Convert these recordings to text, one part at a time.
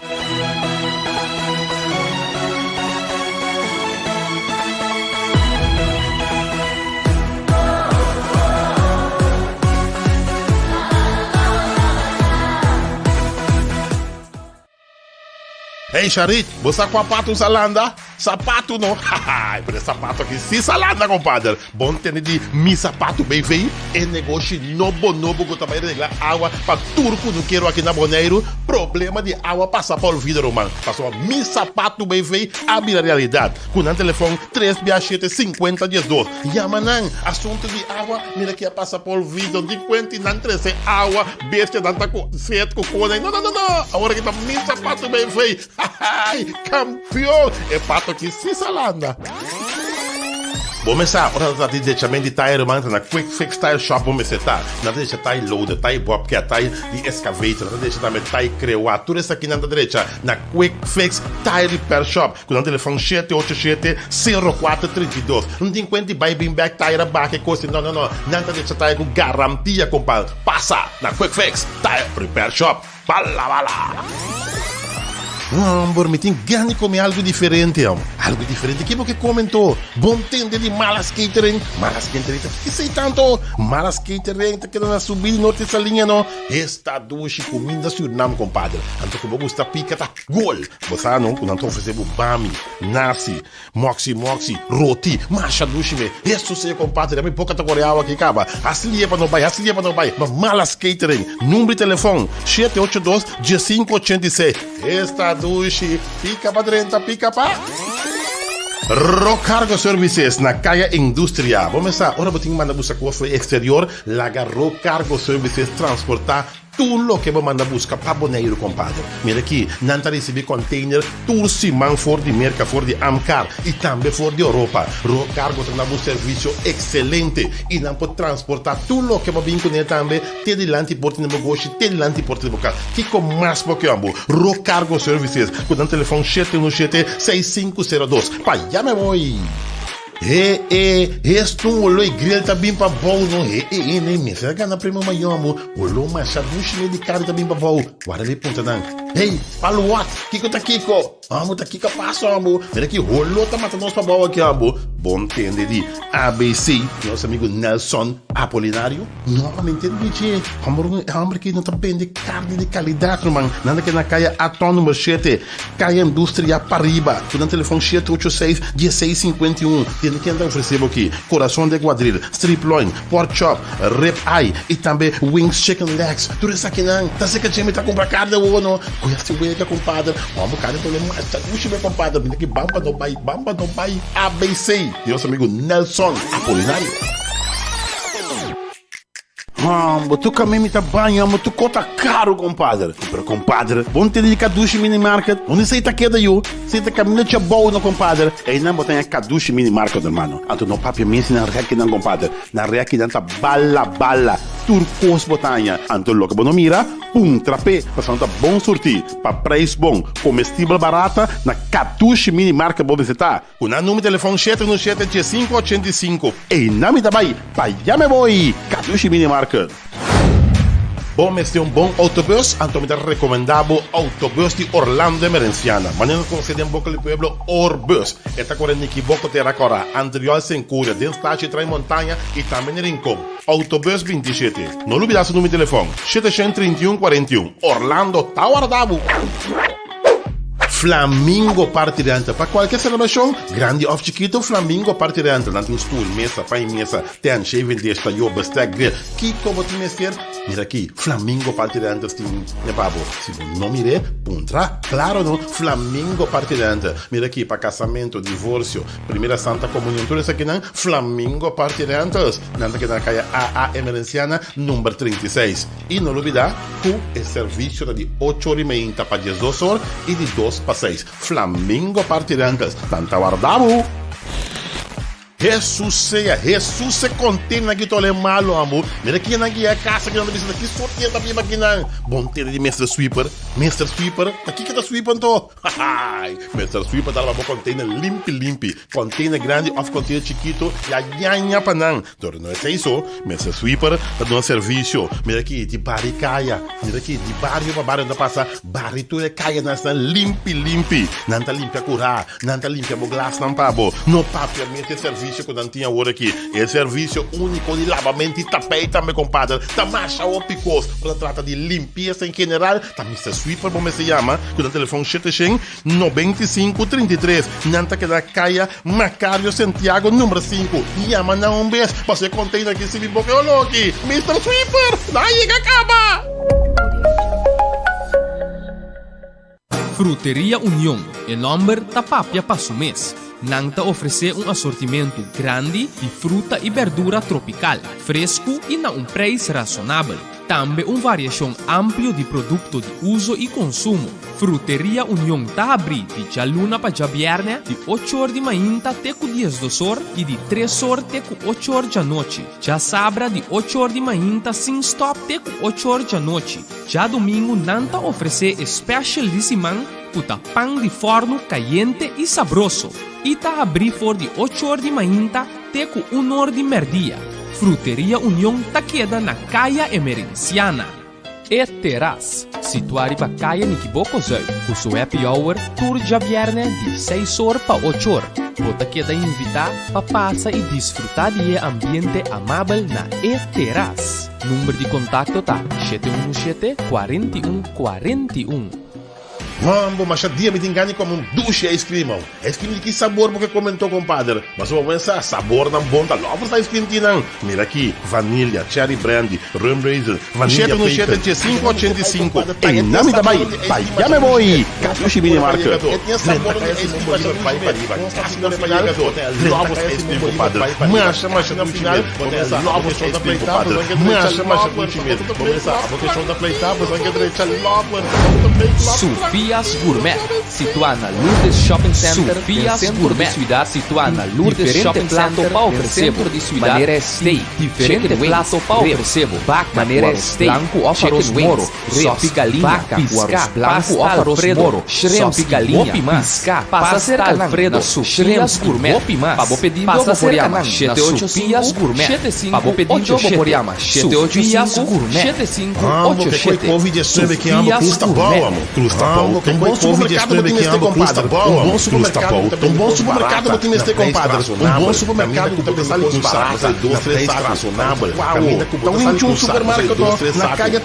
Hey Sharit, bo sa kua patu sa landa? Sapatu no! Haha, pero e sapatu aki si sa landa compadre! Bon tende di Mi Sapatu BV, e negoshi nobo nobo ku ta bai regla awa pa tur kunukero aki na Boneiru. Problema di awa pasa pa olvido ruman, pasobra Mi Sapatu BV a bira realidat. Ku nan telefon tres bia shete sinkuenta diesdos. Yama nan! Asuntu di awa mira ki a pasa pa olvido, di kuenti nan trese awa. Bestia nan ta ku set ku kone. No, no, no, no! Awor aki ta mi sapatu BV. Hahaai! Kampion! E pato aki si sa landa. Bo mester sa, ora ta trata di drechament di tayer ruman, ta na Quick Fix Tire Shop bo mester ta. Nan ta drecha tayer loader, tayer bobcat, tayer di excavator, nan ta drecha tambe tayer crewa. Tur esaki nan ta drecha na Quick Fix Tire Repair Shop ku nan telefòn shete ocho shete, sero kuater, 32. No tin kuenta di bai bin bek tayer a baka e kos. No, no, no. Nan ta drecha tayer ku garantia, kompadre. Pasa na Quick Fix Tire Repair Shop. Bala bala! Homber, mi tin gana di come algo diferente, hom. Algo diferente? Ke bo ke come anto? Bon tende di Malas Catering. Malas Catering ta kisei tanto? Malas Catering ta keda na subida di Norte Saliña, no? Esta dushi cuminda Surinam, compadre. Anto ku bo gusta pica ta gol. Bo sa no ku nan ta ofrece bo bami, nasi, Moxi moxi, roti, masha dushi me. Hesus señor compadre, mi boca ta core awa aki caba. Hasi lie pa no bay, hasi lie pa no bay. Ma Malas Catering, number di telefon, shete ocho dos, diesinco ochenta i seis. Esta dushi, pica pa drenta, pica pa. Rock Cargo Services na Kaya Industria. Bo mesa, ora bo tin manda buska cos for exterior, laga Rock Cargo Services transporta Tur loke bo manda buska pa Boneiru, kompadre. Mira aki, nan ta risibí kònteiner tur siman for di Merka, for di Amkar i tambe for di Oropa. Road Cargo ta na bo servisio ekselente i nan por transportá tur loke bo bin kuné tambe te dilanti porta di negoshi, te dilanti porta di bo kas. Kiko mas bo ke amo? Road Cargo Services ku nan telefòn shete unu shete, seis sinku sero dos. Pa ya me voy! He e, hestun wolo e grill ta bin pa bou no he e e ne mester a gana premio mayor amo wolo masha dushi ne di carne ta bin pa bou wara mi punta nan hey palu wat kiko ta kiko amo ta kiko a pasa amo mira ki holo ta mata nos pa bou aki amo bon tende di abc nos amigo Nelson Apolinario no mi ntende di dje homber e homber aki no ta bende carne di calidad ruman nan ta keda na caya Aton number shete. Kaya Industria pariba, ku nan telefòn shete ocho seis, dieseis sinkuenta i un. Tende ken ta ofresé bo aki, Corazon de Guadril, Strip Loin, Pork Chop, Rib Eye i tambe Wings Chicken Legs. Tur esakinan ta seka dje mi ta kumpra karne awor no. Ku hasi wega kompadre. Hòmber karne ta olé masha dushi mi kompadre. Bini aki bamba no bai, bamba no bai. ABC di nos amigu Nelson Apolinario. Homber, tu kami mi ta baña, homber, tu kota karu, kompadre. Pero kompadre, bo no tende di Kadushi Mini Market? Unda esei ta keda yu? Esei ta kaminda Chabou no, kompadre. Einan bo ta haña Kadushi Mini Market, hermano. Anto no papia mes di nan rekinan, kompadre. Nan rekinan ta bala bala. Tur kos bo ta haña. Anto loke bo no mira, pum, trap'é, pasobra nan ta bon surtí, pa preis bon, komestibel barata, na Kadushi Mini Market bo mester ta. Ku nan number telefòn shete unu shete diesinku ochenta i sinku. Einan mi ta bai, pa ya me boi! Kadushi Mini Market. Bo mester un bon autobus? Anto mi ta rekomendá bo Autobus di Orlando Emerenciana. Manera nos konosé den boka di pueblo, Orbus. E ta kore Nikiboko Tera Kòrá, Antriol Senkuria, den Stashi Trai Montaña i tambe na Rincon. Autobus 27. No lubidá su number di telefòn, 731 41. Orlando ta warda bo! Flamingo Party Rental Pa cualkier celebracion, grandi of chikito, Flamingo Party Rental Nan tin stoel, mesa, pan y mesa, tent, shaving dish, tayo, bestek, grill. Kico bo tin mester? Mira aki, Flamingo Party Rentals tin e pa bo. Si bo no mir'é, puntra. Claro no, Flamingo Party Rental. Mira aki, pa casamento, divorcio, primera Santa Comunion, tur esakinan, Flamingo Party Rentals. Nan ta keda na caya AA Emerenciana, number 36. I no lubidá ku e servisio ta di ocho or i meinta pa diesdos or i di dos pa seis. Flamingo Party Rentals, nan ta warda bo! Hesus sea, Hesus se container aki tole malo ambo. Mira kinan ki ya casa kinan ta bisa ta ki sortie ta biba kinan. Bon tene di Mister Sweeper, Mister Sweeper, ta kiko ta sweep anto? Hahaai, Mister Sweeper ta laba bo container limpi limpi, container grandi of container chikito ya ñaña pa nan. Dor no esei so, Mister Sweeper ta duna servicio. Mira aki di bari caya, mira aki di bario pa bario nan ta pasa bari tur e cayanan esnan limpi limpi. Nan ta limpia cura. Nan ta limpia bo glasnan pa bo. No papia mes e servisio ku nan tin awor aki. E servisio úniko di labamento i tapei tambe, kompader. Ta masha hopi kos. Ora ta trata di limpiesa en general, ta Mister Sweeper bo mester yama ku nan telefòn 795 33. Nan ta keda Kaya Macario Santiago number sinku. Yama nan un bes pasobra e container aki sibi bo ke oló aki. Mister Sweeper! Nan a yega kaba! Fruteria Union, e nòmber ta papia pa su mes. Nan ta ofresé un asortimentu grandi di fruta i bèrdura tropikal, fresku i na un preis rasonabel. Tambe un variashon amplio di produkto di uso i konsumo. Fruteria Union ta habrí di djaluna pa djabièrnè di ocho or di mainta te ku diesdos or i di tres or te ku ocho or djanochi. Djasabra di ocho or di mainta sin stòp te ku ocho or djanochi. Djadumingu nan ta ofresé e special di siman ku ta pan di fòrnu kayente i sabroso i ta habrí for di ocho or di mainta te ku un or di mèrdia. Fruteria Union ta keda na Kaya Emerenciana. E Terras, situá riba Kaya Nikiboko Zuid, ku su happy hour tur djabièrnè di seis or pa ocho or. Bo ta keda invitá pa pasa i disfrutá di e ambiente amabel na E Terras. Number di kontakto ta 717 41 41. Mambo, masha dia mi tin gana di come un dushi ice cream aw. Ice cream di ki sabor bo ke come anto compadre? Mas bo pensa sabornan bon ta lover sa ice cream tin nan. Mira aki, vanilla, cherry brandy, rum raisin, vanilla 717 bacon. 1585 Einan mi ta bai, pa ya me voy! Katushi Mini Market. Drenta kaya Simon Bolivar bai pa riba, kasi na final, lover sa ice cream compadre. Masha masha dushi mes. Lover sa ice cream compadre. Masha masha dushi mes. Sofia's Gourmet, situá na Lourdes Shopping Center den sentro di siudat, situá na Lourdes Shopping Center den sentro di siudat, manera steak, chicken wings, ribs, baka ku aros blanku òf aros moro, sopi galiña, piská, pasta alfredo, shrimp i hopi mas. Pasa serka nan na Sofia's Gourmet. Pa bo pedido bo por yama 785 7587. Sofia's Gourmet. Ambo ke koi covid 19 ki ambo cruz ta bou amo cruz ta bou ta un bon supermercado bo tin mester compadre un bon supermercado ta un bon supermercado bo tin mester compadre un bon supermercado ku ta bende kos barata na prijs razonabel caminda ku bo ta sali ku saco dos tres saco na calle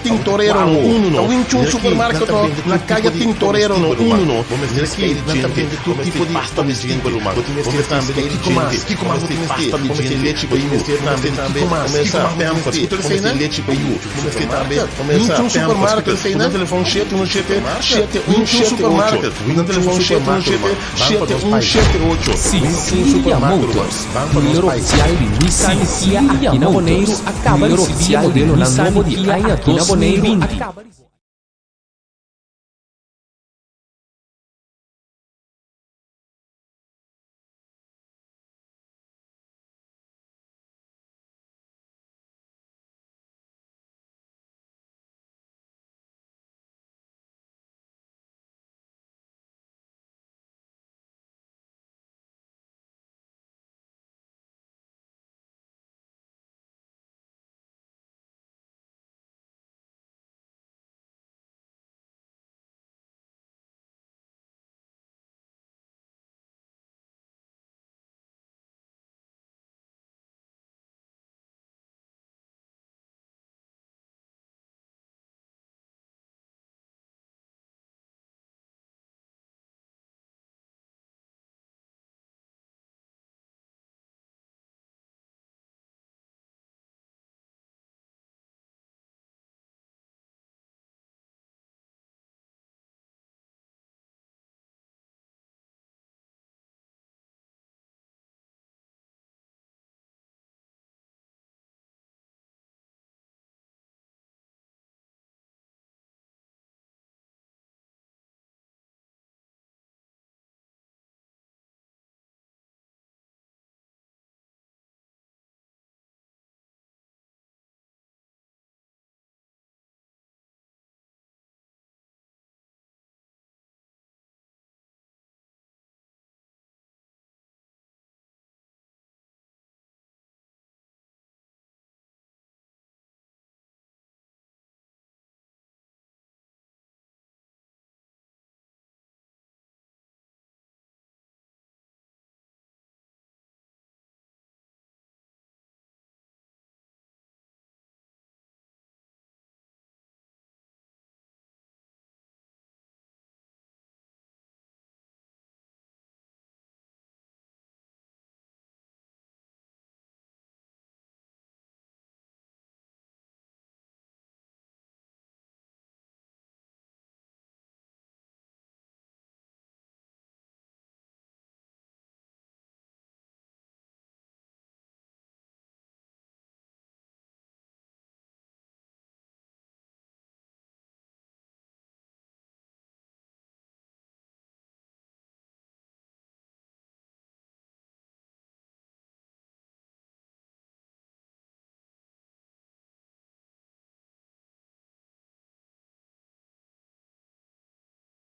uno no mira ki nan ta bende tur tipo di comestibel ruman bo mester skei di djente bo mester pasta di djente bo tin mester tambe di kiko mas kiko mas bo tin mester bo mester lechi pa yu bo mester tambe bo mester Pampers, bo mester lechi pa yu, bo mester tambe Pampers, ku nan telefòn 717 7178, ku nan telefòn 717 7178. Cicilia Motors, dealer oficial di Nissan Kia aki na Boneiru a kaba risibí e modelonan nobo di aña 2020.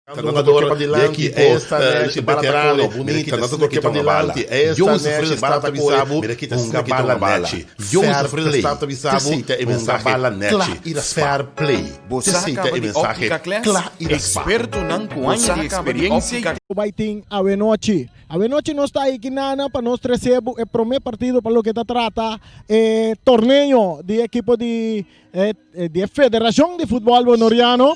Hungador di ekipo veterano bunita ta toke pa dilanti esta nechi bala ta bisa bo hunga bala nechi fair play esei ta e mensahe kla i raspa fair play esei ta e mensahe kla i raspa. Bai tin awenochi. Awenochi nos ta aki nana pa nos trece bo e prome partido pa loke ta trata e torneo di ekipo di di e Federacion di Futbol Bonoriano.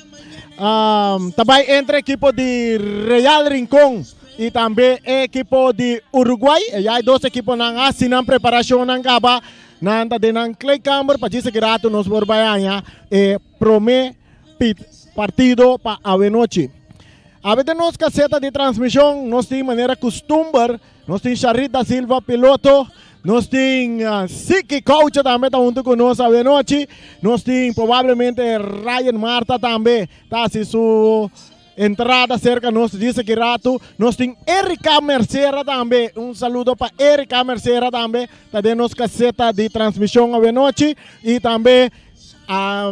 Ta bai entre ekipo di Real Rincon y tambe e ekipo di Uruguay. E ya e dos ekiponan haci nan preparacionnan caba. Nan ta den nan kleedkamer pa djis aki rato nos por bai haña e prome partido pa awenochi. Awe den nos caseta di transmision nos tin manera custumber. Nos tin Sharit da Silva piloto, nos tin Siki Coucho tambe ta hunto cu nos awenochi, nos tin probablemente Ryan Marta tambe ta haci su entrada cerca nos dice ki rato, nos tin Erika Mercera tambe, un saludo pa Erika Mercera tambe ta den nos caseta di transmision awenochi y tambe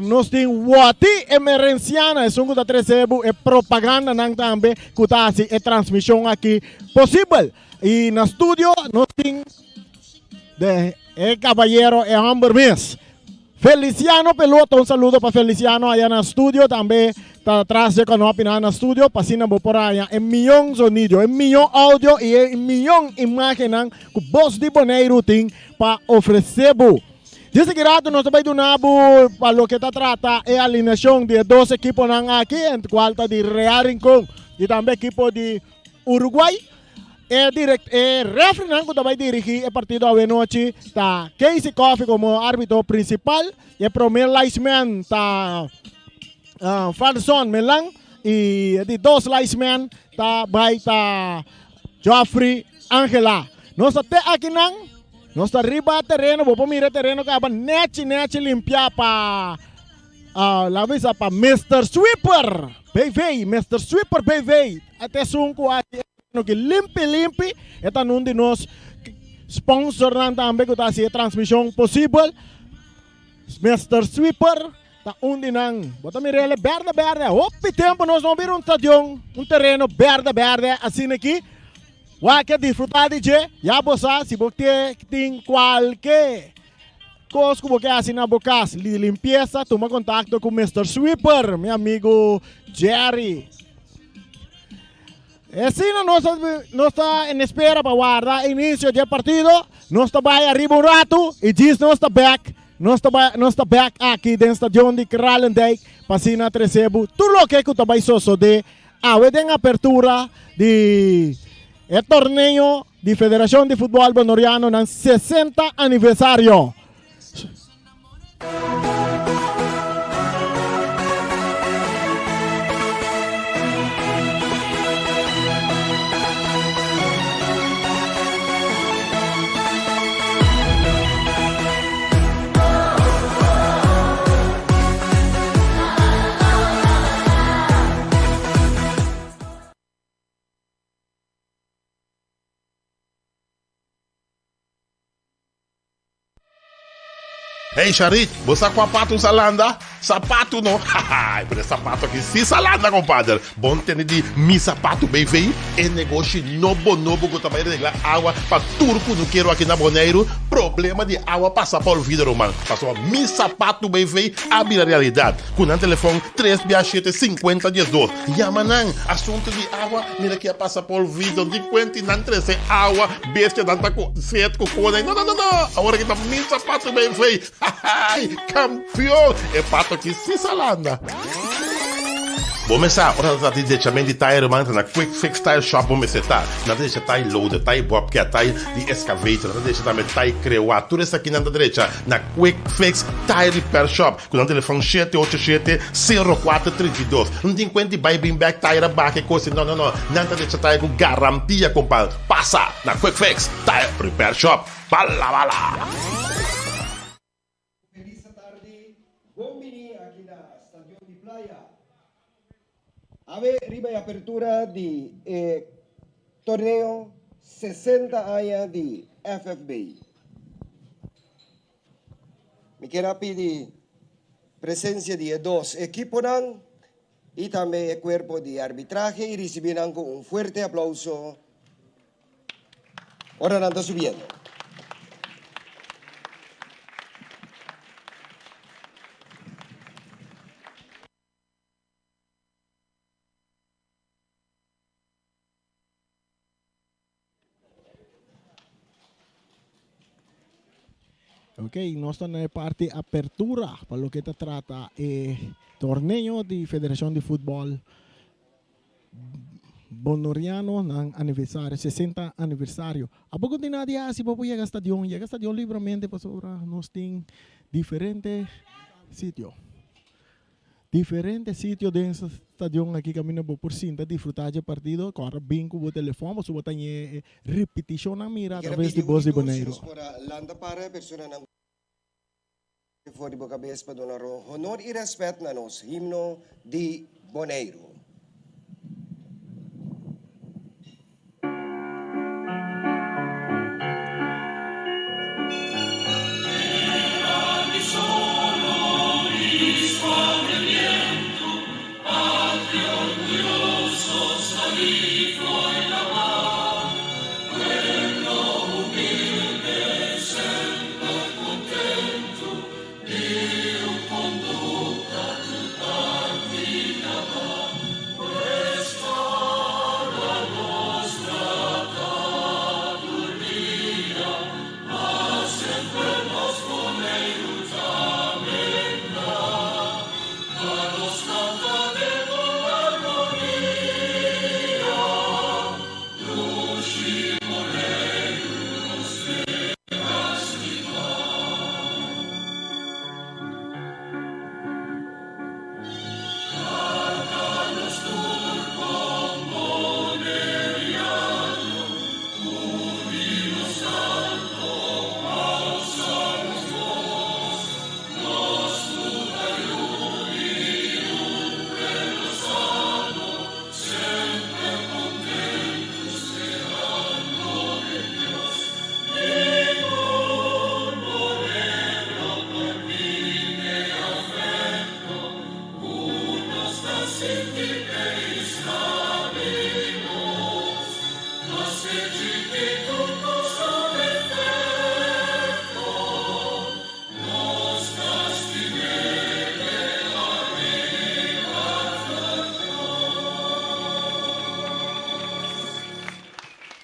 Nos tin Wati Emerenciana, esun ku ta trese bo e propagandanan tambe ku ta hasi e transmishon aki posibel. I na studio nos tin de e kabayero, e hòmber mes, Feliciano Pelota. Un saludo pa Feliciano aya na studio, tambe ta tras dje kanopinan na studio, pa asina bo por haña e mion zonido, e mion audio i e mion imágennan ku Bos di Boneiru tin pa ofresé bo. Dje ki rato nos ta bai duna bo pa loke ta trata e alineacion di e dos ekiponan aki, en cual ta di Real Rincon y tambe ekipo di Uruguay. E direct, e refrinan cu ta bai dirigi e partido awe nochi ta Casey Coffey como arbitro principal, e prome linesman ta uh, Farson Melan y e di dos linesman ta bai ta Geoffrey Angela. Nos ta te akinan. Nos ta riba tereno, bo por mira e tereno kaba nechi nechi limpia pa laga bisa pa Mister Sweeper BV, Mister Sweeper BV. E ta esun ku hasi e tereno ki limpi limpi. E ta un di nos sponsornan tambe ku ta hasi e transmishon posibel. Mister Sweeper ta un di nan. Bo ta mira el e berde berde. Hopi tempu nos no bira un stadion, un tereno berde berde asina aki. Wak a disfrutá di dje, ya bo sa si bo ke tin kualke kos ku bo ke hasi na bo kas di limpiesa, tuma kontakto ku Mister Sweeper, mi amigu Jerry. Asina nos ta nos ta en espera pa warda inisio di e partido, nos ta bai ariba un ratu i djis nos ta bek, nos ta bai nos ta bek aki den stadion di Kralendijk pa asina trese bo tur loke ku ta bai sosodé Awe den apertura di e torneo di Federacion di Futbol Bonoriano nan 60 aniversario. Hey Sharik, bo sa kua patu sa landa? Sapatu no! Haha, pero e sapatu aki si sa landa compadre! Bon tende di Mi Sapatu BV, e negoshi nobo nobo ku ta bai regla awa pa tur kunukero aki na Boneiru. Problema di awa pasa pa olvido ruman, pasobra Mi Sapatu BV a bira realidat. Ku nan telefòn tres bia shete sinkuenta diesdos. Yama nan. Asuntu di awa, mira ki a pasa por vido di kuenti nan trese awa, bestia nan ta ku set ku kone. No no no no! Awor aki ta mi sapatu BV. Hahay! Kampion! E pato aki si sa landa. Bo mester sa, ora ta trata di dechament di tayer ruman ta na Quick Fix Tire Shop bo mester ta. Nan ta decha tai loader, tai bobcat, tai di excavator, nan ta decha tambe tai crewa. Tur esaki nan ta drecha na Quick Fix Tire Repair Shop. Ku nan telefòn shete ocho shete, sero kuater 32. No tin kuenta di bai bin bèk tayer a baka e kos ei. No, no, no. Nan ta decha tayer ku garantia, kompa. Pasa na Quick Fix Tire Repair Shop. Bala bala! Felis atardi, bon bini aki na Stadion di Playa. Awe riba e apertura di e torneo 60 aña di FFB. Mi kier a pidi presencia di e dos ekiponan. I tambe e kuerpo di arbitrahe i risibí nan ku un fuerte aplauso ora nan ta subiendo. Ok, nos ta na e parti apertura pa loke ta trata e torneo di Federacion di Futbol Bonoriano nan aniversario, 60 aniversario. Abo ku tin nada di hasi bo por yega stadion, yega stadion libramente pasobra nos tin diferente sitio. Diferente sitio den stadion aki kaminda bo por sinta disfruta dje partido. Kòrda bin ku bo telefòn pasobra bo ta ñe e ripitishonnan mira Kere atraves di pidi Bos un di i tur si Boneiru. nos por a lanta para e personanan ku for di bo kabes pa duna honor i rèspèt na nos himno di Boneiru.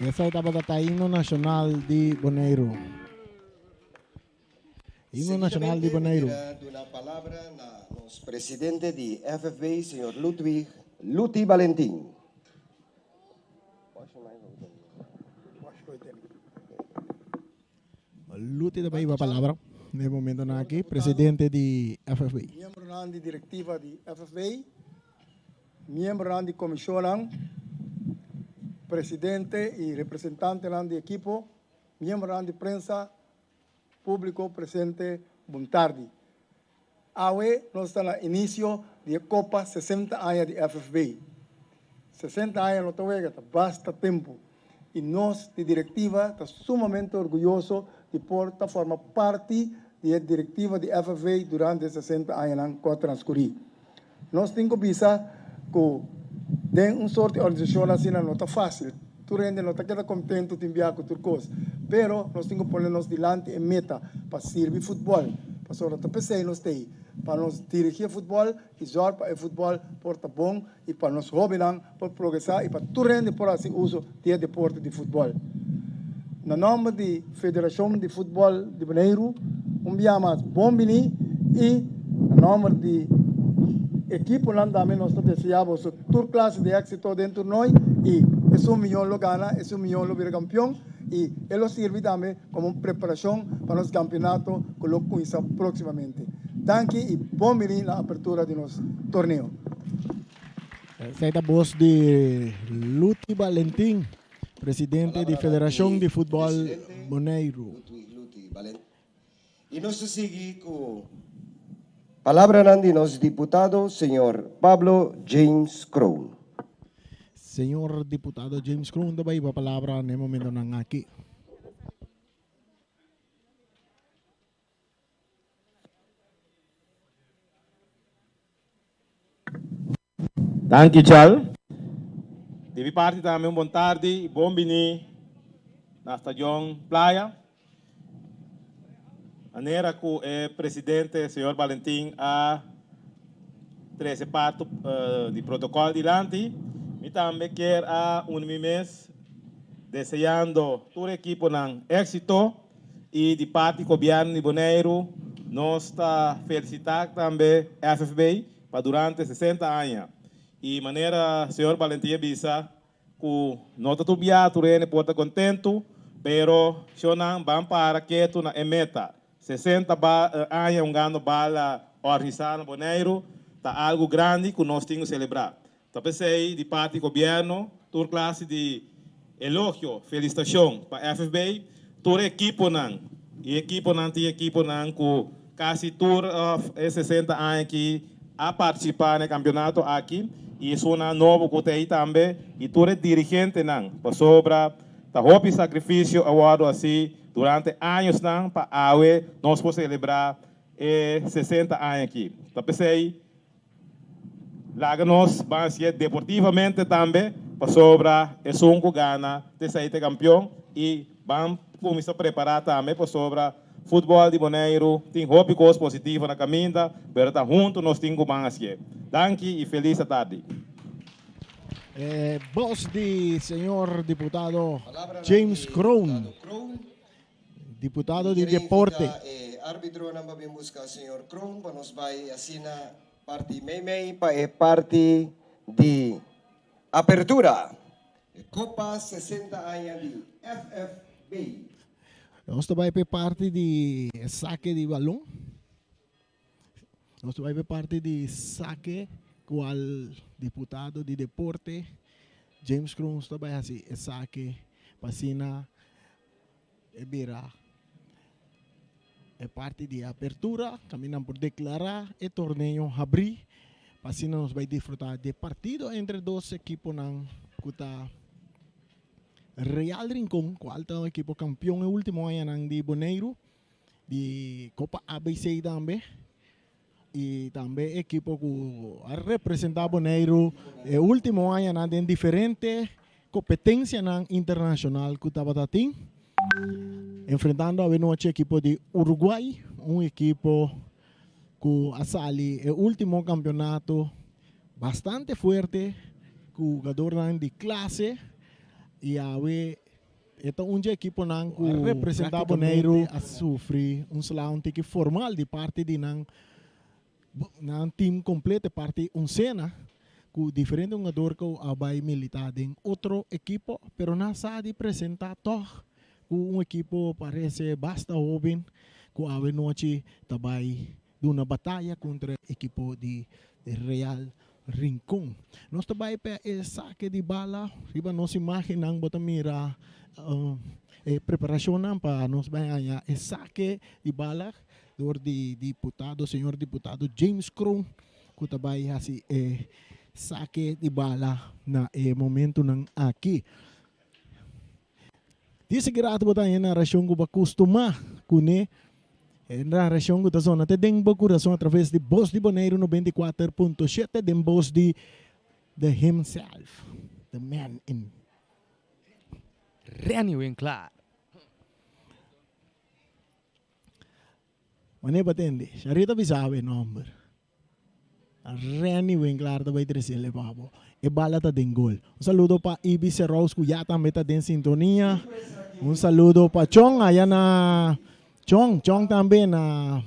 Esei tabata ta himno nashonal di Boneiru. Himno nashonal di Seguidamente mi Boneiru. kier a duna palabra na nos presidente di FFB, señor Ludwig Luti Balentin. Luti ta bay palabra na e momentonan aki, presidente di FFB. Miembronan di directiva di FFB, miembronan di comisionnan, presidente y representantenan di ekipo, miembronan di prensa, publico presente, bon tardi. Awe nos ta na inicio di e Copa 60 aña di FFB. 60 aña no ta wega, ta basta tempo. Y nos di directiva ta sumamente orguyoso di por ta forma parti di e directiva di FFB durante e 60 añanan cu a transcuri. Nos tin cu bisa cu den un soort di organisacion asina no ta facil. Tur hende no ta keda contento tin bia cu tur cos. Pero nos tin cu pone nos dilanti e meta pa sirbi futbol. Pasobra ta pesey nos ta ey, pa nos dirigi e futbol y zorg pa e futbol por ta bon y pa nos hobennan por progresa y pa tur hende por haci uso di e deporte di futbol. Na nomber di Federacion di Futbol di Boneiru un bia mas bon bini y na nomber di ekiponan tambe nos ta desea boso tur clase di exito den toernooi y esun miyon lo gana, esun miyon lo bira campeon y e lo sirbi tambe como un preparacion pa nos campeonato cu lo cuminsa proximamente. Danki y bon bini na apertura di nos torneo. Esei ta bos di Luti Balentin, presidente di Federashon di Futbòl Boneiru. I nos ta sigui ku palabranan di nos diputado señor Pablo James Kroon. Señor diputado James Kroon ta bai pa palabra na e momentonan aki. Danki Chal. Di mi parti tambe un bon tardi y bon bini na Stadion Playa. Manera cu e presidente señor Valentin a trece parto di protocol dilanti, mi tambe kier a uni mi mes deseando tur ekiponan exito y di parti Gobierno di Boneiru nos ta felicita tambe FFB pa durante 60 aña y manera señor Valentin a bisa ku no ta tur bia tur hende por ta kontentu, pero shownan ban para ketu na e meta. 60 aña hungando bala organisá na Boneiru ta algu grandi ku nos tin ku selebrá. Ta p'esei di parti gobièrnu tur klase di elogio, felisitashon pa FFB, tur ekiponan i ekiponan tin ekiponan ku kasi tur e 60 aña aki a partisipá na e kampionato aki i esunnan nobo ku ta ei tambe i tur e dirigentenan pasobra ta hopi sakrifisio a wòrdu hasi durante añosnan pa awe nos por selebrá e 60 aña aki. Ta p'esei Laga nos ban hacié deportivamente tambe, pasobra esun cu gana ta esai ta campeon y ban cuminsa prepara tambe pasobra futbol di Boneiru tin hopi cos positivo na caminda, pero ta hunto nos tin cu ban hacié. Danki y feliz atardi. E bos di señor diputado James Kroon. Diputado di Deporte. E arbitronan pa bin busca señor Kroon pa nos bay asina parti meimei pa e parti di apertura. E Copa 60 aña di FFB. Nos ta bay pa e parti di sake di balon. Nos ta bay pa e parti di sake cual diputado di Deporte James Kroon ta bay haci e sake pa asina e bira e parti di apertura caminda nan por declara e torneo habri pa asina nos bay disfruta di e partido entre dos ekiponan cu ta Real Rincon cual ta un ekipo campeon e ultimo añanan di Boneiru di Copa ABC tambe y tambe ekipo cu a representa Boneiru e ultimo añanan den diferente competencianan internacional cu tabata tin. Enfrentando awenochi ekipo di Uruguay, un ekipo cu a sali e ultimo campeonato bastante fuerte cu hugadornan di clase y awe E ta un dje ekiponan ku a representá Boneiru a sufri un sla un tiki formal di parti di nan nan team kompleto, e parti oncena, ku diferente hungador ku a bai militá den otro ekipo, pero nan sa di presentá tòg ku un ekipo parese basta hóben ku awe nochi ta bai duna bataya kontra ekipo di Real Rincon. Nos ta bai pa e sake di bala. Riba nos imagennan bo ta mira e preparashonnan pa nos bai haña e sake di bala dor di diputado, señor diputado James Kroon ku ta bai hasi e sake di bala na e momentunan aki. Di sigui rato bo ta haña narashon ku bo a kustumá kuné, e narashon ku ta zona te den bo kurason atraves di Bos di Boneiru 94.7 den bos di The Himself, The Man in. Renny Winklaar. Wanneer bo tende? Sharita bisa awe nomber. Renny Winklaar ta bai trece el pa bo. E bala ta den gol. Un saludo pa Ibi Serous cu ya tambe ta den sintonia. Un saludo pa Chong aya na Chong, Chong tambe na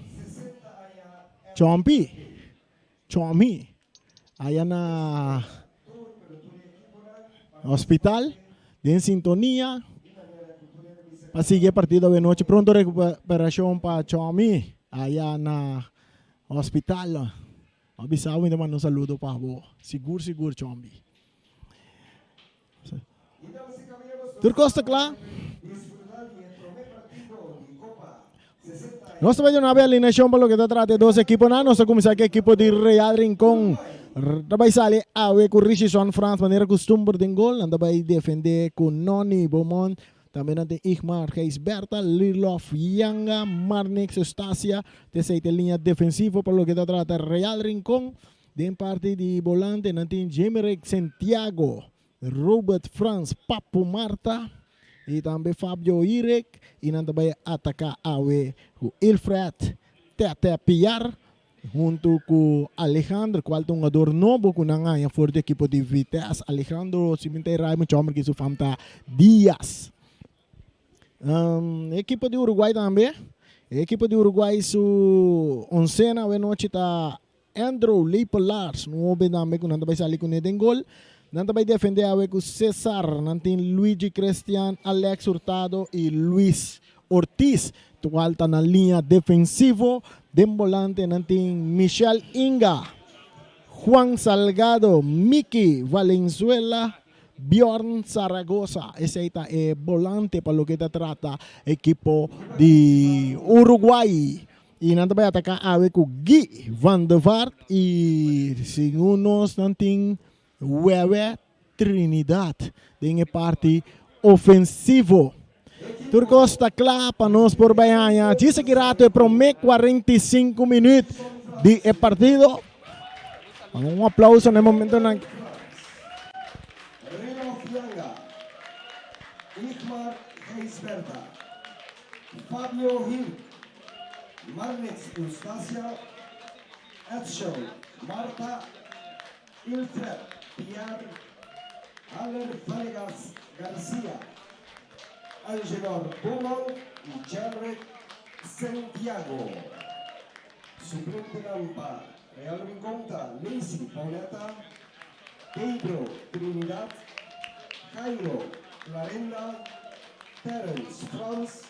Chompi. Chomi aya na hospital den sintonia pa sigui e partido awe nochi. Pronto recuperacion pa Chomi aya na hospital. A bisa mi ta manda un saludo pa bo. Sigur sigur Chombi. Tur kos ta kla. Nos ta bai duna be alineacion pa loke ta trata e dos ekiponan. Nos ta kuminsá ku ekipo di Real Rincon. Ta bai sali awe ku Richison Frans manera kustumber den gol. Nan ta bai defendé ku Nonny Beaumont. Tambe nan tin Igmar Gijsberta, Lilof Yanga, Marnix Eustacia. T'esei ta e liña defensivo pa loke ta trata Real Rincon. Den parti di volante nan tin Jemerick Santiago, Robert Frans Papu Marta y tambe Fabio Irek y nan ta bay ataca awe cu Ilfred Tete Piar hunto cu Alejandro cual ta un jugador nobo cu nan haya for di ekipo di Vitesse. Alejandro si mi ta erra mucho homber ki su fam ta Diaz. Ekipo di Uruguay tambe. Ekipo di Uruguay su oncena awe nochi ta Andrew Lepelaars, un hoben tambe ku nan ta bai sali kuné den gol. Nan ta bai defendé awe ku Cesar, nan tin Luigi Crestian, Alex Hurtado i Luis Ortiz, kual ta na liña defensivo. Den bolante nan tin Michel Inga, Juan Salgado, Mickey Valenzuela, Bjorn Zaragoza. Esei ta e bolante pa loke ta trata ekipo di Uruguay. I nan ta bai ataká awe ku Guy van der Vaart i segun nos nan tin Wewe Trinidad den e parti ofensivo. Tur kos ta kla pa nos por bai haña djis aki rato e promé 45 minüt di e partido. Un aplauso na e momentonan. Reno Fianga, Igmar Gijsberta, Fabio Hirt, Marnix Eustacia, Edshel Martha, Ilfred Piar, Haller Vanegas Garcia, Angenor Beaumont y Janrick Santiago. Suplentenan pa Real Rincon ta Lacey Pauletta, Gabriel Trinidad, Jairo Clarenda, Terence Frans,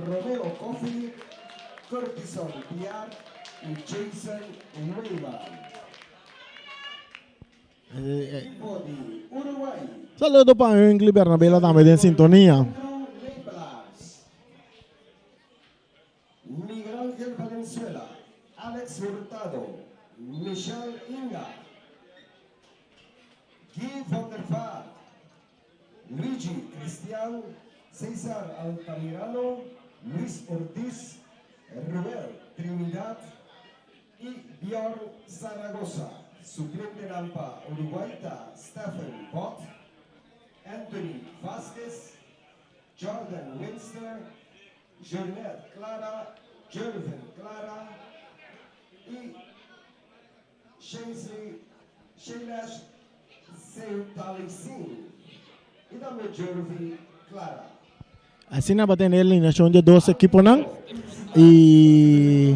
Romeo Coffie, Curtison Piar y Jason Weyman. Ekipo di Uruguay. Saludo pa Huncley Bernabela tambe den sintonia. Andrew Lepelaars. Miguel Angel Valenzuela, Alex Hurtado, Michel Inga, Guy van der Vaart, Luigi Cristian, Cesar Altamirano, Luis Ortiz, Ruel Trinidad y Bjorn Zaragoza. Suplentenan pa Uruguay ta Stephen Bott, Anthony Vasquez, Jordan Winster, Jeunette Clara, Jervin Clara y Shaisley Shailesh Seutalisingh y tambe Jervy Clara. Asina pa tene e alineacion dje dos ekiponan y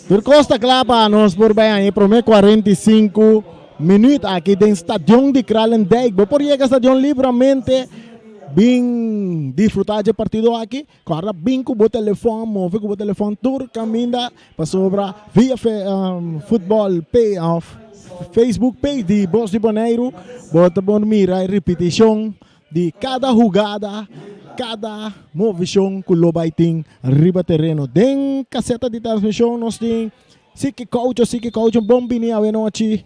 tur cos ta cla pa nos por bay haña e prome 45 minuut aki den stadion di Kralendijk. Bo por yega stadion libramente. Bin disfruta dje partido aki. Kòrda bin ku bo telefòn, move ku bo telefòn tur kaminda pasobra via futbòl page òf Facebook page di Bos di Boneiru bo ta por mira e ripitishon di kada hugada, kada movishon ku lo bai tin riba tereno. Den kaseta di transmishon nos tin Siki Koucho, Siki Koucho bon bini awenochi.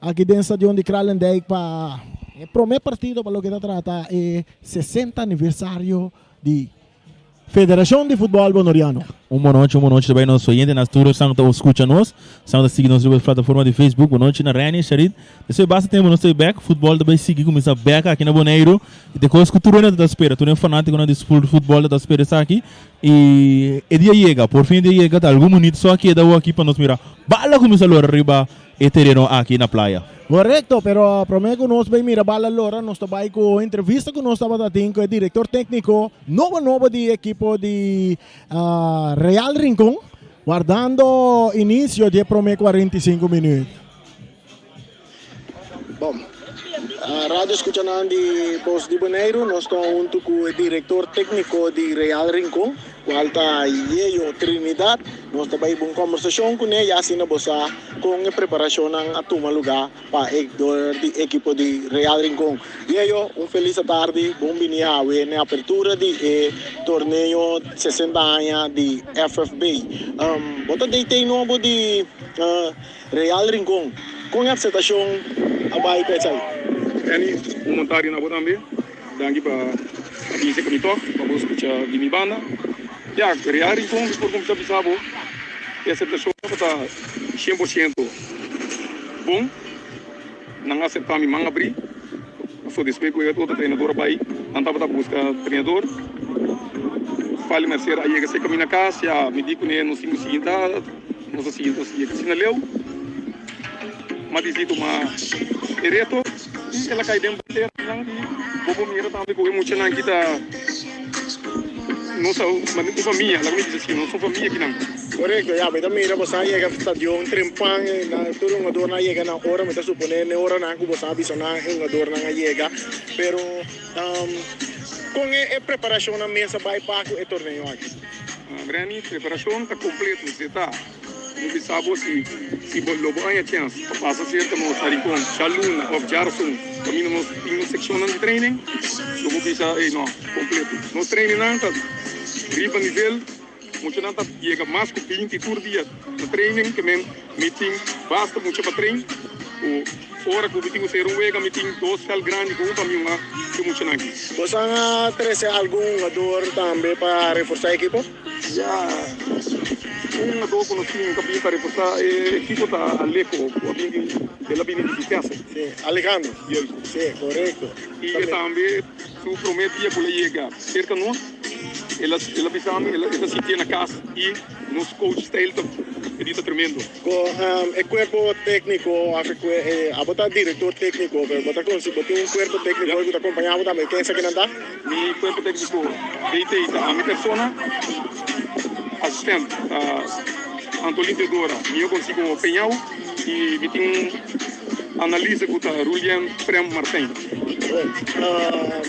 Aki den stadion di Kralendijk pa e prome partido pa loke ta trata e 60 aniversario di Federacion di Futbol Bonoriano. Un bon nochi, un bon nochi tambe nos oyentenan tur esnan ku ta skucha nos, esnan ku ta sigui nos riba e plataforma di Facebook. Bon nochi na Renny, Sharit. Despues basta tempu nos ta bek, futbol ta bai sigui kuminsá bek aki na Boneiru. I ta kos ku tur hende ta ta spera, tur e fanátikonan di futbol ta ta spera esaki. I e dia yega, por fin e dia yega, ta algun minüt so a keda awor aki pa nos mira bala kuminsá lora riba e tereno aki na playa. Korekto, pero promé ku nos bai mira bala lora nos ta bai ku entrevista ku nos tabata tin ku e direktor tékniko nobo nobo di ekipo di Real Rincon, wardando inisio di e promé 45 minüt. Bon, radio skuchanan di Bos di Boneiru, nos ta huntu ku e direktor tékniko di Real Rincon, kual ta Yeyo Trinidad. Nos ta bai un kombersashon kuné i asina bo sa kon e preparashonnan a tuma lugá pa e dor di ekipo di Real Rincon. Yeyo, un felis atardi, bon bini awe n'e apertura di e torneo 60 aña di FFB. Bo ta DT nobo di Real Rincon, kon e akseptashon a bai ku esei? Anny, un montari na bo tambe. Danki pa a binse ku mi tòg, pa bo skucha di mi banda. Ya, Real Rincon, mi por kuminsá bisa bo, e akseptashon tabata 100%. bon, nan a aseptá mi man abrí. Paso despues ku e otro trenador a bai, nan tabata buska trenador. Fali Mercier a yega serka mi na kas, ya mi di kuné nos tin ku sinta, nos a sinta, nos a yega asina leu. M'a disidí tuma e reto i el a kai den bandera nan i bo por mira tambe ku e muchanan ki ta nos un famia, laga mi bisa asina, nos un famia kinan. Korekto, ya, mi ta mira boso a yega stadion trempan, tur e hungadornan a yega na ora, mi ta suponé n'e oranan ku boso a bisa nan e hungadornan a yega, pero kon e preparashonnan mes a bai pa ku e torneo aki? Remy, preparashon ta kompleto, si ta. Mi bisa bo si, si bo lo bo haña chèns pa pasa serka nos na Rincon djaluna òf djarason kaminda nos tin nos sekshonnan di training, lo bo bisa, ey no, kompleto. Nos trainingnan ta riba nivel, muchanan ta yega mas ku 20 tur dia na training, ke men mi tin basta mucha pa train, ku ora ku mi tin ku sera un wega mi tin dos vèlt grandi ku pa mi hunga ku e muchanan aki. Boso a trese algun hungador tambe pa reforsá e ekipo? Ya un hungadó ku nos tin ku a bin pa reforsá e ekipo ta Alejo ku a bin di el a bini di Vitesse. Sí, Alejandro. Juist. Sí, korekto. I e tambe su promé dia ku el a yega serka nos, el a el a bisa mi el a e ta sintié na kas i nos coach style ta e di ta tremendo. Ku e kuerpo tékniko abo ta direktor tékniko pero bo ta konsi bo tin un kuerpo tékniko ku ta kompañá bo tambe ken esakinan ta? Mi kuerpo tékniko DT ta ami persona, asistènt ta Antolin Teodora, mi yo konsi komo Peñau i mi tin un analista ku ta Rulien Prem Martijn. Bon,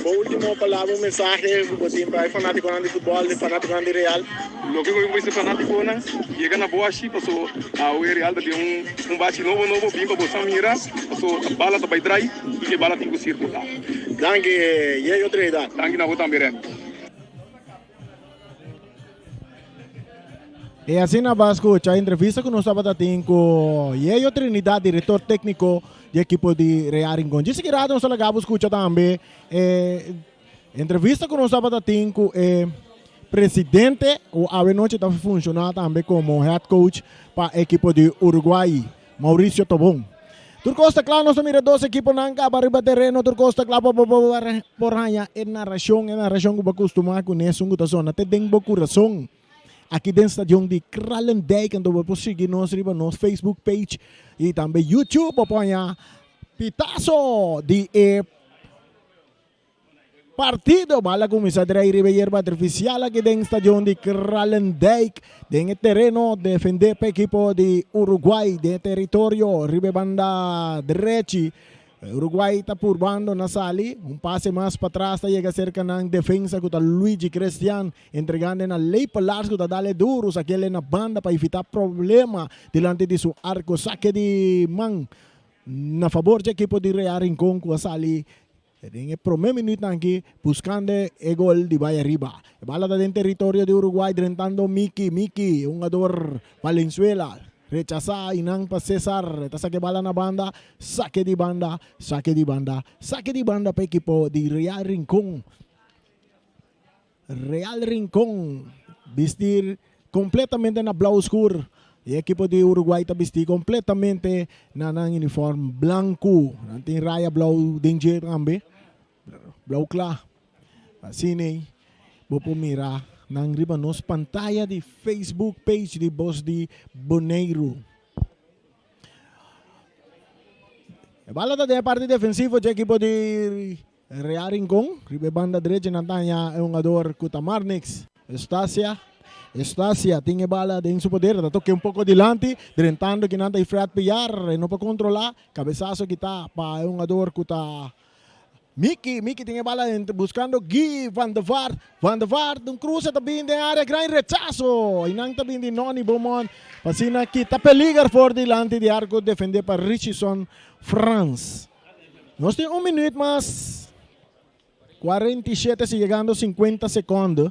bo último palabra, un mensahe ku bo tin pa e fanátikonan di futbòl, e fanátikonan di Real? Loke ku mi por bisa fanátikonan, yega na Boashi paso awe Real ta den un bachi nobo nobo, bin pa bo sa mira paso ta bala ta bai drai i e bala tin ku sirkulá. Danki Yeyo Trinidad. Danki na bo tambe Remy. E asina ba skucha entrevista ku nos tabata tin ku Yeyo Trinidad, direktor tékniko di ekipo di Real Rincon. Djis ki rato nos ta laga bo skucha tambe e entrevista ku nos tabata tin ku e presidente ku awe nochi ta funshoná tambe komo head coach pa ekipo di Uruguay. Mauricio Tobon. Tur kos ta kla, nos ta mira dos ekiponan kaba riba tereno, tur kos ta kla pa bo por haña e narashon, e narashon ku bo a kustumá kuné, esun ku ta sona te den bo kurason. Aki den stadion di Kralendijk, anto bo por sigui nos riba nos Facebook page i tambe YouTube, bo por haña pitaso di e Partido bal a kuminsá drei riba e yerba artifisial aki den stadion di Kralendijk. Den e tereno defendé pa ekipo di Uruguay den e teritorio riba e banda drechi. Uruguay ta purbando na sali. Un pase mas patras ta yega serka nan defensa ku ta Luigi Crestian entregando na Lepelaars ku ta dale duru sakele na banda pa evitá problema dilanti di su arko. Sake di man na fabor dje ekipo di Real Rincon ku a sali Den e prome minuutnan aki buscando e gol di bay ariba. E bala ta den territorio di Uruguay drentando Miki. Miki, e hungador Valenzuela, rechasa eynan pa Cesar. E ta saca e bala na banda. Saque di banda, saque di banda, saque di banda pa ekipo di Real Rincon. Real Rincon bistir completamente na blauw oscur. E ekipo di Uruguay ta bisti completamente na nan uniform blanco. Nan tin raya blauw den dje tambe. Blauw cla. Asina bo por mira nan riba nos pantaya di Facebook page di Bos di Boneiru. E bala ta den e parti defensivo dje ekipo di Real Rincon, riba e banda drechi nan ta haña e hungador ku ta Marnix Eustacia. Eustacia tin e bala den su poder, ta toke un poko dilanti, drentando kinan ta Fred Pillar, e no por kontrolá, kabesaso kita pa e hungador ku ta Miki. Miki tin e bala buskando Guy van der Vaart. Van der Vaart, un kruse ta bin den área gran rechaso! I nan ta bin di Nonny Beaumont pa asina kita peliger for dilanti di arko defendé pa Richison Frans. Nos tin un minuut mas 47 si yegando 50 secondo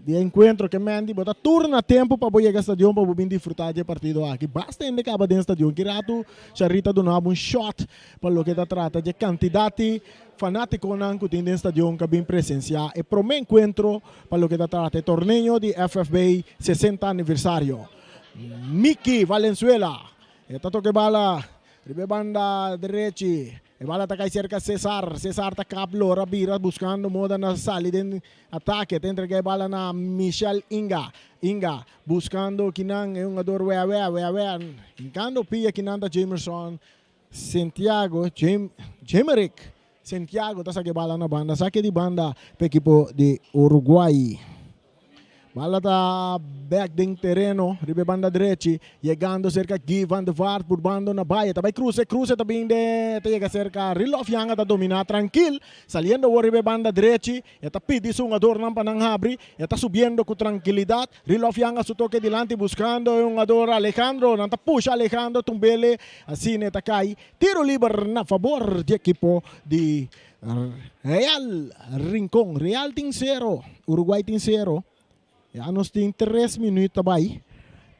di encuentro ke Mandy bo ta tur na tempo pa bo yega stadion pa bo bin disfruta di e partido aki. Basta hende kaba den stadion ki ratu Charita duna bo un shot pa loke ta trata di e cantidad di fanaticonan cu tin den stadion ka bin presencia e prome encuentro pa loke ta trata e torneo di FFB 60 aniversario. Mickey Valenzuela e ta toca e bala. Riba e banda drechi e bala ta kai serka Cesar. Cesar ta kap lora bira buskando moda na sali den atake. Ta entrega e bala na Michel Inga. Inga buskando kinan e hungador Wewe. Wewe hinkando pia kinan ta Jamerson Santiago. Jemerick Santiago ta saka e bala na banda. Sake di banda pa ekipo di Uruguay. Bala ta bek den tereno riba e banda drechi, yegando serka Guy van de Vaart purbando na bai. E ta bai cruza, e cruza ta bin den, ta yega serka Rilof Janga ta domina trankil. Saliendo awor riba e banda drechi, e ta pidi su hungadornan pa nan habri. E ta subiendo ku trankilidat. Rilof Janga su toke dilanti buskando e hungador Alejandro. Nan ta pusha Alejandro tumbele, asina e ta kai. Tiro liber na fabor di ekipo di Real Rincon. Real tin sero, Uruguay tin sero. Ya nos tin tres minuut ta bai.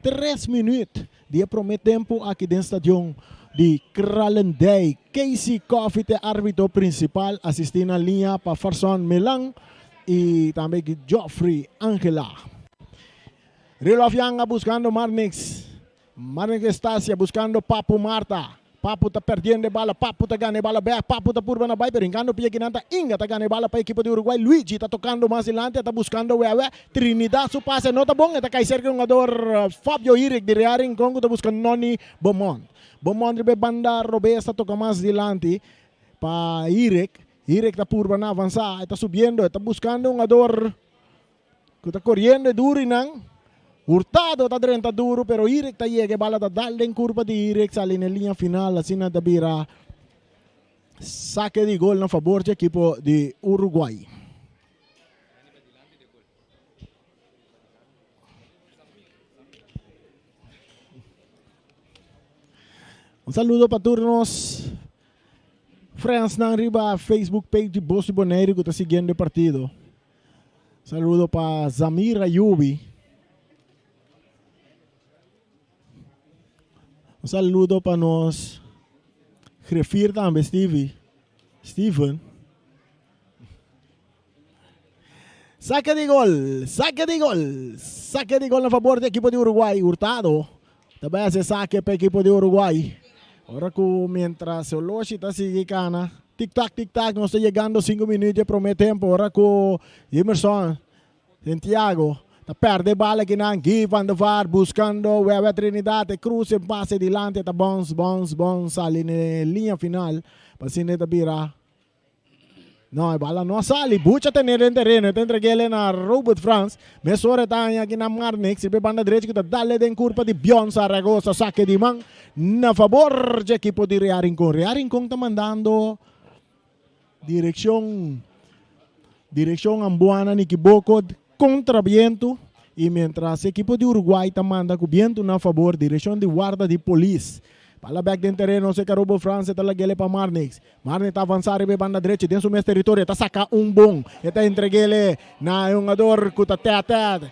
Tres minuut di e prome tempo aki den stadion di Kralendijk. Casey Coffey ta e arbitro principal, asisti na liña pa Farson Milan y tambe Geoffrey Angela. Rilof Yanga buscando Marnix. Marnix Estacia buscando Papu Marta. Papu ta perdiendo e bala, Papu ta gana e bala bek, Papu ta purba na bai pero hincando pia kinan ta Inga ta gana e bala pa ekipo di Uruguay. Luigi ta tocando mas dilanti, e ta buscando Wewe. Trinidad su pase no ta bon, e ta cay cerca e hungador Fabio Irick di Real Rincon cu ta busca Nonny Beaumont. Beaumont riba e banda robes ta toca mas dilanti pa Irick. Irick ta purba na avansa, e ta subiendo, e ta buscando e hungador Ku ta koriendo e duru i nan. Hurtado ta drenta duru pero Irek ta yega e bala ta dal den kurpa di Irek sali na e liña final asina ta bira sake di gol na fabor dje ekipo di Uruguay. Un saludo pa tur nos friendsnan riba Facebook page di Bos di Boneiru ku ta siguiendo e partido. Saludo pa Zamir Ayubi. Un saludo pa nos griffier tambe, Stevie. Steven. Saque di gol, saque di gol, saque di gol na favor di equipo di Uruguay. Hurtado ta bai haci saque pa equipo di Uruguay. Ora cu mientras Oloshi ta sigui cana, Tic tac, tic tac, nos ta yegando cinco minuut dje prome tempo ora cu Jimerson Santiago ta perde e bala akinan. Guy van der Vaart buscando Wewe Trinidad, e cruce e pase dilanti e ta bounce, bounce, bounce sali n'e liña final pa asina e ta bira. No, e bala no a sali. Bucha tene den tereno, e ta entreg'el na Robert Frans. Mesora e ta haña aki na Marnix riba e banda drechi ku ta dale den kurpa di Bjorn Zaragoza. Sake di man na fabor dje ekipo di Real Rincon. Real Rincon ta mandando direkshon direkshon Ambuana Nikiboko kontra bientu i mientras ekipo di Uruguay ta manda ku bientu na fabor direkshon di warda di polis. Bala bek den tereno seka Robert Frans e ta lag'el pa Marnix. Marnix ta avansa riba e banda drechi den su mes teritorio e ta saka un bon e ta entreg'el na e hungador ku ta tètè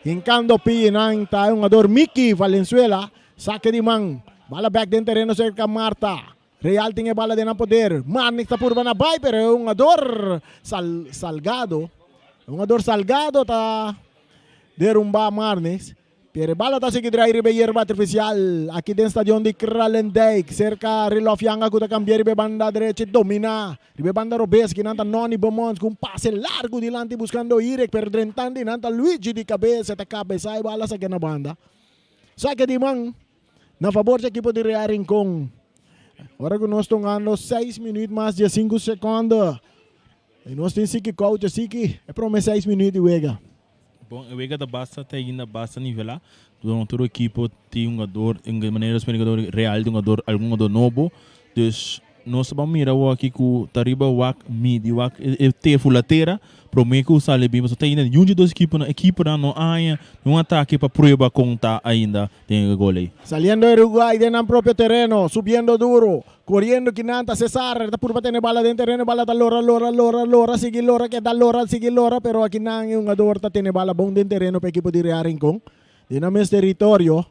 hinkando pie nan ta e hungador Mickey Valenzuela. Sake di man. Bala bek den tereno serka Marta. Real tin e bala den nan poder. Marnix ta purba na bai pero e hungador Sal Salgado e hungador Salgado ta derumba Marnix. Pero e bala ta sigui drai riba e yerba artifisial aki den stadion di Kralendijk serka Rilof Yanga ku ta kambia riba e banda drechi domina riba e banda robes kinan ta Nonny Beaumont ku un pase largu dilanti buskando Irek pero drentandi nan ta Luigi di kabes e ta kabesa e bala sake na banda. Sake di man na fabor dje ekipo di Real Rincon. Ora ku nos tongando seis minuut mas diesinku sekonde. I nos tin siki koucha siki e prome seis minuut di wega. Bon, e wega ta basta te ainda basta nivelá. Don tur ekipo tin hungador, en manera nos mira hungador Real tin hungador, algun hungador nobo. Dus nos ta ban mira awor aki ku ta riba wak midi wak e te fulatera prome ku sali bin pasobra te ainda niun di dos ekiponan ekiponan no a haña niun atake pa prueba kon ta ainda den e gol ei. Saliendo Uruguay den nan propio tereno, subiendo duro, coriendo kinan ta Cesar, ta purba tene bala den tereno, bala ta lora, lora, lora, lora, sigui lora, keda lora, sigui lora, pero akinan e hungador ta tene bala bon den tereno pa ekipo di Real Rincon. Den nan mes teritorio,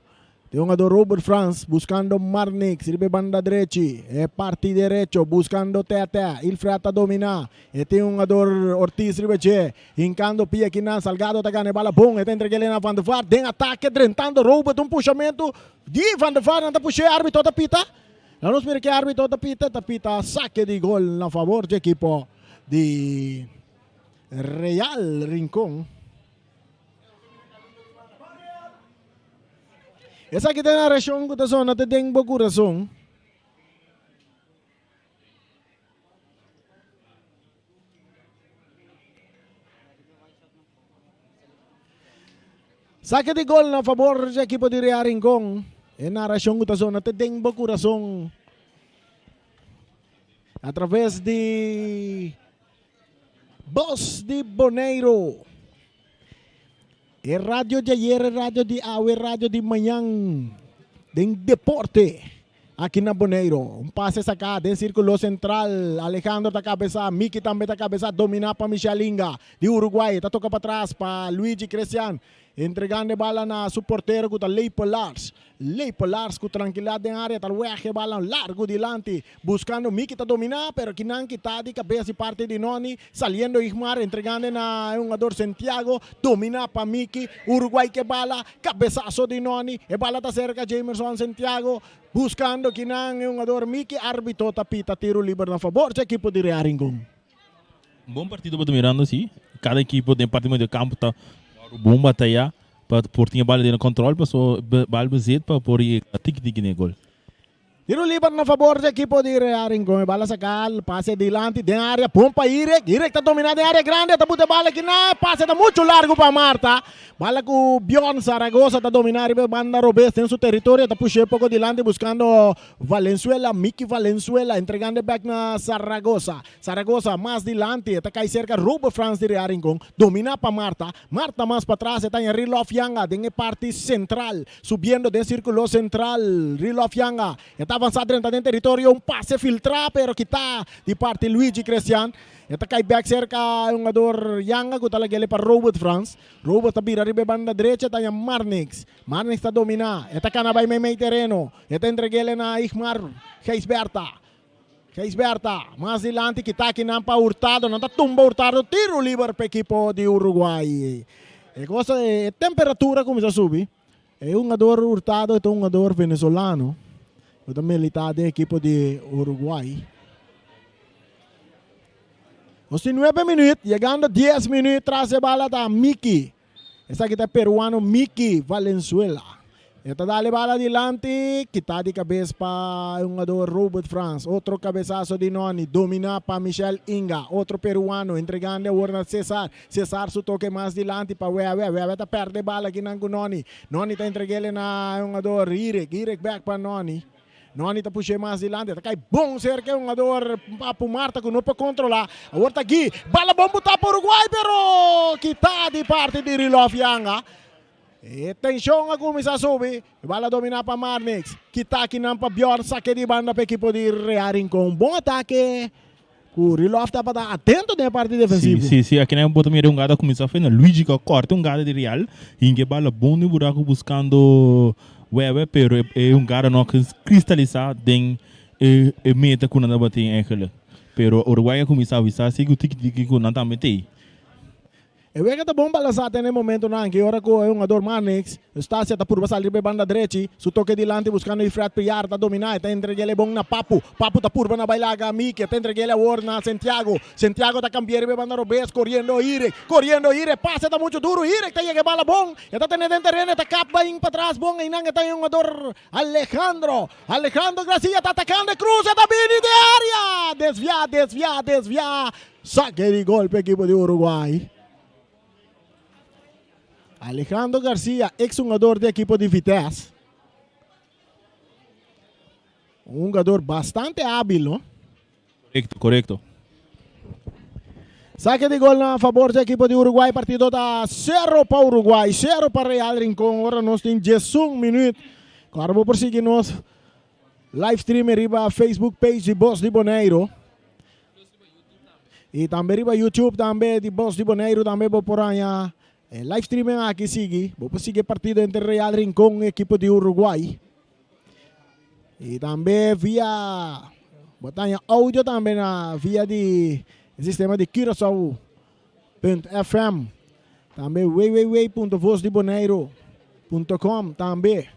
E hungador Robert Frans buscando Marnix riba e banda drechi. E parti derecho buscando Tete. Ilfred ta domina. E tin hungador Ortiz riba dje. Hincando pia kinan. Salgado ta gana e bala bon. E ta entrega Elena van der Vaart den atake drentando Robert. Un pushamento di van der Vaart. Nan ta pushe. Arbitro ta pita. Laga nos mira ke arbitro ta pita, ta pita sake di gol na favor dje ekipo di Real Rincon. Esaki ta e narashon ku ta sona te den bo kurason. Sake di gol na fabor dje ekipo di Real Rincon. E narashon ku ta sona te den bo kurason. A traves di Bos di Boneiru. E radio di ayer, e radio di awe, e radio di mañan den deporte aki na Boneiru. Un pase saká den sirkulo sentral. Alejandro ta kabesá, Miki tambe ta kabesá, dominá pa Michel Inga di Uruguay. Ta toka patras pa Luigi Crestian, entregando e bala na su portero ku ta Leipo Lars. Lepelaars ku trankilidat den área ta wèg e bala largu dilanti buskando Miki ta dominá pero kinan kita di kabes di parti di Noni saliendo Igmar entregando na e hungador Santiago dominá pa Miki Uruguay ke bala kabesaso di Noni e bala ta serka Jamerson Santiago buskando kinan e hungador Miki arbitro ta pita tiro liber na fabor dje ekipo di Real Rincon. Un bon partido bo ta mirando si kada ekipo den parti medio kampo ta bon bataya Pa por tin e bal den control paso bal bezit pa por yega tiki tiki den e gol. Tiro liber na fabor di ekipo di Real Rincon. E bal a saca pase dilanti den area. Bon pa Irek. Irek ta domina den area grandi. Ta buta e bal aki na. Pase ta mucho largo pa Marta. Bala cu Bjorn Zaragoza ta domina riba e banda robes den su territorio. Ta pushe poco dilanti buscando Valenzuela. Mickey Valenzuela entregando e bek na Zaragoza. Zaragoza mas dilanti. E ta cay cerca Robert Frans di Real Rincon. Domina pa Marta. Marta mas patras e ta haña Rilof Yanga den e parti sentral, subiendo den sirkulo sentral. Rilof Yanga e ta avansá drenta den teritorio, un pase filtrá pero kitá di parti Luigi Crestian. E ta kai bèk serka e hungador Yanga ku ta lag'el pa Robert Frans. Robert ta bira riba e banda drecha e ta haña Marnix. Marnix ta dominá, e ta kana bai meimei tereno. E ta entreg'el na Igmar Gijsbertha. Gijsbertha, mas dilanti kita akinan pa Hurtado, nan ta tumba Hurtado, tiro liber pa ekipo di Uruguay. E cosa, e temperatura cuminsa subi. E hungador Hurtado ta un hungador venezolano cu ta milita den ekipo di Uruguay. Nos tin nuebe minuut, yegando dies minuut tras e bala ta Miki. Esaki ta e peruano Mickey Valenzuela. E ta dal e bala dilanti, kita di kabes pa e hungador Robert Frans. Otro kabesaso di Noni, domina pa Michel Inga. Otro peruano entregando awor na Cesar. Cesar su toke mas dilanti pa Wewe. Wewe ta perde e bala akinan ku Noni. Noni ta entreg'el na e hungador Irek. Irek bek pa Noni. Noni ta push'é mas dilanti, ta kai bon serka e hungador Papu Marta ku no por kontrolá. Awor ta Guy, bala bon butá pa Uruguay pero kitá di parti di Rilof Yanga. E tenshon a kuminsá subi, e bala dominá pa Marnix, kitá kinan pa Bjorn sake di banda pa ekipo di Real Rincon. Bon atake ku Rilof tabata atento den e parti defensivo. Si, si, si, akinan bo ta mira e hungada a kuminsá fena. Luigi ku a kòrta e hungada di Real, hinka e bala bon den buraku buskando Wewe, pero e hungada no a kristalisá den e meta ku nan tabatin eigenlijk. Pero Uruguay a kuminsá avisá si ku tiki tiki ku nan tambe t'ei. E wega ta bon balansa te na e momentonan aki ora ku e hungador Marnix Eustacia ta purba sali riba e banda drechi. Su toke dilanti buskando i Fred Piar ta dominá. E ta entreg'el e bon na Papu. Papu ta purba na bai laga Miki. E ta entreg'el awor na Santiago. Santiago ta kambia riba e banda robes koriendo Irek. Koriendo Irek. Pase ta muchu duru. Irek ta yega e bala bon. E ta tene den tereno. E ta kap bai patras bon. Einan e ta e hungador Alejandro. Alejandro Gracia ta atakando e krus. E ta bini den área. Desviá, desviá, desviá. Saque di gol pa ekipo di Uruguay. Alejandro Garcia, ex hungador di ekipo di Vitesse. Un hungador bastante hábil, no? Correcto, correcto. Saque di gol na favor di ekipo di Uruguay. Partido ta 0 pa Uruguay, 0 pa Real Rincon. Ora nos tin 11 minuut. Claro, bo por sigui nos live stream riba Facebook page di Bos di Boneiro. Y tambe riba YouTube tambe di Bos di Boneiru tambe bo por haña e live streaming aki sigui. Bo por sigui e partido entre Real Rincon y ekipo di Uruguay. Y tambe via bo ta haña audio tambe na via di e sistema di Curaçao punt FM. Tambe www.vosdiboneiru punto com tambe.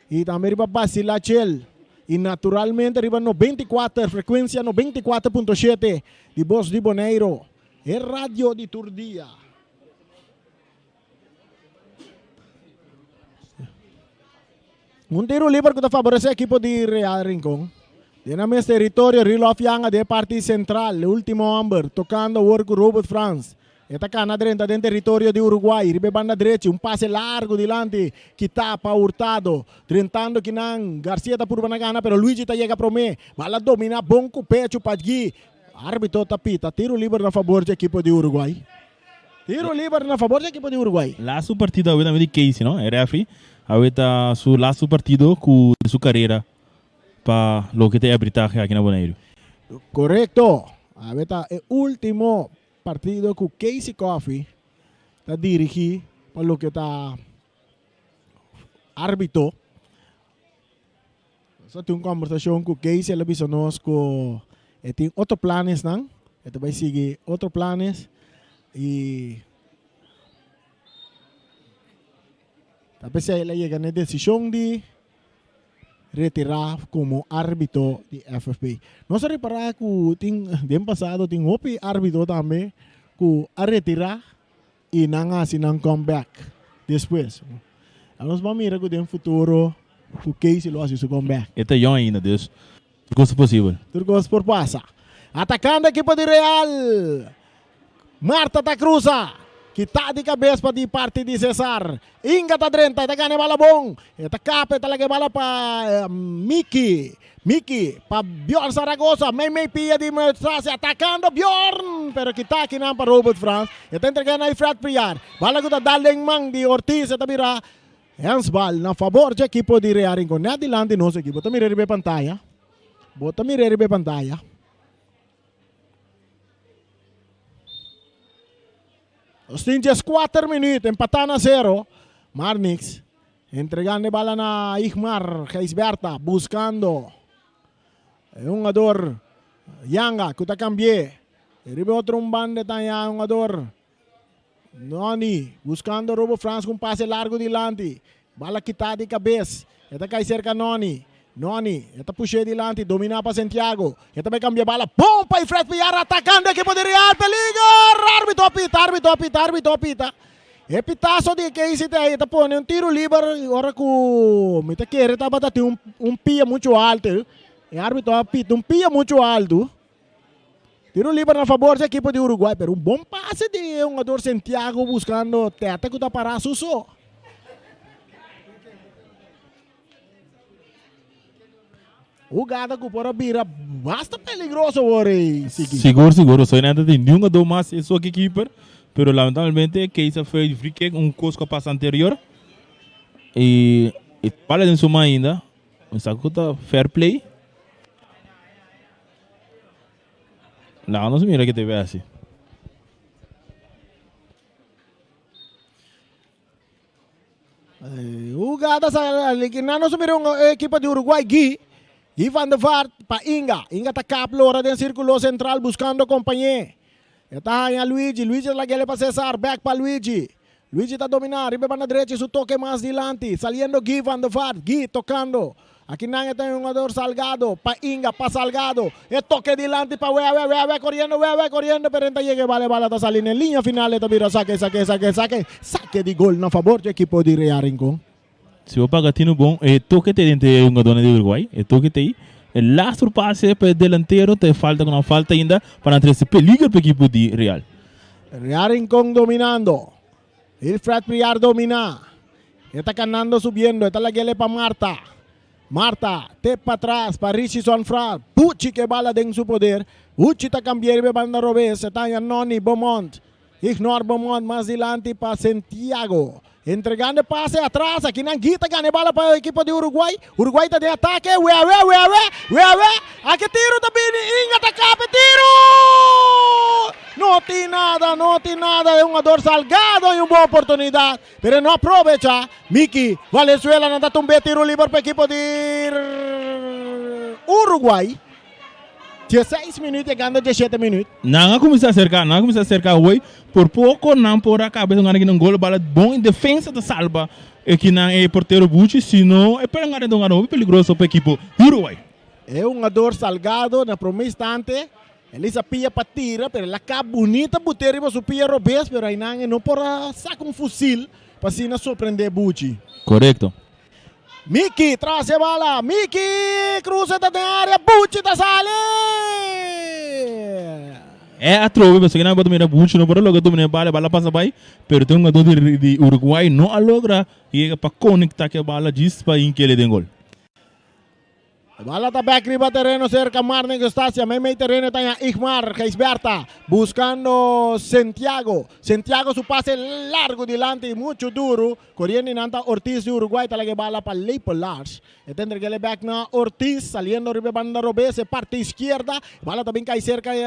Y tambe riba Basila Chel. Y naturalmente riba 94, frecuencia 94.7 di Bos di Boneiro, e radio di tur dia. Un tiro liber ku ta faboresé ekipo di Real Rincon. Den nan mes teritorio Rilof Yanga den e parti sentral, e ultimo homber, tokando awor ku Robert Frans. E ta kana drenta den teritorio di Uruguay riba e banda drechi, un pase largu dilanti kitá pa Hurtado. Drentando kinan, Garcia ta purba na gana pero Luigi ta yega promé. Bala dominá bon ku pechu pa Gui. Arbitro ta pita tiro liber na fabor dje ekipo di Uruguay. Tiro liber na fabor di ekipo di Uruguay. Laatste partido awe tambe di Casey no, e refri awe ta su laatste partido ku di su karera pa loke ta e arbitrahe aki na Boneiru. Korekto, awe ta e ultimo partido ku Casey Coffey ta dirigi pa loke ta arbitro. Nos a tin un kombersashon ku Casey, el a bisa nos ku e tin otro planesnan, e ta bai sigui otro planes i ta p'esei el a yega na e desishon di retirá komo árbitro di FFB. Nos a ripará ku tin den pasado tin hopi árbitro tambe ku a retirá i nan a hasi nan comeback despues. Nos ban mira ku den futuro ku Casey lo hasi su comeback. E ta yòn ainda, dus tur kos ta posibel. Tur kos por pasa. Atakando ekipo di Real. Marta ta krusa. Kita di kabes pa di parti di Cesar. Inga ta drenta, e ta gana e bala bon. E ta kapa, e ta laga e bala pa Miki. Miki pa Bjorn Zaragoza, mei mei pia di Mestrazi atacando Bjorn, pero kita akinan pa Robert Frans, e ta entrega na Fred Priar, bala cu ta dal den man di Ortiz e ta bira handsbal na fabor dje ekipo di Real Rincon, net dilanti nos ekipo, bo ta mira riba e pantaya, bo ta mira riba e pantaya. Nos tin 14 minuut, empata na 0, Marnix Entregando e bala na Igmar Gijsberta buscando e hungador Yanga cu ta cambi'e. Riba e otro un banda ta ya hungador Noni buscando Robo Frans cu un pase largo dilanti. Bala kita di cabes. E ta cay cerca Noni. Noni e ta push'e dilanti domina pa Santiago. E ta bay cambia bala. Bon pa Fred Villar atacando ekipo di Real. Peligro! Arbitro a pita, arbitro a pita, arbitro a pita. E pitaso di Casey te ahí ta pone un tiro liber ora cu mi ta kere tabata tin un, un pia mucho alto. E arbitro a pita un pia mucho alto. Tiro liber na favor di equipo di Uruguay, pero un bon pase di e jugador Santiago buscando Tete cu ta para su so. Hugada cu por a bira basta peligroso awor ey sigui. Sigur sigur soy nan ta tin niun jugador mas e soki keeper pero lamentablemente Kees a fei free kick un cos cu a pasa anterior y e bala den su man ainda mi sa cu ta fair play laga nos mira ke ta bay haci. Hugada sa liquidando su mira un equipo di Uruguay Guy. Guy van der Vaart pa Inga. Inga ta kap lora den circulo central buscando compañé. E ta haña Luigi. Luigi ta lagele pa Cesar. Back pa Luigi. Luigi ta domina riba e banda drechi su toke mas dilanti. Saliendo Guy van der Vaart. Guy tocando. Aki nan e ta un hungador Salgado pa Inga pa Salgado. E toke dilanti pa Wewe, Wewe coriendo, Wewe coriendo pero en ta yega e bala, e bala ta sali n'e liña final e ta bira sake, sake, sake, sake, sake di gol na fabor dje ekipo di Real Rincon. Si bo paga tinu bon, e toke ta ei den e hungadornan di Uruguay, e toke ta ei. E laatste pase pa e delantero ta e falta ku nan falta ainda pa nan trese peliger pa ekipo di Real. Real Rincon dominando. Wilfred Priar domina. E ta kanando subiendo. E ta lag'ele pa Marta. Marta te patras pa Richison Fra. Buchi ke bala den su poder. Buchi ta kambia riba e banda robes. E ta haña Noni Beaumont. Ignor Beaumont mas dilanti pa Santiago. Entregando e pase atras. Aki nan Gui ta gana e bala pa ekipo di Uruguay. Uruguay ta den atake. Weawe, weawe, weawe. Aki tiro ta bini. Inga ta kap e tiro! No tin nada, no tin nada. E hungador Salgado hay un bon oportunidad, pero no aprovecha. Miki, Valenzuela nan ta tumbe tiro liber pa ekipo di Uruguay. 16 minuut yegando 17 minuut. Nan a kuminsá aserká, nan a kuminsá aserká hoy. Por poko nan por a kaba esnan gana un gol, bala bon i defensa ta salba. E kinan e portero Buchi, si no e por ta un hopi peligroso pa ekipo di Uruguay. E hungador Salgado na prome instante el hisa pia pa tira pero el a ka bunita bute riba su pia robes pero aynan e no por a saka un fusil pa asina sorprende Buchi. Korekto. Miki tras e bala, Miki cruza ta den area, Buchi ta sali! E atrobe pasobra kinan bo ta mira Buchi no por a logra domina e bala, e bala pasa bai, pero tin un hungador di di Uruguay no a logra yega pa conecta cu e bala djis pa hinkele den gol. E bala ta bek riba tereno serka Marnix Eustacia, meimei tereno ta ña Igmar Gijsbertha buscando Sentiago, Sentiago su pase largo dilanti mucho duro, Coriendo y nan ta Ortiz di Uruguay ta laga e bala pa Leipel Lars. E ta entreg'el e bek na Ortiz saliendo riba e banda robes e parti izquierda. E bala ta bin cay cerca e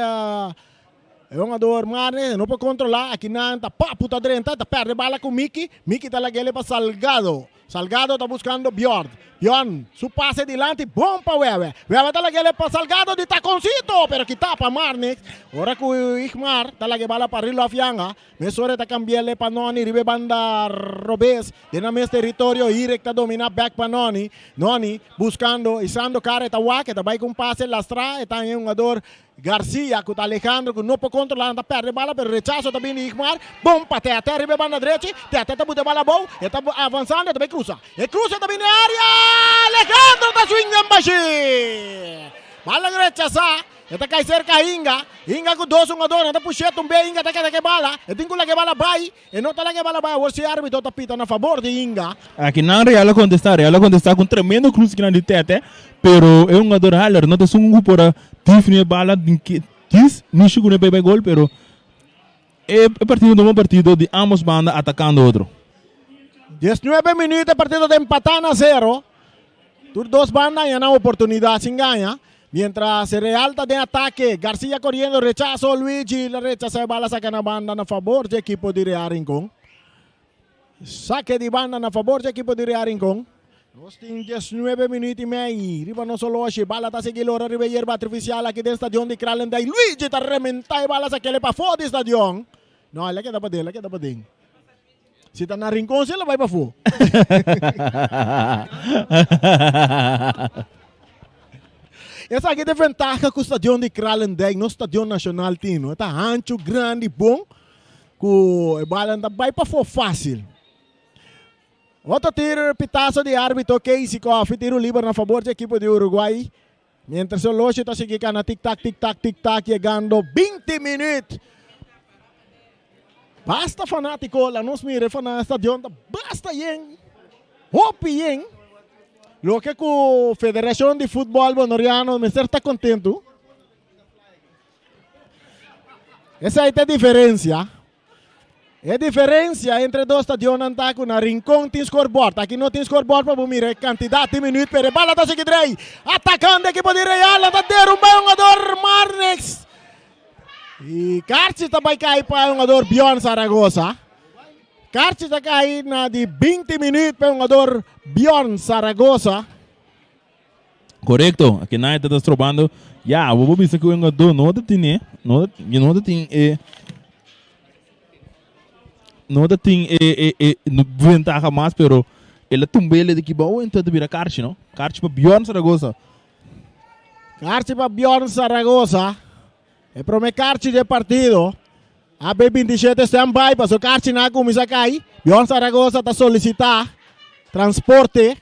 hungador Marnes. E no por controla. Aki nan ta Papu ta drenta. Ta perde bala cu Miki. Miki ta lag'el pa Salgado. Salgado ta buscando Bjorn. Bjorn su pase dilanti bon pa Wewe. Wewe ta lag'el pa Salgado di taconcito pero kita pa Marnix. Ora cu Igmar ta laga e bala pa Rilof Yanga. Mesora e ta cambi'el pa Noni riba e banda robes den nan mes territorio. Irek ta domina bek pa Noni. Noni buscando Isando Cara e ta wak e ta bay cu un pase lastra e ta haña e hungador Garcia cu ta Alejandro cu no por controla nan ta perde bala pero rechazo ta bini di Igmar. Bon pa Tete riba e banda drechi. Tete ta buta e bala abou e ta avanzando e ta bay cruza. E cruza ta bini area Alejandro ta swing den bashi. Bala rechasa. E ta kai serka Inga. Inga ku dos hungador nan ta push'é tumbe. Inga ta keda ku e bala. E tin ku laga e bala bai. E no ta laga e bala bai. Awor si e arbitro ta pita na fabor di Inga. Aki nan Real a kontestá. Real a kontestá ku un tremendo krus kinan di Tete. Pero e hungador Haller no ta esun ku por a defini e bala den ke dis mishi ku no e bai bai gol. Pero e partido ta un bon partido di ambos banda atakando otro. Diesnuebe minuut e partido ta empatá na sero. Tur dos banda haña nan oportunidat sin gaña. Mientras Real ta den atake, Garcia coriendo, rechazo Luigi, la rechaza e bala saca na banda na favor dje ekipo di Real Rincon. Sake di banda na favor dje ekipo di Real Rincon. Nos tin 19 minuut y mei riba nos oloshi. Bala ta sigui lora riba e yerba artificial aki den stadion di Kralendijk. Luigi ta rementa e bala sakele pafó di stadion. No, el a keda paden, el a keda paden. Si ta na Rincon si el a bai pafó. Esaki ta e ventaha ku stadion di Kralendijk, nos stadion nashonal tin, no? E ta hanchu, grandi, bon, ku e bala ta bai pafó fásil. Otro tiro pitazo di árbitro Casey Coffey, tiro liber na fabor di ekipo di Uruguay. Mientras e oloshi ta sigui kana tik tak, tik tak, tik tak, yegando 20 minuut. Basta fanátiko, la nos mira e fana stadion ta basta yen, hopi yen. Loke ku Federashon di Futbòl Boneriano mester ta kontentu. Esei ta e diferensia. E diferensia entre dos stadionnan ta ku na Rincon tin scorebord. Aki no tin scorebord pa bo mira e kantidat di minuut, pero e bala ta sigui drei. Atakando ekipo di Real, nan ta derumba e hungador Marnix. Y Karchi ta bai kai pa e hungador Bjorn Zaragoza. Karchi ta kai na di 20 minuut pa e hungador Bjorn Zaragoza. Korekto, aki nan e ta strobando. Ya, bo por bisa ku e hungador no ta tin e, no no ta tin e, no ta tin e e e ventaha mas, pero el a tumba el di kibou enton ta bira karchi no. Karchi pa Bjorn Zaragoza. Karchi pa Bjorn Zaragoza. E prome karchi di e partido. AB 27 stand by paso karchinan a kuminsá kai. Bjorn Zaragoza ta solisitá transporte.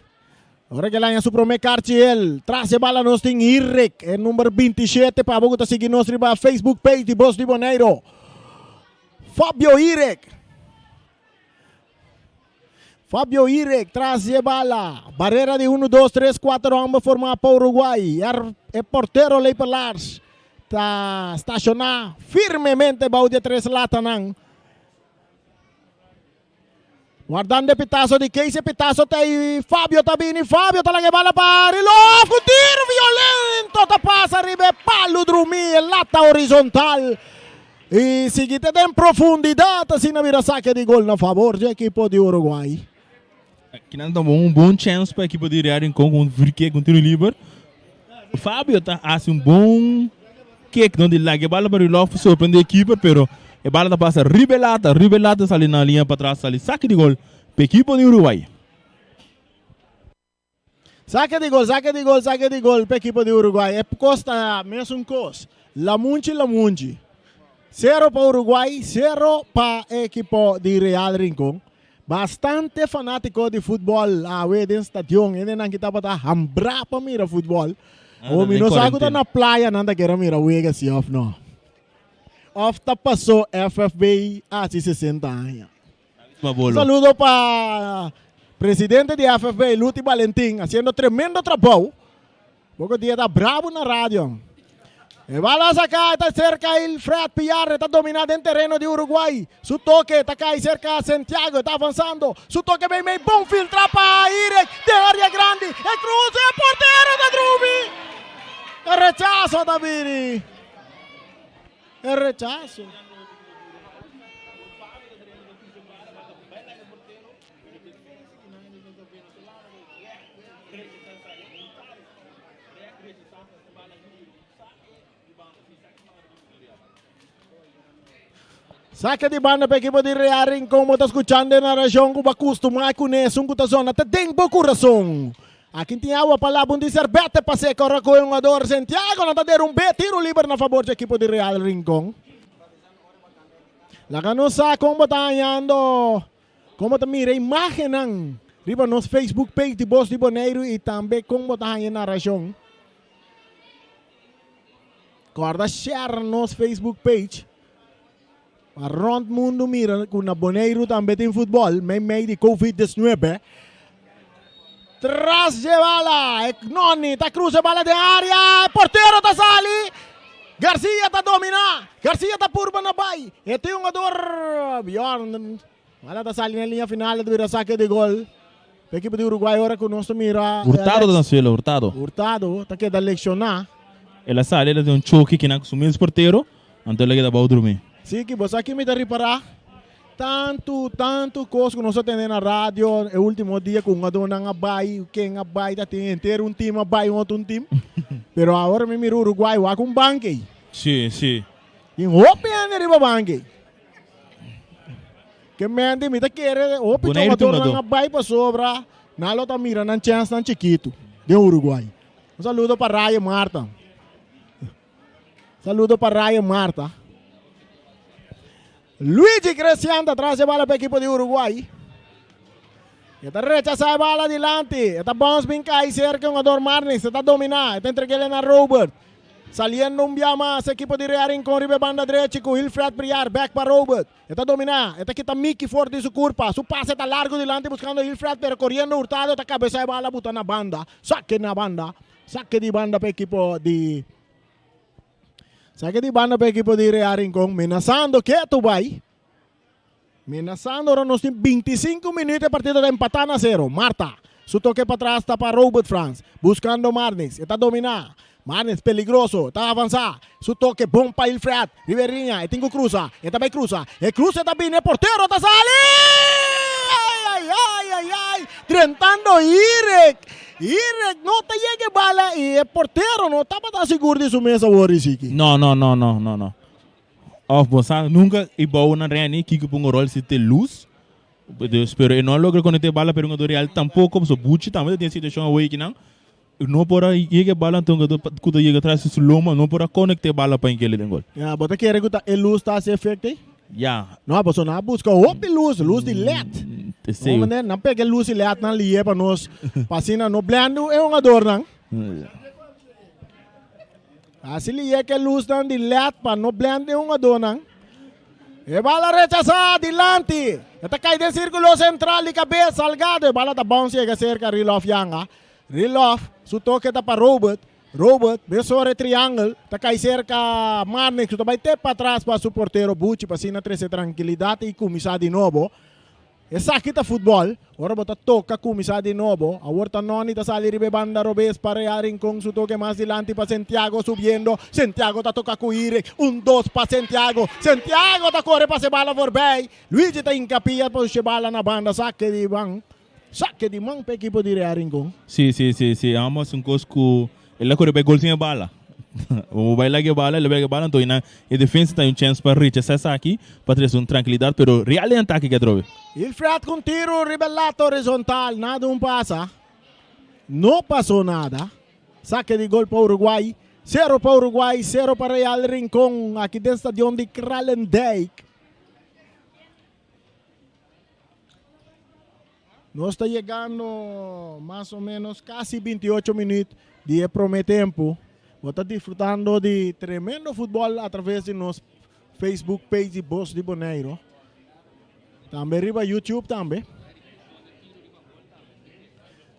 Ora ke laña su prome karchi el tras e bala nos tin Irek e number 27 pa abo ku ta sigui nos riba Facebook page di Bos di Boneiro. Fabio Irek. Fabio Irek tras di e bala. Barrera di 1, 2, 3, 4 homber formá pa Uruguay. E portero Leiper Lars ta stashoná firmemente bou di e tres latanan. Wardando e pitazo di Casey, pitazo ta ei, Fabio ta bini, Fabio ta laga e bala pa Rilov, un tiro violento ta pasa riba e palu drumi, e lata horizontal. Y sigui te den profundidad, asina bira saque di gol na favor di equipo di Uruguay. Kinan ta un bon chance pa equipo di Real Rincon cu un free kick, un tiro liber. Fabio ta haci un bon kick no di laga e bala pa Rilov pa sorprende e keeper, pero e bala ta pasa riba e lata, riba e lata sali na linea patras, sali saque di gol pa equipo di Uruguay. Sake di gol, sake di gol, sake di gol pa ekipo di Uruguay. E kos ta mesun kos. Lamunchi, lamunchi. Sero pa Uruguay, sero pa e ekipo di Real Rincon. Bastante fanátiko di futbòl awe den stadion. Hendenan ki tabata hambrá pa mira futbòl. Awor mi no sa ku ta na playa nan ta kere mira wega si òf no. Òf ta pasó FFB hasi 60 aña. Un saludo pa presidente di FFB, Luti Balentin, hasiendo tremendo trabou. Poko dia ta bravo na radio. E bala saca, ta cerca el Fred Pillar, ta domina den terreno di Uruguay. Su toque ta cai cerca Santiago, ta avanzando. Su toque bem bem, bom filtra pa Irek, den área grande. E cruce, e portero ta drumi. E rechazo ta bini. E rechazo. Saque di banda pa equipo di Real Rincon. Bo ta escuchando e narracion cu bo a custuma cune. Esun cu ta zona ta den bo curason. Aki tin awa pa laba un di serbete pa seca ora cu e hungador Santiago no ta derumbe. Tiro liber na fabor di equipo di Real Rincon. Laga nos sa con bo ta hañando. Kon bo ta mira e imágennan riba nos Facebook page di Bos di Boneiru i tambe kon bo ta haña e narashon. Kòrda share nos Facebook page pa rònt mundu mira ku na Boneiru tambe tin futbòl meimei di Covid 19. Tras dje bala, e Noni ta krusa e bala den área, e portero ta sali, Garcia ta dominá, Garcia ta purba na bai, e tin hungador Bjorn, bala ta sali na liña final, e ta bira sake di gol pa ekipo di Uruguay ora ku nos ta mira Hurtado ta na suelo, Hurtado. Hurtado ta keda lekshoná. El a sali, el a tin un choke kinan ku su mes portero, anto el a keda bou drumí. Sí, ki bo sa ki mi ta ripará? Tantu, tantu kos ku nos a tende na radio e último dia ku hungadónan a bai, ken a bai, ta tin henter un tim a bai un otro un tim. Pero awor mi mira Uruguay wak un bank ei. Sí, sí. Tin hopi hende riba bank ei. Ke mente mi ta kere hopi Boneiru tin jugadornan hungadó. a bai pasobra nan lo ta mira nan chènsnan chikitu den Uruguay. Un saludo pa Ryan Marta. Saludo pa Ryan Marta. Luigi Crecian ta tras e bala pa ekipo di Uruguay. E ta rechasá e bala dilanti. E ta bounce bin kai serka hungador Marnix. E ta dominá. E ta entreg'é na Robert. Saliendo un bia mas ekipo di Real Rincon riba e banda drechi ku Wilfred Briar. Bek pa Robert. E ta dominá. E ta kita Mickey for di su kurpa. Su pase ta largu dilanti buskando Wilfred pero koriendo Hurtado ta kabesá e bala buta na banda. Sake na banda. Sake di banda pa ekipo di. Sake di banda pa ekipo di Real Rincon menasando ketu bai. Menasando ora nos tin 25 minuut e partido ta empatá na sero. Marta su toke patras ta pa Robert Frans buscando Marnix. E ta dominá. Marnix peligroso ta avansá. Su toke bon pa Ilfred Riveriña. E tin ku krusa. E ta bai krusa. E kruse ta bini e portero ta sali! Ai ai ai ai ai! Drentando Irek. Irek no ta yega e bala y e portero no tabata sigur di su mes awor Isiki. No, no, no, no, no, no. Of bo sa nunca e bou na Renny kiko pongo rol si te luz. Dus, pero e no a logra conecta e bala pero un Real tampoco, so Buchi tambe ta tin e situacion awor kinan. No por a yega e bala anto un cu ta yega tras di su loma no por a conecta e bala pa inkele den gol. Ya, bo ta kere cu ta e luz ta haci efecto ey? Ya. No, pasobra nan a busca hopi luz, luz di led. Esey. No, meneer, nan pega e luz di led nan liye pa nos, pa asina no blende e hungadornan. Asi liye ke luznan di led pa no blende e hungadornan. E bala rechasá dilanti. E ta kai den sirkulo sentral di kabes Salgado. E bala ta bounce yega serka Rilof Yanga. Rilof su toke ta pa Robert. Robert mesora e triangel ta kai serka Marnix ku ta bai te patras pa su portero Buchi pa asina trese trankilidat i kuminsá di nobo. Esaki ta futbòl, ora bo ta toka kuminsá di nobo. Awor ta Noni ta sali riba e banda robes pa Real Rincon su toke mas dilanti pa Sentiago subiendo. Sentiago ta toka ku Irek. Un dos pa Sentiago. Sentiago ta kore pasa e bala forbei. Luigi ta hinka pia pa usha e bala na banda. Sake di man. Sake di man pa ekipo di Real Rincon. Sí, sí, sí, sí. Amos un kos ku el a kore bai gol sin e bala. Bo bai laga e bala, el a bai laga e bala, anto einan e defensa ta un chèns pa rechasá esaki, pa trese un trankilidat, pero Real den atake ke atrobe. Wilfred ku un tiru riba e lata horizontal, nada un pasa. No pasó nada. Sake di gol pa Uruguay. Sero pa Uruguay, sero pa Real Rincon aki den stadion di Kralendijk. Nos ta yegando mas o menos casi 28 minuut di e prome tempo. Bo ta disfrutando di tremendo futbol a traves di nos Facebook page di Bos di Boneiro. Tambe riba YouTube tambe.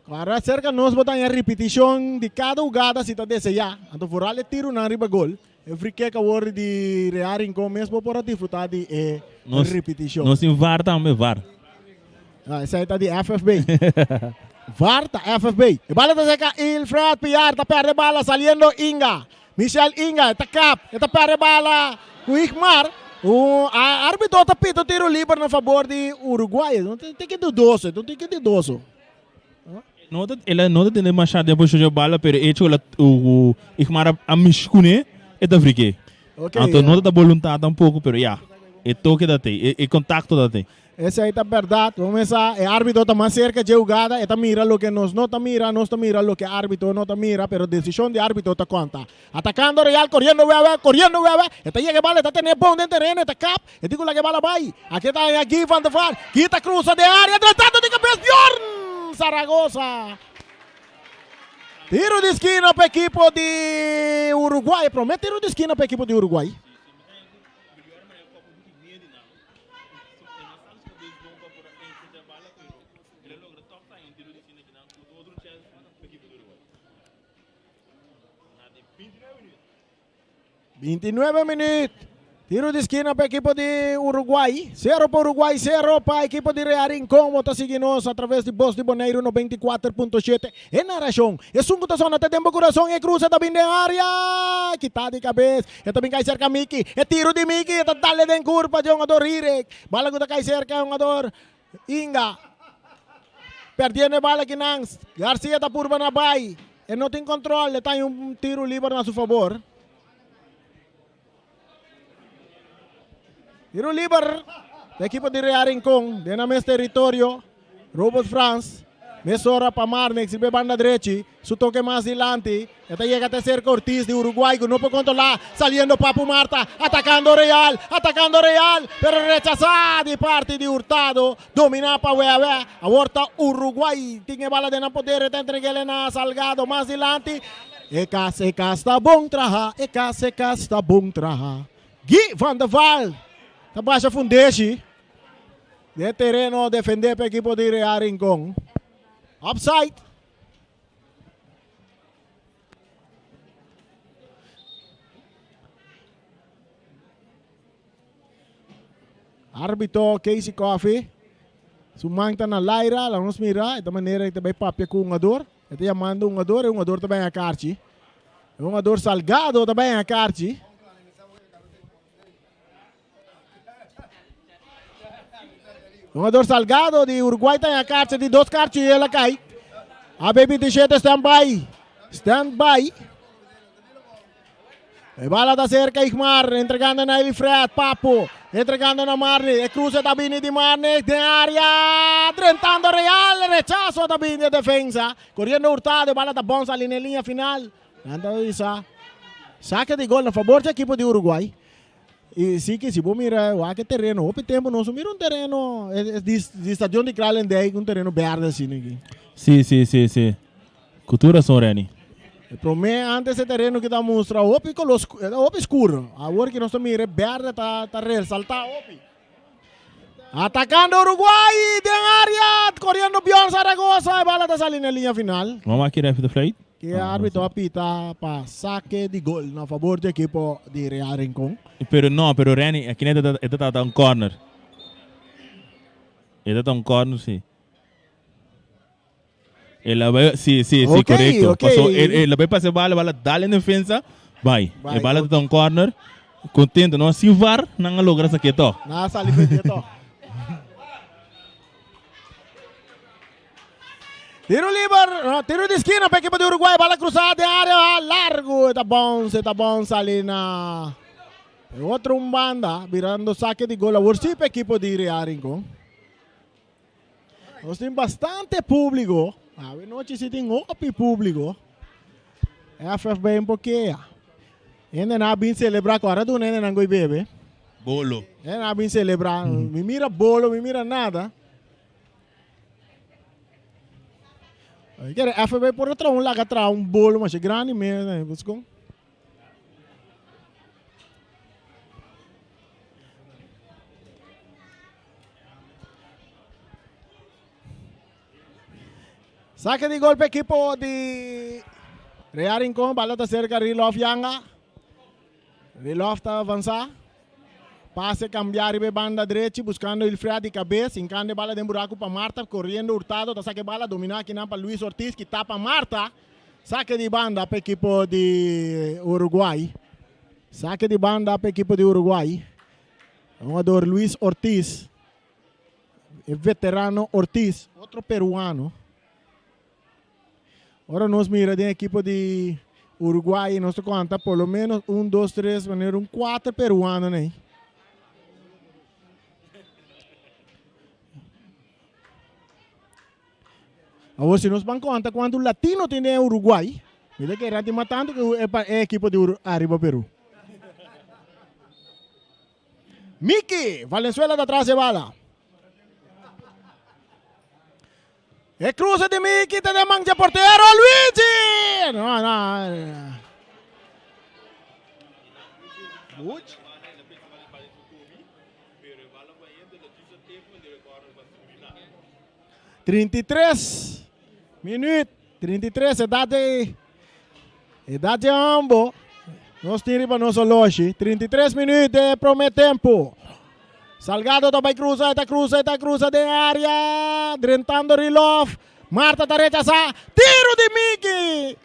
Ahora cerca nos bo ta haña ripiticion di cada hugada si ta desea. Anto vooral e tironan riba gol. E free kick awor di Real Rincon mes bo por a disfruta di e Nos, ripiticion. nos tin VAR tambe, VAR. Ah, esei ta di FFB. VAR ta FFB. E bala ta cerca Ilfred Piar ta perde bala saliendo Inga. Michel Inga ta kap, e ta perde bala ku Igmar. Un arbitro ta pita un tiro liber na fabor di Uruguay. No tin ki dudoso, no tin ki dudoso. No ta, el a no ta tene masha den posicion dje bala, pero e hecho ku el a ku Igmar a mishi kuné, e ta frik'é. Okay, Anto no ta ta boluntad tampoko, pero ya, e toke ta tei, e e kontakto ta tei. Esei ta bèrdat. Bo mesa, e árbitro ta mas serka dje hugada, e ta mira loke nos no ta mira, nos ta mira loke árbitro no ta mira, pero desishon di árbitro ta konta. Atakando Real, koriendo wèwè, koriendo wèwè, e ta yega e bala, e ta tene bon den tereno, e ta kap, e tin ku laga e bala bai. Aki ta haña Guy van der Vaart, Guy ta krusa den área, drentando di kabes Bjorn Zaragoza. Tiro di skina pa ekipo di Uruguay, e promé tiro di skina pa ekipo di Uruguay. 29 minuut. Tiro di esquina pa equipo di Uruguay. Cero pa Uruguay, cero pa equipo di Real Rincón. Bo ta sigui nos a traves di Bos di Boneiru 94.7. E narracion. Esun cu ta sona ta den bo corazon. E cruza ta bin den area. Kita di cabes. E ta bin cay cerca Miki. E tiro di Miki. E ta dale den curpa di hungador Rirek. Bala cu ta cay cerca hungador Inga. Perdiendo e bala kinan. Garcia ta purba na bay. E no tin control. E ta hay un tiro liber na su favor. Tiro liber. E equipo di Real Rincon. Den nan mes territorio. Robert Frans. Mesora pa Marnix riba e banda drechi. Su toke mas dilanti. E ta yega te cerca Ortiz di Uruguay cu no por controla. Saliendo Papu Marta. Atacando Real. Atacando Real. Pero rechasa di parti di Hurtado. Domina pa Wewe. Awor ta Uruguay. Tin e bala den nan poder. E ta entreg'el na Salgado. Mas dilanti. E cas, e cas ta bon traha. E cas, e cas ta bon traha. Guy van der Waal ta basha fundeshi. Den tereno defende pa ekipo di Real Rincon. Offside. Arbitro Casey Coffey. Su man ta na laira, laga nos mira, e ta manera e ta bai papia ku hungador. E ta yamando hungador, e hungador ta bai haña karchi. E hungador Salgado ta bai haña karchi. Jugador Salgado di Uruguay ta haña karchi di dos karchi y el a kai. AB 27 stand by. Stand by. E bala ta cerca Igmar, entregando na Elifred, Papo, entregando na Marley, e cruce ta bini di Marley den area, drentando Real, rechazo ta bini de defensa, corriendo Hurtado, e bala ta bon sali na linea final. Nan ta bisa saque di gol na favor di equipo di Uruguay. Y si que si bo mira wak e terreno, hopi tempo nos no mira un terreno di di stadion di Kralendijk, un terreno berde asina aki. Si, si, si, si. Cu tur razon Renny. E prome antes e terreno ki ta mustra hopi color hopi scuro. Awor ki nos ta mira e berde ta ta resalta hopi. Atacando Uruguay den area, corriendo Bjorn Zaragoza, e bala ta sali na linea final. Vamos aki ref de fluit. Ke arbitro a pita pa sake di gol na favor di ekipo di Real Rincon. Pero no, pero Renny, aki net e ta ta un corner. E ta ta un corner si. El a bai, si, si, si, Ok, correcto. ok. Paso, el, el a bai pasa e bala, bala dal en defensa, bai. Bai, E bala ta un corner. Contento, no? Sin VAR, nan a logra saké toch. Nan a sali perdié toch. Tiro liber, no, tiro di esquina pa equipo di Uruguay, bala cruzada den area, largo, e ta bounce, e ta bounce sali na e otro un banda, birando saque di gol awor sí pa equipo di Real Rincon. Nos tin bastante público. Awe nochi si tin hopi públiko. FFB un pokea. Hende nan a bin selebrá ku ora duna hende nan goi bebe. Bolo. Hende nan a bin selebrá. Mi mira bolo, mi mira nada. Mi kere FFB por a traha un laga traha un bolo masha grandi mes. Bos kon? Saque di golpe equipo di Real Rincón. Bala ta cerca Rilof Yanga. Rilof ta avanza. Pase cambia riba e banda drechi buscando Ilfred di cabez. Hincando e bala den buraco pa Marta. Corriendo Hurtado ta saca e bala. Domina akinan pa Luis Ortiz ki tapa Marta. Saque di banda pa equipo di Uruguay. Saque di banda pa equipo di Uruguay. Jugador Luis Ortiz. E veterano Ortiz, otro peruano. Ora nos mira den equipo di Uruguay, nos ta conta por lo menos un, dos, tres, manera un cuatro peruano nei. Awor si nos ban conta cuanto latino tin den Uruguay, mi ta kere tin mas tanto cu e equipo di ariba Peru. Miki Valenzuela ta tras e bala. E cruce di Miki ta den man dje portero Luigi. No, no. Buch. 33 minuut, 33 edad de edad de ambo. Nos tin riba nos oloshi. 33 minuut de prome tempo. Salgado ta bai cruza, ta cruza, ta cruza den area. Drentando Rilov. Marta ta rechasa. Tiro di Miki!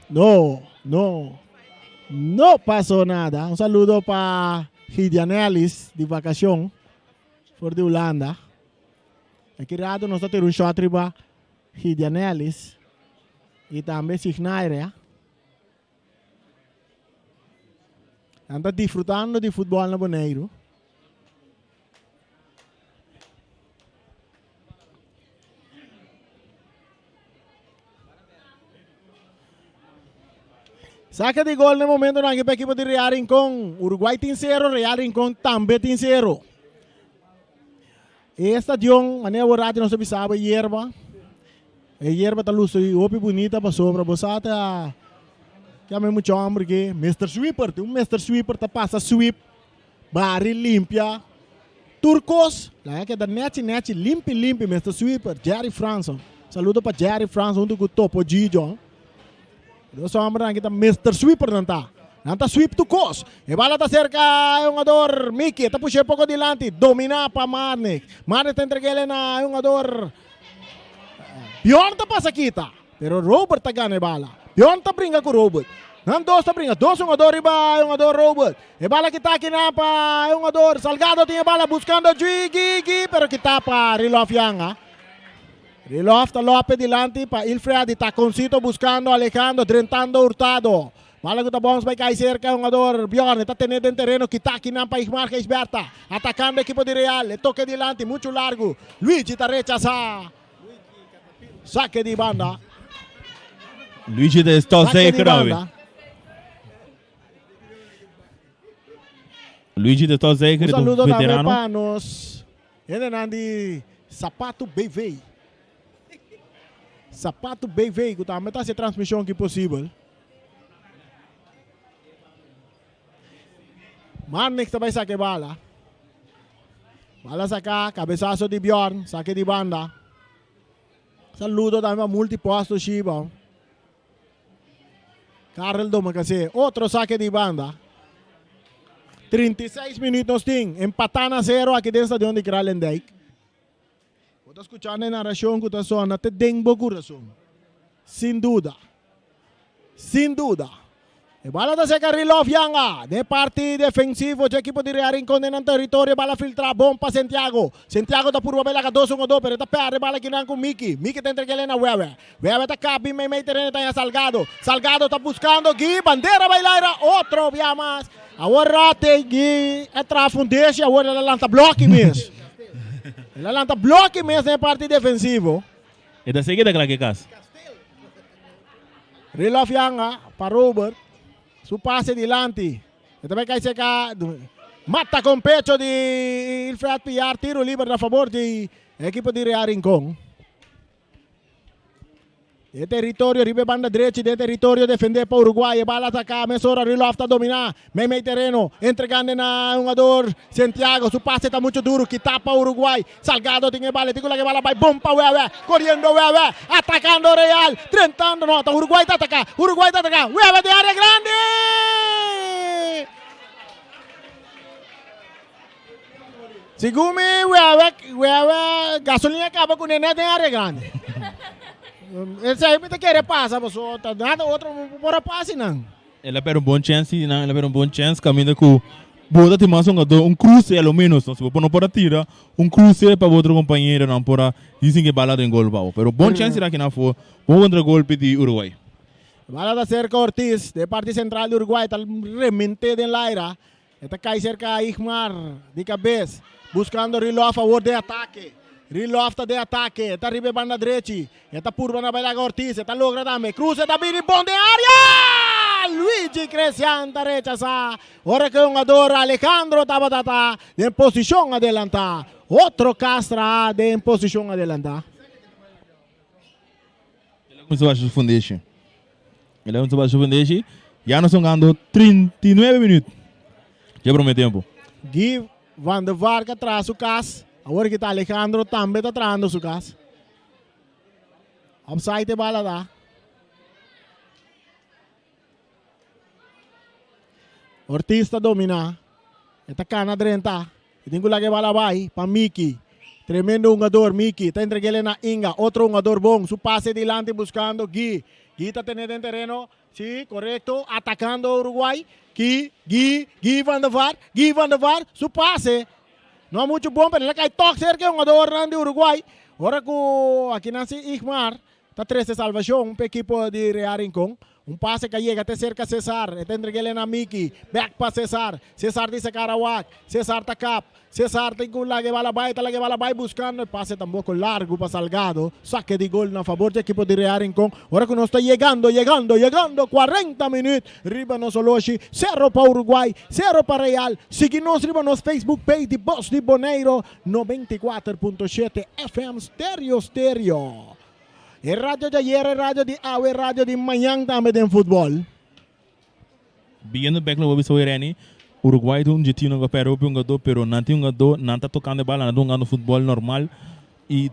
No, no. No pasó nada. Un saludo pa Gidianelis di vacacion for di Hulanda. Aki rato nos ta tira un shot riba Gidianelis y tambe Signaire. Nan ta disfrutando di futbol na Boneiru. Saque di gol na momento nan pa equipo di Real Rincón. Uruguay tin cero, Real Rincón tambe tin cero. E stadion, manera bo rati nos a bisaba, yerba. E yerba ta luci hopi bunita pasobra bo sa ta kiami mucha homber ke Mister Sweeper. Tin un Mister Sweeper ta pasa sweep, bari, limpia tur kos. Laga keda nechi nechi, limpi limpi Mister Sweeper, Jerry Franson. Saludo pa Jerry Franson huntu ku Topo Gijo. Dos hombernan aki ta Mister Sweeper nan ta. Nan ta sweep tur kos. E bala ta serka e hungador Mickey. E ta pusha e poko dilanti. Domina pa Marnix. Marnix ta entreg'el na e hungador Bjorn ta pasa kita, pero Robert ta gana e bala. Bjorn ta bringa ku Robert. Nan dos ta bringa, dos hungador riba e hungador Robert. E bala kita akinan pa e hungador Salgado tin e bala buskando Gui Gui Gui, pero kita pa Rilof Yanga. Rilof ta lope dilanti pa Ilfredi, takoncito buskando Alejandro, drentando Hurtado. Bala ku ta bons bai kai serka e hungador Bjorn, e ta tene den tereno, kita akinan pa Igmar Gijsberta. Atakando ekipo di Real, e toke dilanti muchu largu, Luigi ta rechasa. Sake di banda. Luigi ta stop Sake di zeker awe. banda. Luigi ta stop zeker, Un e ta un saludo tambe veterano. pa nos hendenan di Sapatu BV. Sapatu BV ku tambe ta hasi e transmishon aki posibel. Marnix ta bai saka e bala. Bala saka, cabezazo di Bjorn, sake di banda. Saludo tambe pa Multiposto Shiba. Karel Domacassé, otro sake di banda. 36 minuut nos tin, empatá na zero aki den stadion di Kralendijk. Bo ta skuchando e narashon ku ta sona te den bo kurason. Sin duda. Sin duda. E bala ta seka Rilof Yanga. Den e parti defensivo dje ekipo di Real Rincon den nan teritorio. E bala filtra bon pa Santiago. Santiago ta purba bela ka dos un o do pero e ta perde e bala kinan ku Miki. Miki ta entreg'el na Wewe. Wewe ta kabi meimei tereno ta haña Salgado. Salgado ta buskando Gui. Bandera bai laira. Otro bia mas. Awor rate Gui a traha fundeshi awor el a lanta bloki mes. El a lanta bloki mes den e parti defensivo. E ta sigui ta kla ke kas. Rilof Yanga pa Robert. Su pase dilanti. E ta bai kai serka mata con pecho di Ilfred Piar. Tiro liber na favor di ekipo di Real Rincon. E territorio riba e banda drechi den territorio defende pa Uruguay. E bala ataka mesora Rilof ta domina meimei tereno entregando na hungador Santiago. Su pase ta mucho duro kita pa Uruguay. Salgado tin e bala e tin ku laga e bala bai bon pa Wewe. Koriendo Wewe atakando Real drentando no ta Uruguay ta ataka Uruguay ta ataka Wewe den area grandi. Segun mi wewe wewe gasolina kaba ku nene den área grandi. Esei mi ta kere pasa paso ta nada otro por a pasa nan. El a perde un bon chèns si nan, el a perde un bon chèns kaminda ku bo ta tin mas hungadó, un kruse a lo ménos, no si bo no por a tira un kruse pa bo otro kompañeronan por a dicen ke bala den gol pa bo. Pero bon chèns tira kinan afó, bon kontragolpe di Uruguay. Bala ta serka Ortiz, den parti sentral di Uruguay ta remente den laira. E ta kai serka Igmar di kabes, buskando Rilof awor den atake. Rilof ta den atake, e ta riba e banda drechi. E ta purba na bai laga Ortiz, e ta logra tambe. Cruz e ta bini bon den area! Luigi Crecian ta rechasá ora ku e hungador Alejandro tabata ta den posishon adelantá. Otro kas traha den posishon adelantá. El a kuminsá basha su fundeshi. El a kuminsá basha su fundeshi. Ya nos hungando 39 minuut dje prome tempo. Guy van der Vark a traha su kas. Awor ki ta Alejandro tambe ta trahando su kas. Offside e bala ta. Ortiz ta domina. E ta kana drenta. E tin ku laga e bala bai pa Miki. Tremendo hungador Miki. Ta entreg'el na Inga. Otro hungador bon. Su pase dilanti buskando Guy. Guy ta tene den tereno. Si, korekto. Atakando Uruguay. Guy, Guy, Guy van der Vaart. Guy van der Vaart. Su pase no a muchu bon pero el a kai tòg serka e hungadornan di Uruguay. Ora ku aki nan si Igmar ta trese salvashon pa ekipo di Real Rincon. Un pase ka yega te serka Cesar, e ta entreg'el na Miki, bek pa Cesar, Cesar di sacar a wak, Cesar ta kap, Cesar tin ku laga e bala bai, ta laga e bala bai buskando e pase tamboco largu pa Salgado, sake di gol na fabor di ekipo di Real Rincon, ora ku nos ta yegando, yegando, yegando 40 minuut riba nos oloshi, sero pa Uruguay, sero pa Real, sigui nos riba nos Facebook page di Bos di Boneiro 94.7 FM Stereo Stereo. E radio di ayer, e radio di awe, e radio di mañan tambe den futbol. Biendo bek lo bo bisa hoy Renny, Uruguay ta un dje team ku a perde hopi hungadó pero nan tin hungadó, nan ta tokando e bala, nan ta hungando futbol normal i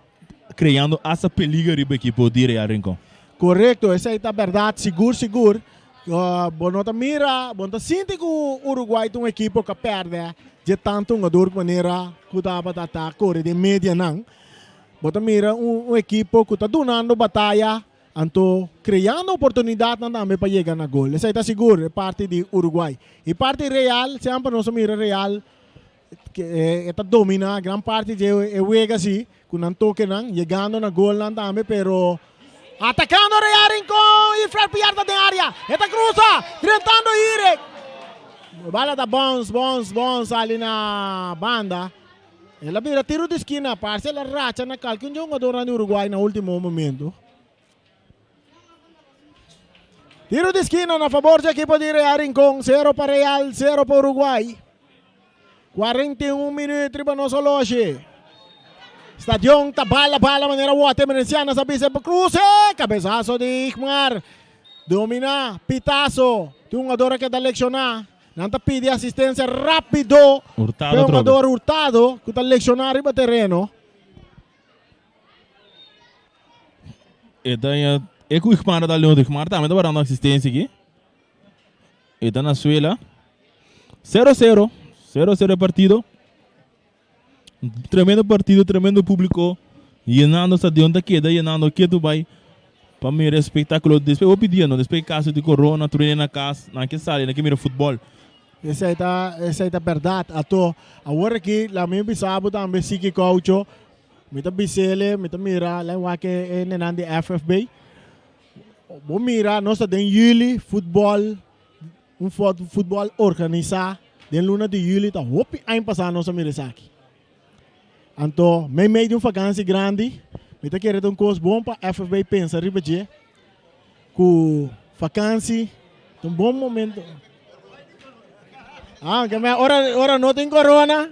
kreando asta peliger riba ekipo di Real Rincon. Korekto, esei ta bèrdat, sigur sigur. Bo no ta mira, bo no ta sinti ku Uruguay ta un ekipo ku a pèrdè dje tantu hungador manera ku tabata ta kore den medianan. Bo ta mira un ekipo ku ta dunando bataya, anto kreando oportunidatnan tambe pa yega na gol. Esei ta sigur e parti di Uruguay. E parti Real, semper nos a mira Real e ta dominá gran parti di e wega si, ku nan tokenan, yegando na golnan tambe, pero atakando Real Rincon i Fred Piar ta den área, e ta krusa, drentando Irek. Bala ta bons, bons, bons sali na banda. El a bira tiro di skina, parse el a racha na kalke un dje hungadornan di Uruguay na ultimo momento. Tiro di skina na fabor dje ekipo di Real Rincon, sero pa Real, sero pa Uruguay. 41 minuut riba nos oloshi. Stadion ta bala bala manera Water Emerenciana sa bisa cruce, cabezazo di Igmar. Domina, pitazo, tin hungador a keda lecciona. Nan ta pidi asistencia rapido Hurtado p'e atrobe. hungador Hurtado cu ta lecciona riba tereno. E ta ya e cu Igmar ta leon Igmar tambe ta barando asistencia aki. E ta na suela. 0-0. 0-0 e partido. Tremendo partido, tremendo publico yenando stadion ta keda yenando ketu bai pa mira espectaculo despues hopi dia no despues caso di corona tur hende na cas nan ke sali nan ke mira futbol. Esei ta esei ta berdad ato awor aki la mi bisa bo tambe siki caucho mi ta bisele mi ta mira la wak e nenan di FFB bo mira nos ta den juli futbol Un futbol organisa den luna di juli ta hopi aña pasa nos a mira esaki. Anto meimei di un vakansi grandi. Mi ta kere ta un kos bon pa FFB pensa riba dje ku vakansi ta un bon momento. Ah, ke me ora ora no tin corona,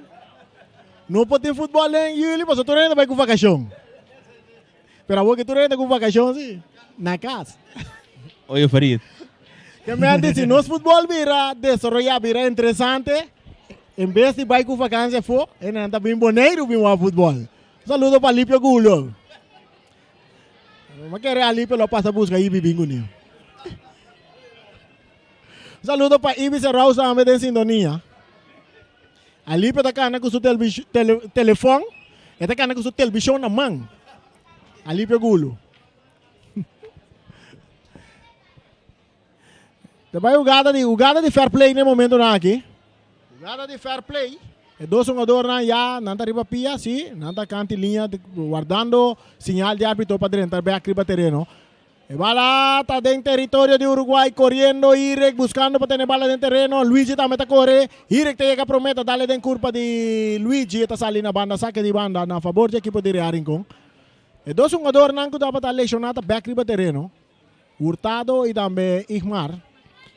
no por tin futbol den juli pasobra tur hende ta bai ku vakashon. Pero awor ke tur hende ku vakashon si, na kas. Oye Farid. Ke me a di si nos futbol bira desaroyá, bira interesante, en bes di bai ku vakansi afó, hendenan ta bin Boneiru bin wak futbol. Un saludo pa Alipio Gulo. Ma kere Alipio lo pasa buska Ibi bin kuné. Un saludo pa Ibi Serrao tambe den sintonia. Alipio ta kana ku su tele, telefon, e ta kana ku su televishon na man. Alipio Gulo. Ta bai hugada di hugada di fair play na e momentonan aki. Hugada di fair play. E dos hungadornan ya nan ta riba pia, si, nan ta kanti liña wardando señal di arbitro pa drenta bek riba tereno. E bala ta den teritorio di Uruguay koriendo Irek buskando pa tene bala den tereno. Luigi tambe ta kore. Irek ta yega prome ta dale den kurpa di Luigi e ta sali na banda sake di banda na fabor di ekipo di Real Rincon. E dos hungadornan ku tabata leshona ta bek riba tereno. Hurtado y tambe Igmar.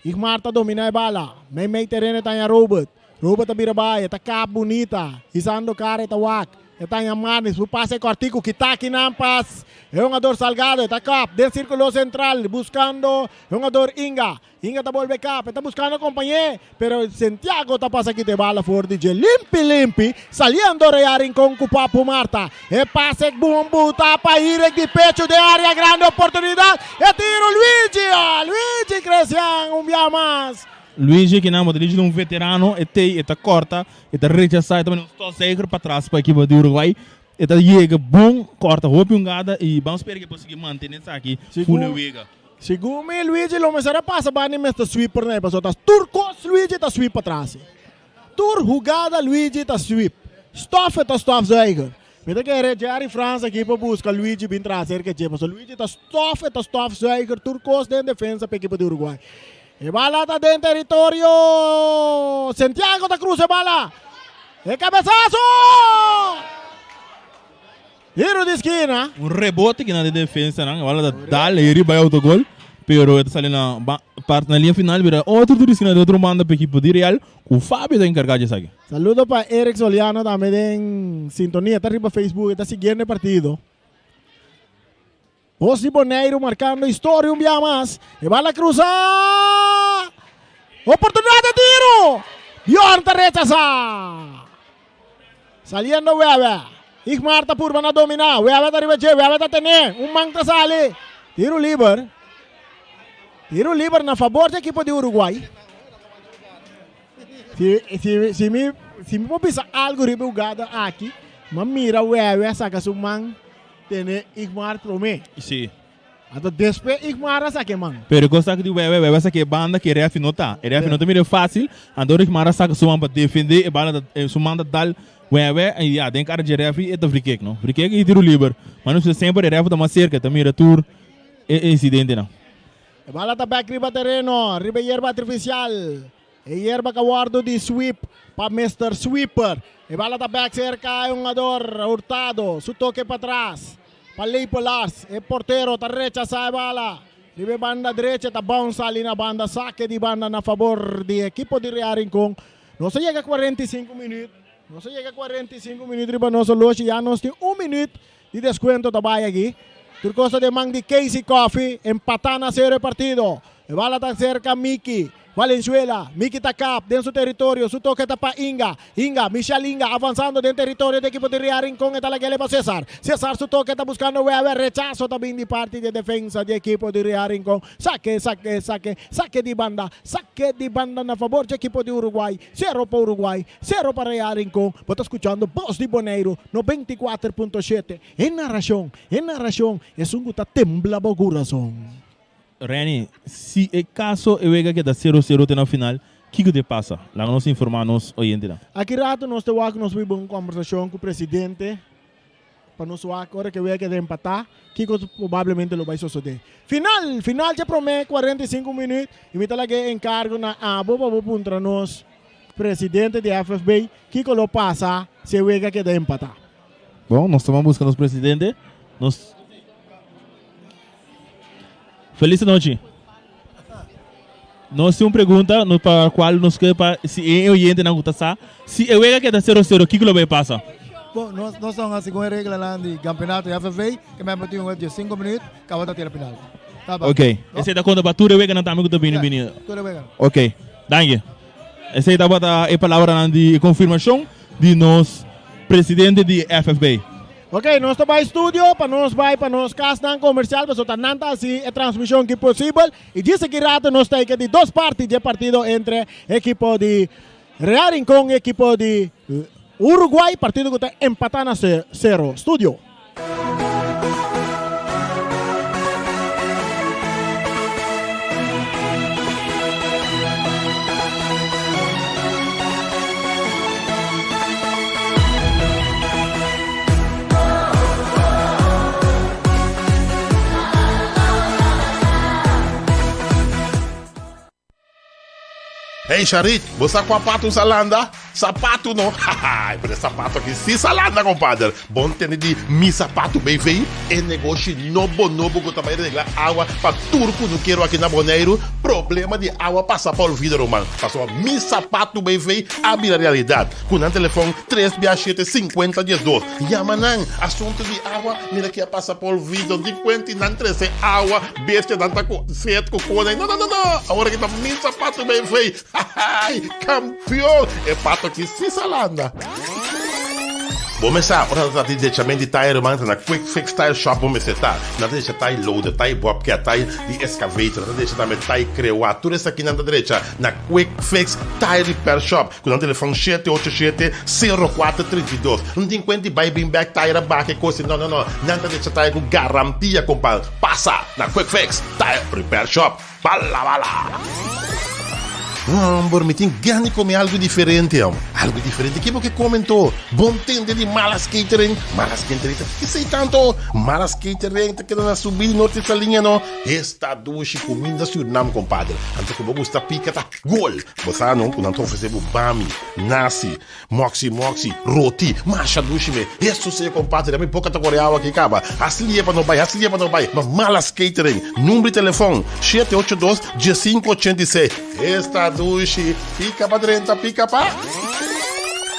Igmar ta domina e bala. Mei mei tereno e ta haña Robert. Robert ta bira bai, e ta kap bunita. Hisando kara e ta wak. E ta haña Marnix. Su pase kòrtiku kita akinan pas e hungador Salgado. E ta kap den sirkulo sentral buskando e hungador Inga. Inga ta bolbe kap, e ta buskando kompañé, pero Santiago ta pasa kita e bala for di dje limpi limpi, saliendo Rea Rincon ku Papu Marta. E pase bon buta pa Irek di pecho den area grandi, oportunidat, e tiro Luigi, oh Luigi Cresian un bia mas. Luigi kinan bo ta dicidi un veterano, e tey, e ta corta, e ta rechasa, e ta pone un stofzuiger patras pa ekipo di Uruguay. E ta yega bon, corta hopi hungada y ban spera ke por sigui mantene esaki Sigur. full e wega. Segun mi Luigi lo mester a pasa banda di mester sweeper na e pasobra ta tur kos Luigi ta sweep patras. Tur hugada Luigi ta sweep. Stof e ta stofzuiger. Mi ta kere Jerry Frans aki pa buska Luigi bin traha serka dje pasobra Luigi ta stof e ta stofzuiger tur kos den defensa pa ekipo di Uruguay. E bala ta den teritorio. Santiago ta krusa e bala. E kabesaso! Tiro di skina. Un rebote ki nan di defensanan, e bala ta dal ei riba e autogol, pero e ta sali na part na linea final bira otro tiro di skina di otro banda pa ekipo di Real ku Fabio ta enkarga di esaki. Saludo pa Eric Soliano tambe den sintonia, ta riba Facebook e ta siguiendo e partido. Bos di Boneiru markando historia un bia mas. E bala krusa! Oportunidat di tiro! Bjorn ta rechasá. Saliendo Wewe. Igmar ta purba na dominá. Wewe ta riba dje. Wewe ta tené. Un man ta sali. Tiro liber. Tiro liber na fabor di ekipo di Uruguay. Si, si, si mi, si mi por bisa algo riba e hugada aki, m'a mira Wewe saka su man Tene Igmar prome. Sí. Anto despues Igmar a saka e man. Pero e kos aki di Wewe, Wewe a saka e banda ku e refi no ta. E refi no ta mira e fásil, anto ora Igmar a saka su man pa defendé e bala ta su man ta dal Wewe i ya den kara dje refi e ta frikek no. Frikek i tiro liber. Ma nos bisa semper e refi ta mas serka e ta mira tur e insidentenan. E bala ta bek riba tereno, riba e yerba artifisial. E yerba ka wòrdu di sweep pa Mister Sweeper. E bala ta bèk serka e hungador Hurtado. Su toke patras pa Lepolars. E portero ta rechasá e bala. Riba e banda drecha ta bounce sali na banda. Sake di banda na fabor di ekipo di Real Rincon. Nos a yega 45 minüt. Nos a yega 45 minüt riba nos oloshi. Ya nos tin un minüt di deskuento ta bai aki. Tur kos ta den man di Casey Coffey. Empatá na sero e partido. E bala ta serka Miki Valenzuela. Miki ta kap den su teritorio. Su toke ta pa Inga. Inga, Michel Inga avansando den teritorio di ekipo di Real Rincon. E ta lag'el pa Cesar. Cesar su toke ta buskando Wever. Rechaso ta bin di parti di e defensa di ekipo di Real Rincon. Sake, sake, sake, sake di banda. Sake di banda na fabor di ekipo di Uruguay. Sero pa Uruguay. Sero pa Real Rincon. Bo ta skuchando Bos di Boneiru 94.7. E narashon, e narashon, esun ku ta tembla bo kurason. Renny, si e kaso e wega keda sero sero te na final, kiko te pasa? Laga nos informá nos oyentenan. Aki rato nos ta wak nos biba un kombersashon ku presidente pa nos wak ora ku e wega keda empatá, kiko probablemente lo bai sosodé. Final, final dje promé 45 minüt i mi ta laga e enkargo na abo pa bo puntra nos presidente di FFB kiko lo pasa si e wega keda empatá. Bon, nos ta ban buska nos presidente. Nos Felis anochi. Nos tin un pregunta no pa cual nos ke pa si e oyentenan ku ta sa, si e wega keda sero sero kiko lo bay pasa? Bon, nos nos ta hunga segun e reglanan di kampeonato di FFV, ke men por tin hunga diesinko minuut, kaba ta tira penalti. Ta ba. Ok, esei ta konta pa tur e weganan tambe ku ta bini bini. Tur e weganan. Ok, danki. Esei tabata e palabranan di konfirmashon di nos presidente di FFB. Ok, nos ta bai studio pa nos bai pa nos kasnan komersial pasobra ta nan ta hasi e transmishon ki posibel i djis aki rato nos ta hika di dos parti dje partido entre ekipo di Real Rincon i ekipo di Uruguay, partido ku ta empatá na sero. Studio. Hey Sharik, bo sa kua patu sa landa? Sapatu no! Haha, pero e sapatu aki si sa landa compadre! Bon tende di Mi Sapatu BV, e negoshi nobo nobo ku ta bai regla awa pa tur kunukero aki na Boneiru. Problema di awa pasa pa olvido ruman, pasobra Mi Sapatu BV a bira realidat. Ku nan telefòn tres bia shete sinkuenta diesdos. Yama nan! Asuntu di awa, mira ki a pasa pa olvido. Di kuenti nan trese awa, bestianan ta ku set ku kone. No, no, no, no! Awor aki ta mi sapatu bay fei. Hahay! Kampion! E pato aki si sa landa. Bo mester ora ta trata di dechament di tire ruman ta na Quick Fix Tire Shop bo mester ta. Nan ta decha tire loader, tire bobcat, tire di excavator, nan ta decha tambe tire crewa. Tur esaki nan ta drecha na Quick Fix Tire Repair Shop. Ku nan telefòn shete ocho shete, sero kuater, 32. No tin kuenta di bai bin bèk taira baka e kos ei. No, no, no. Nan ta decha taira ku garantia, kompa. Pasa na Quick Fix Tire Repair Shop. Bala, bala! Homber, mi tin gana di kome algu diferente, hom. Algu diferente? Ke bo ke kome anto? Bon tende di Malas Catering. Malas Catering ta kiko esei tanto? Malas Catering ta keda na subida di Norte Saliña, no? Esta dushi kuminda Surnam, kompadre. Anto ku bo gusta pika ta. Gol! Bo sa no ku nan ta ofresé bo bami, nasi, moksi moksi, roti, masha dushi me. Hesus e kompadre, mi boka ta kore awa aki kaba. Hasi lie pa no bai, hasi lie pa no bai. Ma Malas Catering, number di telefon, shete ocho dos, diesinku ochenta i seis. Esta dushi, pika pa drenta, pika pa.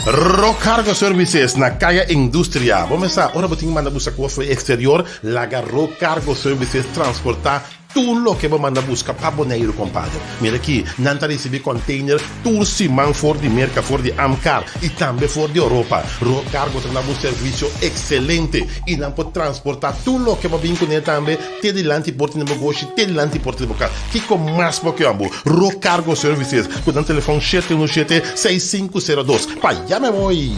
Rock Cargo Services na Kaya Industria. Bo mester sa, ora bo tin manda buska kos for exterior, laga Rock Cargo Services transporta Tur loke bo manda buska pa Boneiru, kompadre. Mira aki, nan ta risibí kònteiner tur siman for di Merka, for di Amkar i tambe for di Oropa. Road Cargo ta na bo servisio ekselente i nan por transportá tur loke bo bin kuné tambe te dilanti porta di bo goshi, te dilanti porta di bo kas. Kiko mas bo ke ambo? Road Cargo Services ku nan telefòn shete unu shete, seis sinku sero dos. Pa ya me voy!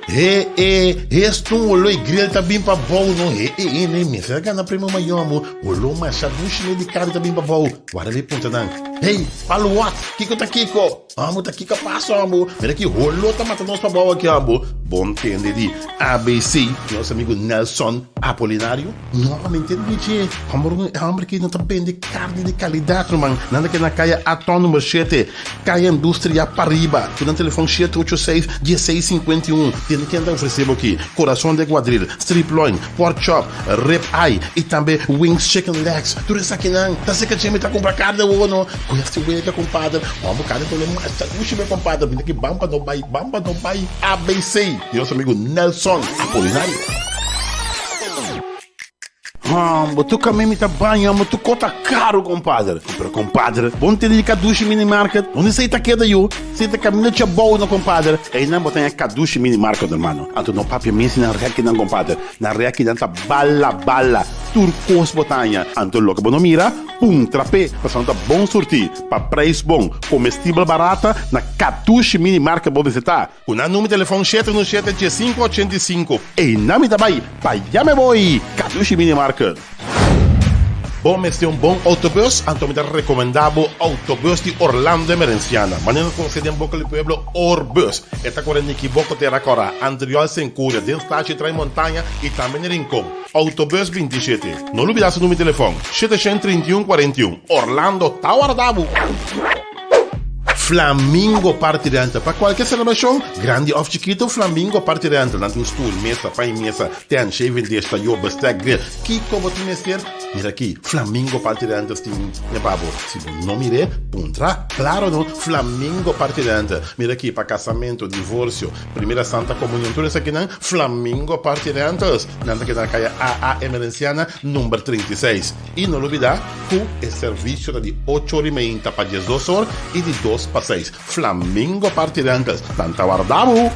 He e, hestun wolo e grill ta bin pa bou no he e e ne mester a gana premio mayor amo wolo masha dushi ne di kari ta bin pa bou wara mi puntra nan hey palu wat kiko ta kiko amo ta kiko a pasa amo mira ki holo ta mata nos pa bou aki amo bon tende di abc nos amigo Nelson Apolinario no mi ntende di dje homber e homber aki no ta bende karni di kalidat ruman nan ta keda na kaya Aton number shete. Kaya Industria pariba, ku nan telefòn shete ocho seis, dieseis sinkuenta i un. Tende ken ta ofresé bo aki, Corazon de Guadril, Strip Loin, Pork Chop, Rib Eye i tambe Wings Chicken Legs. Tur esakinan ta seka dje mi ta kumpra karni awor no. Ku hasi wega kompadre. Wan bo karni ta lo masha dushi mi kompadre. Bini aki bam pa no bai, bam pa no bai. ABC di nos amigu Nelson Apolinario. Hum, bo toca mi, mi ta baña, bo tocó ta caro, compadre. Pero, compadre, bo no tene di Kadushi Mini Market? Unda esey ta keda, yo? Esey ta caminda Chabou, no, compadre. Eynan bo ta haña Kadushi Mini Market, hermano. Anto no papia mes nan rekinan, compadre. Nan rekinan ta bala, bala. Tur cos bo ta haña. Anto loke bo no mira, puntra p'e, pasobra nan ta bon surtí, pa prijs bon, comestibel barata, na Kadushi Mini Market bo mester ta. Ku nan number telefòn shete unu shete diesinku ochenta i sinku. Ei nan mi ta bai, pa ya me boi! Kadushi Mini Market. Bo mester un bon autobus? Anto mi ta rekomendá bo Autobus di Orlando Emerenciana. Manera nos konosé den boka di pueblo, Orbus. E ta kore Nikiboko, Tera Kòrá, Antriol, Senkuria, den Stachi Trai Montaña i tambe na Rincon. Autobus 27. No lubidá su number telefòn, 731 41. Orlando ta warda bo! Flamingo Party Rental pa kualke selebrashon, grandi òf chikitu, Flamingo Party Rental nan tin stul, mesa, pan i mesa, tent, shaving dish, tayó, bestek, grill, kiko bo tin mester? Mira aki, Flamingo Party Rentals tin e pa bo. Si bo no mir'é, puntra. Claro no, Flamingo Party Rental. Mira aki, pa casamento, divorcio, primera santa comunion, tur esakinan, Flamingo Party Rentals. Nan ta keda na caya AA Emerenciana, number 36. Y no lubida cu e servicio ta di ocho or y meinta pa diesdos or y di dos pa seis. Flamingo Party Rentals, nan ta warda bo!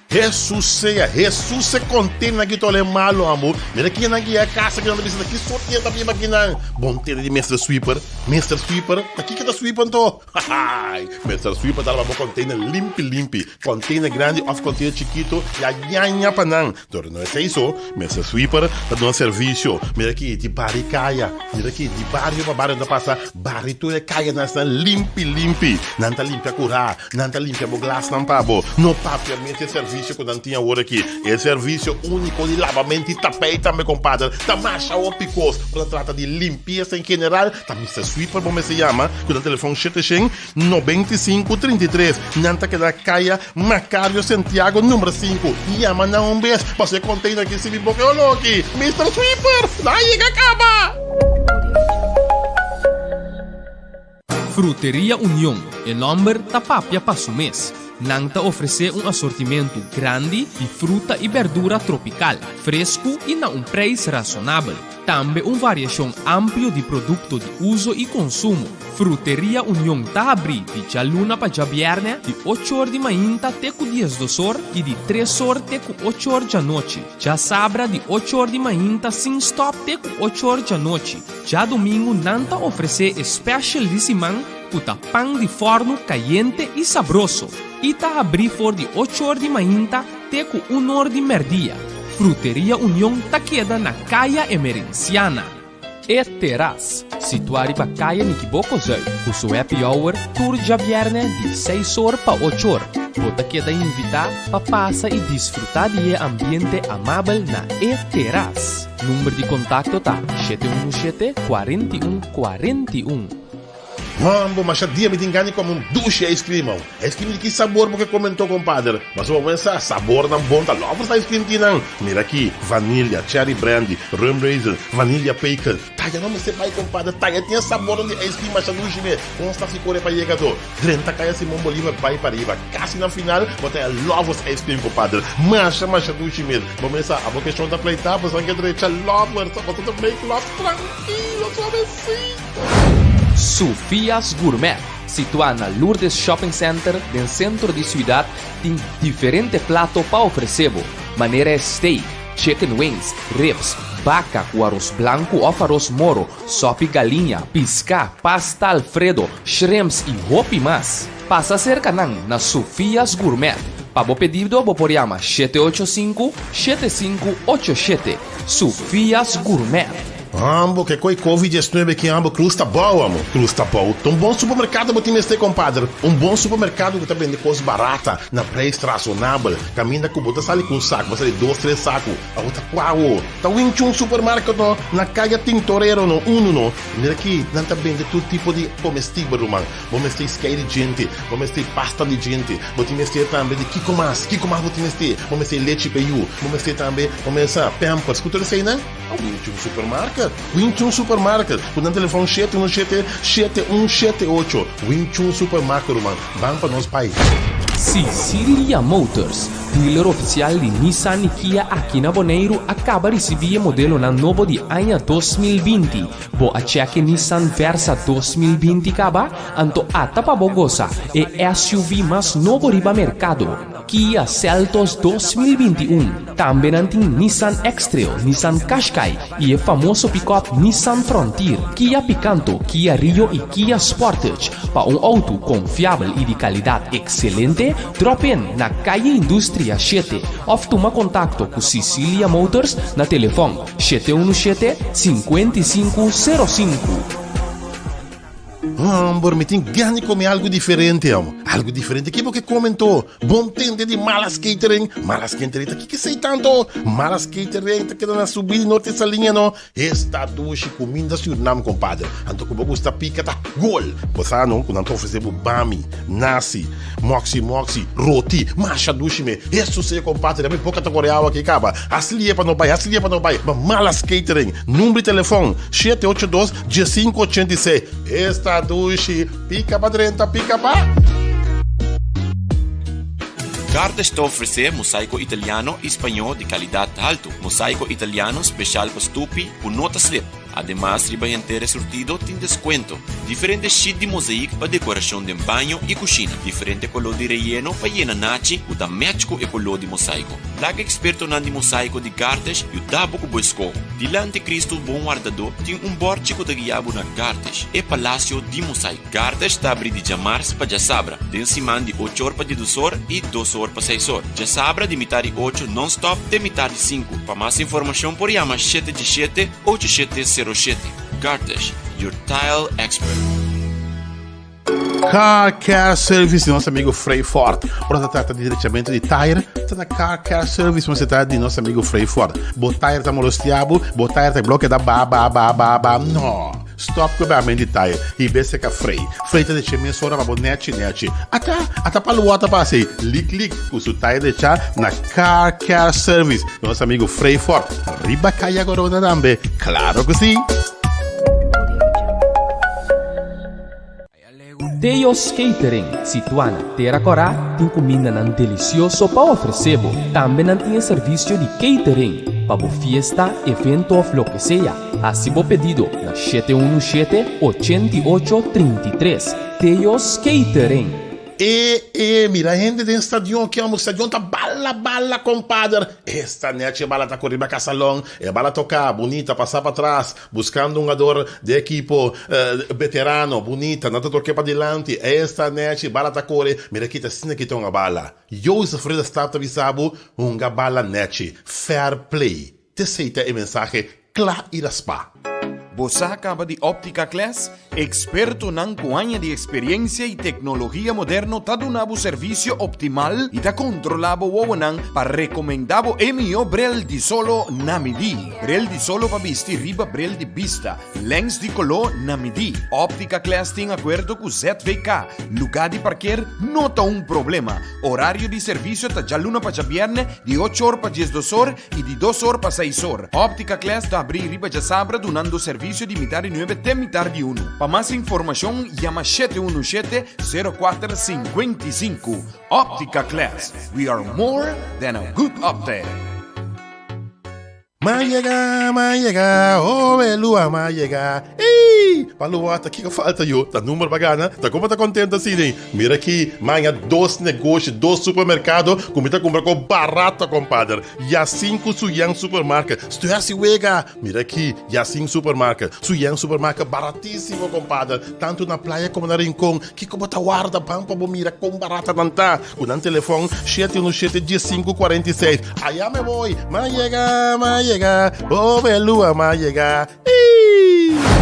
Hesus sea, Hesus se kontena ki tole malo ambo. Mira kinan ki ya kasa kinan ta bisa ki sorti ta biba kinan. Bon tene di Mister Sweeper, Mister Sweeper, ta kiko ta sweep anto? Hahaai, Mister Sweeper ta laba bo container limpi limpi, container grandi of container chikito ya ñaña pa nan. Dor no esei so, Mister Sweeper ta duna servicio. Mira ki di bari kaya, mira ki di bario pa bario ta pasa bari tur e kayanan esnan limpi limpi. Nan ta limpia kura. Nan ta limpia bo glasnan pa bo. No papia mes e servisio ku nan tin awor aki. E servisio úniko di labamento i tapei tambe, kompadre. Ta masha hopi kos. Ora ta trata di limpiesa en general, ta Mister Sweeper bo mester yama ku nan telefòn 795 33. Nan ta keda kaya Macario Santiago number sinku. Yama nan un bes pasobra e container aki sibi bo ke oló aki. Mister Sweeper! Nan a yega kaba! Fruteria Union, e nòmber ta papia pa su mes. Nan ta ofresé un asortimentu grandi di fruta i bèrdura tropikal, fresku i na un preis rasonabel. Tambe un variashon amplio di produkto di uso i konsumo. Fruteria Union ta habrí di djaluna pa djabièrnè di ocho or di mainta te ku diesdos or i di tres or te ku ocho or djanochi. Djasabra di ocho or di mainta sin stòp te ku ocho or djanochi. Djadumingu nan ta ofresé e special di siman ku ta pan di fòrnu kayente i sabroso i ta habrí for di ocho or di mainta te ku un or di mèrdia. Fruteria Union ta keda na Kaya Emerenciana. E Terras, situá riba Kaya Nikiboko Zuid, ku su happy hour tur djabièrnè di seis or pa ocho or. Bo ta keda invitá pa pasa i disfrutá di e ambiente amabel na E Terras. Number di kontakto ta 717 41 41. Mambo, masha dia mi tin gana di come un dushi ice cream aw. Ice cream di ki sabor bo ke come anto compadre? Mas bo pensa sabornan bon ta lovers ice cream tin nan. Mira aki, vanilla, cherry brandy, rum raisin, vanilla pecan. Taya no mester bai compadre, taya tin e sabornan di ice cream masha dushi me. Con sta si core pa yega to? Drenta Kaya Simon Bolivar bai pariba. Kasi na final bo ta e Lovers Ice Cream compadre. Masha masha dushi mes. Bo mesa abo ke shon ta pleita bo san ke drecha Lovers abo ta make love trankilo suavecito. Sofia's Gourmet, situá na Lourdes Shopping Center den sentro di siudat, tin diferente plato pa ofresé bo, manera e steak, chicken wings, ribs, baka ku aros blanku òf aros moro, Sopi galiña, piská, pasta alfredo, shrimps i hopi mas. Pasa serka nan na Sofia's Gourmet. Pa bo pedido bo por yama 785 7587. Sofia's Gourmet. Ambo ke koi covid 19 ki ambo cruz ta bou amo cruz ta bou ta un bon supermercado bo tin mester compadre un bon supermercado ku ta bende kos barata na prijs razonabel kaminda ku bo ta sali ku un sak bo sali dos tres saku Abo ta kua awo? Ta Wing Chun Supermarket no, na Kaya Tintorero no, unu no. Mira aki, nan ta bende tur tipo di comestibel, ruman. Bo mester skei di djente, bo mester pasta di djente, bo tin mester tambe di kiko mas, kiko mas bo tin mester? Bo mester lechi pa yu, bo mester tambe, bo mester pampers, ku tur eseinan? Ta Wing Chun Supermarket, Wing Chun Supermarket, ku nan telefon 717 7178. Wing Chun Supermarket, ruman, ban pa nos bai. Sicilia Motors, Dealer ofisial di Nissan i Kia aki na Boneiru a kaba risibí e modelonan nobo di aña 2020. Bo a chèk e Nissan Versa 2020 kaba? Anto ata pa bo gosa e SUV mas nobo riba merkado, Kia Seltos 2021. Tambe nan tin Nissan X-Trail, Nissan Qashqai i e famoso pikòp Nissan Frontier, Kia Picanto, Kia Rio i Kia Sportage. Pa un outo konfiabel i di kalidat ekselente, drop in na Calle Industria shete òf tuma kontakto ku Sicilia Motors na telefòn 717 55 05. Hòmber, mi tin gana di kome algu diferente, amo. Algu diferente ki bo ke come anto? Bon tende di Malas Catering. Malas Catering ta kiko esei tanto? Malas Catering ta keda na subida di Norte Saliña no. Esta dushi kuminda Surinam kompadre. Anto ku bo gusta pika ta gol. Bo sa no ku nan ta ofrese bo bami, nasi, moksi moksi, roti. Masha dushi me. Hesus sea kompadre mi boka ta kore awa aki kaba. Hasi lie pa no bai, hasi lie pa no bai. Ma Malas Catering. Number di telefon, 782 1586. Esta dushi. Pika pa drenta, pika pa. Gardes ta ofresé mosaiko italiano i spañó di kalidat haltu. Mosaiko italiano speshal pa stupi ku no ta slip. Ademas riba henter e surtido tin deskuento. Diferente sheet di mozaïek pa dekorashon den baño i kushina. Diferente koló di reyeno pa yena nachi ku ta match ku e koló di mosaiko. Laga ekspertonan di mosaiko di Gardes yuda bo ku bo eskoho. Dilanti Kristu Bon Wardadó tin un bòrchi ku ta guia bo na Gardes, e palasio di mosaiko. Gardes ta abri di djamars pa djasabra, den siman di ochor pa diedusor i dosor pa seisor. Djasabra di mitar di ocho nònstòp te mitar di sinku. Pa mas informashon por yama shete djeshete, ocho shete sero shete. Gardes, your tile expert. Car Care Service di nos amigo Frey Ford. Ora ta trata di drechamento di tire, ta na Car Care Service mester ta di nos amigo Frey Ford. Bo tire ta molestia bo, bo tire ta bloke da ba ba ba ba ba. No! Stop ku e bamento di tire i bese ka Frey. Frey ta deche mesora pa bo nechi nechi. Ata, ata pa lua ta pasa ei, lik lik, ku su tire decha na Car Care Service di nos amigo Frey Ford. Riba Kaya Corona tambe, klaro ku si! Teo's Catering, situá na Tera Kòrá, tin kumindanan delisioso pa ofresé bo. Tambe nan tin e servisio di catering pa bo fiesta, evento òf loke sea. Hasi bo pedido na 717 88 33. Teo's Catering. E e mira hende den stadion ki amo stadion ta bala bala compadre esta nechi e bala ta kore riba casalon e bala toka bunita pasa patras Buscando un hungador di ekipo veterano, bunita, nan ta toke padilanti, esta nechi, bala ta core, mira kita asina kita hunga bala. Jozef Ridderstaat ta bisa bo, hunga bala nechi, fair play. T'esey ta e mensahe cla y raspa. Bo sa caba di Optica Class? Expertonan cu aña di experiencia y tecnologia moderno ta duna bo servicio optimal y ta controla bo wowonan pa recomenda bo e miho bril di solo na midi. Bril di solo pa bisti riba bril di bista, lens di color na midi. Optica Class tin acuerdo cu ZVK. Lugar di parkeer no ta un problema. Horario di servicio ta djaluna pa djabierne di ocho or pa diesdos or y di dos or pa seis or. Optica Class ta abri riba djasabra dunando servicio di mitar di nuebe te mitar di unu. Pa mas informacion yama 717 04 55. Optica Class, we are more than a good optic. Ma yega, ma yega, oh Elua ma yega, ey! Pa Lua ta kiko falta yo, ta number pa gana, ta como ta contento asina? Mira aki, maña dos negoshi, dos supermercado cu mi ta cumpra cu barato, compadre. Yacin cu Suyan Supermarket. Estoy haci wega. Mira aki, Yacin Supermarket, Suyan Supermarket, baratisimo, compadre. Tanto na Playa como na Rincon. Kico bo ta warda ban pa bo mira con barata nan ta? Cu nan telefon shete uno shete diescinco cuarenta y seis. Aya me voy, ma yega, ma yega, oh Belua ma yega. Ii!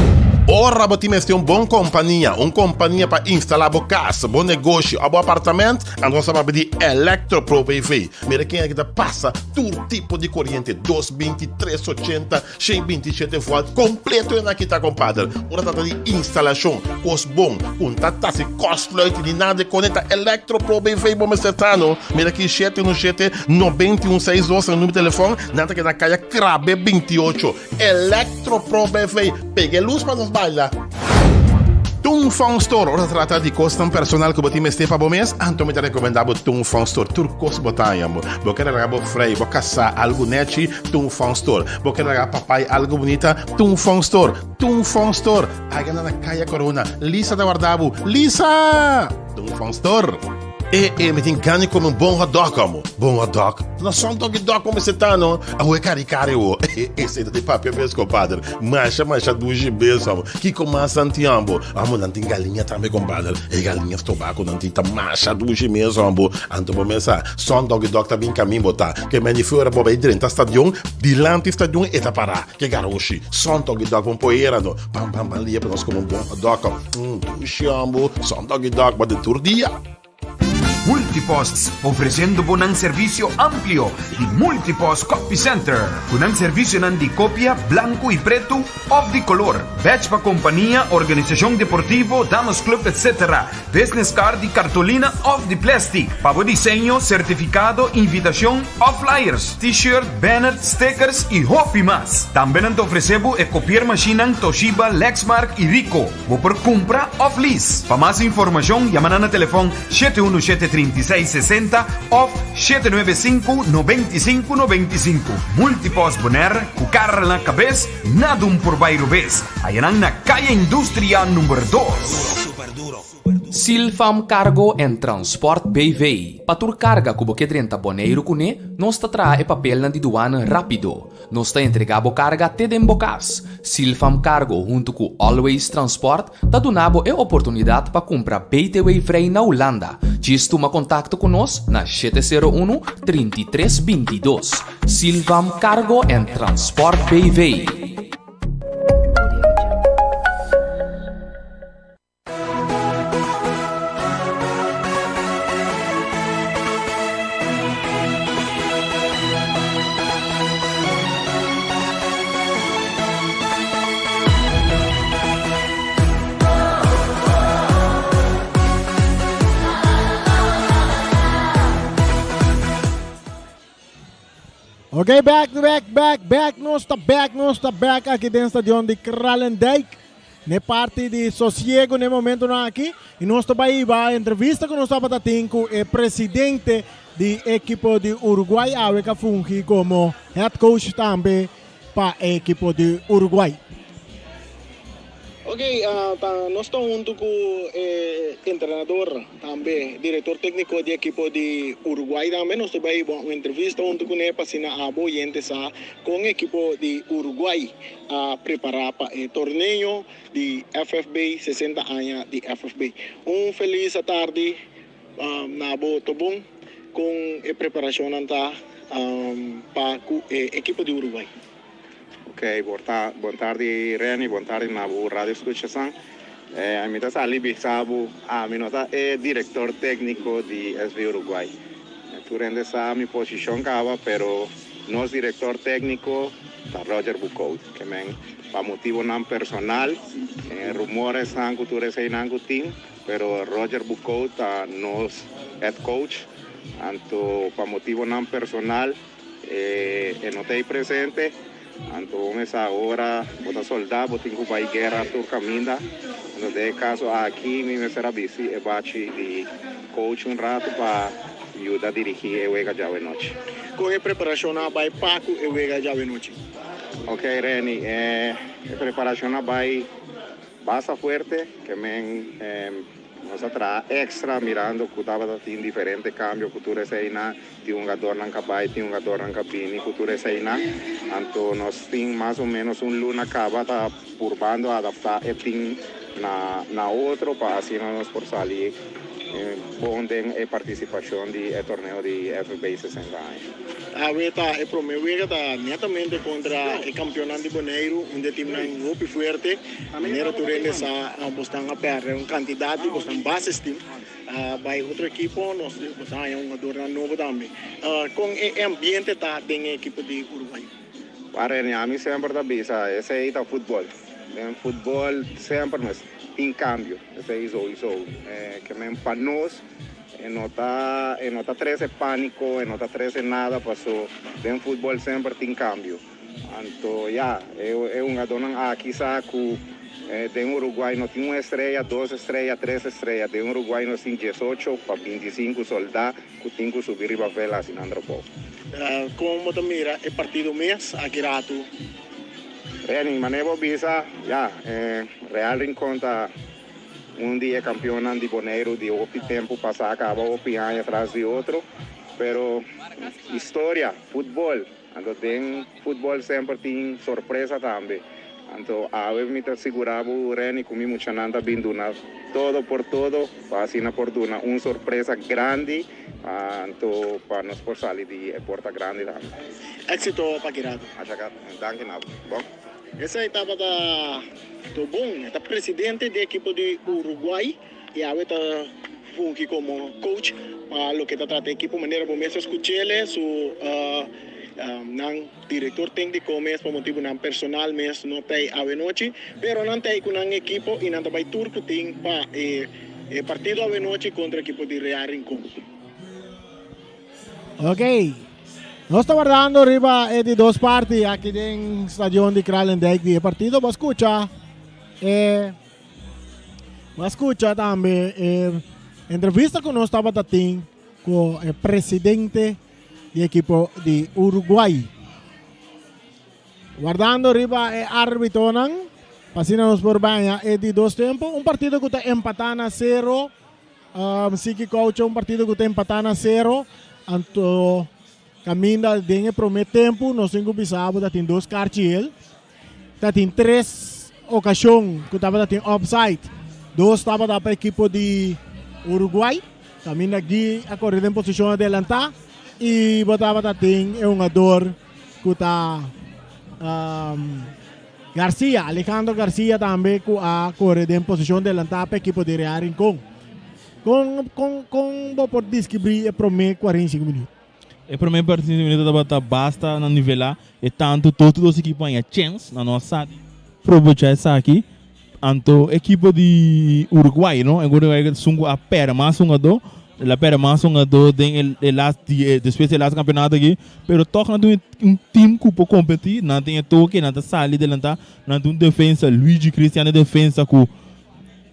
Ora bo tin mester un bon kompania, un kompania pa instalá bo kas, bo negoshi òf bo apartament, anto nos ta papia di Electropro BV. Mira ken aki ta pasa tur tipo di koriente, dos binti, tres ochenta, shen binti shete vòlt, kompleto e aki ta kompadre. Ora trata di instalashon, kos bon, ku no ta tasi kòsfluit ni nada di konekta, Electropro BV bo mester ta no. Mira aki shete unu shete, nobenta i un seis dos, nan numero di telefòn, nan ta keda na kaya Krabe 28. Electro Pro BV, pega e luz pa nos baila. Tung Fong Store, ora ta trata di kosnan personal ku bo tin mester pa bo mes, anto mi ta rekomendá bo Tung Fong Store. Tur kos bo ta haña bo. Bo ke laga bo frei, bo kasá algu nechi, Tung Fong Store. Bo ke laga papai algu bunita, Tung Fong Store. Tung Fong Store, aiga na na Kaya Corona. Lisa ta warda bo. Lisa! Tung Fong Store. E e mi tin gana di come un bon hot dog amo. Bon hot dog? No son doggy dog como ese ta no. Awo e cari cari awo. Ese ta di papia mes compadre. Masha masha dushi bes amo. Kico mas nan tin amo? Amo nan tin galiña tambe compadre. E galiña stoba cu nan tin ta masha dushi mes amo. Anto bo mes sa son doggy dog ta bin camin bo ta. Ke men di fuera bo bay drenta stadion dilanti stadion e ta para. Ke garoshi. Son doggy dog bon poera no. Ban ban ban lia pa nos come un bon hot dog. Dushi amo. Son doggy dog ba den tur dia. Multipost, ofresiendo bo nan servisio amplio di Multipost Copy Center, ku nan servisionan di kopia blanku i pretu òf di kolor, badge pa kompania, organisashon deportivo, damas club etc. Business card di kartolina òf di plèstik, pa bo diseño, sertifikado, invitashon òf flyers, t-shirt, banner, stickers i hopi mas. Tambe nan ta ofresé bo e kopiermashinnan Toshiba, Lexmark i Ricoh. Bo por kumpra òf lease. Pa mas informashon yama nan na telefòn 717 36 60 òf 795 95 95. Multipost Bonaire ku kara na kabes, nada un por bai robes. Hayanan na Kaya Industria number dos. Silfam Cargo en Transport BV. Pa tur karga ku bo ke drenta Boneiru kuné, nos ta traha e papelnan di duana rápido. Nos ta entregá bo karga te den bo kas. Silfam Cargo huntu ku Always Transport ta duna bo e oportunidat pa kumpra BTW vrij na Hulanda. Djis tuma kontakto ku nos na 701 33 22. Silfam Cargo en Transport BV. Ok, back, back, back, back, nos ta back, nos ta back aki den stadion di Kralendijk. Ne parti di sosiego ne momentonan aki y nos ta bay hiba entrevista cu nos tabata tin cu e presidente di ekipo di Uruguay awe ca fungi como head coach tambe pa e ekipo di Uruguay. Ok, ta nos ta hunto cu e entrenador tambe director tecnico di ekipo di Uruguay tambe. Nos ta bay hiba un entrevista hunto cune pa asina abo oyente sa con ekipo di Uruguay a prepará pa e torneo di FFB 60 aña di FFB. Un felis atardi na bo Tobon kon e preparashonnan ta pa ku e ekipo di Uruguay. Ok, bon tardi Renny, bon tardi na bo radio skuchasan. Mi ta sali bisa bo, ami no ta e direktor tékniko di SV Uruguay. Tur hende sa mi posishon kaba, pero nos direktor tékniko ta Roger Bukout, ke men pa motibonan personal, rumoresnan ku tur eseinan ku tin, pero Roger Bukout ta nos head coach, anto pa motibonan personal e no ta ei presente, anto bo mester ora bo ta soldá bo tin ku bai guera tur kaminda, anto den e kaso aki mi mester a bisti e bachi di coach un ratu pa yuda dirigí e wega djawe nochi. Kon e preparashon a bai pa ku e wega djawe nochi? Ok Renny, e preparashon a bai basta fuerte, ke men nos a traha extra mirando ku tabata tin diferente kambio ku tur eseinan, tin hungadornan ka bai, tin hungadornan ka bini ku tur eseinan, anto nos tin mas o menos un luna kaba ta purbando adapta e tin na otro pa asina nos por sali bon den e partisipashon di e torneo di FB 60 aña. Awe ta e prome wega ta netamente kontra e kampionnan di Boneiru, un di e timnan hopi fuerte. Manera tur hende sa bosnan a pèrdè un kantidat di bosnan bases tim bai otro ekipo, nos bos a haña hungadornan nobo tambe. Kon e ambiente ta den e ekipo di Uruguay? Wak ami semper ta bisa esei ta futbol. Den futbol semper mes tin kambio, esei souiso. Ke men pa nos e no ta e no ta trese pániko, e no ta trese nada paso den futbol semper tin kambio. Anto ya, e e hungadónan aki sa ku den Uruguay no tin un estreya, dos estreya, tres estreya. Den Uruguay nos tin diesocho pa bintisinku soldá ku tin ku subi riba vèlt hasi nan trabou. Kon bo ta mira e partido mes aki ratu? Renny, manera bo bisa, ya, Real Rincon ta un di e kampionnan di Boneiru di hopi tempu pasá kaba hopi aña tras di otro. Pero historia, futbol, Anto den futbol semper tin sorpresa tambe. Anto awe mi ta sigura bo Renny cu mi muchanan ta bin duna todo por todo pa asina por duna un sorpresa grandi anto pa nos por sali di e porta grandi tambe. Exito pa Gerardo. Masha danki na bo. Bon. Esey tabata Tobon, e ta presidente di ekipo di Uruguay y awe ta fungi como coach. Pa loke ta trata ekipo manera bo mes a skuch'ele su nan direktor tékniko mes pa motibunan personal mes no ta ei awenochi pero nan ta ei ku nan ekipo i nan ta bai tur ku tin pa e partido awenochi kontra ekipo di Real Rincon. Ok, nos ta wardando riba e di dos parti aki den stadion di Kralendijk di e partido. Bo a skucha e bo a skucha tambe e entrevista ku nos tabata tin ku e presidente di ekipo di Uruguay. Wardando riba e arbitonan pa asina nos por baña e di dos tempo. Un partido ku ta empatá na sero. Siki Coucho un partido ku ta empatá na sero. Anto kaminda den e promé tempu nos tin ku bisa bo ta tin dos karchi el. Ta tin tres okashon ku tabata tin offside. Dos tabata pa ekipo di Uruguay. Kaminda Guy a kore den posishon adelantá i bo tabata tin e hungador ku ta Garcia, Alejandro Garcia tambe ku a kore den posishon delantá pa ekipo di Real Rincon. Kon kon kon bo por deskribí e promé 45 minüt? E promé 45 minüt tabata basta na nivelá e tantu tur dos ekipo haña chèns, nan no a sa di probechá esaki. Anto ekipo di Uruguay no, Uruguay esun ku a pèrdè mas hungadó, el a pèrdè mas hungadó den e last di e despues di e last kampeonato aki, pero tòg nan tin un tim ku por kompetí, nan tin e toke, nan ta sali delantá, nan tin un defensa, Luigi Cristian e defensa ku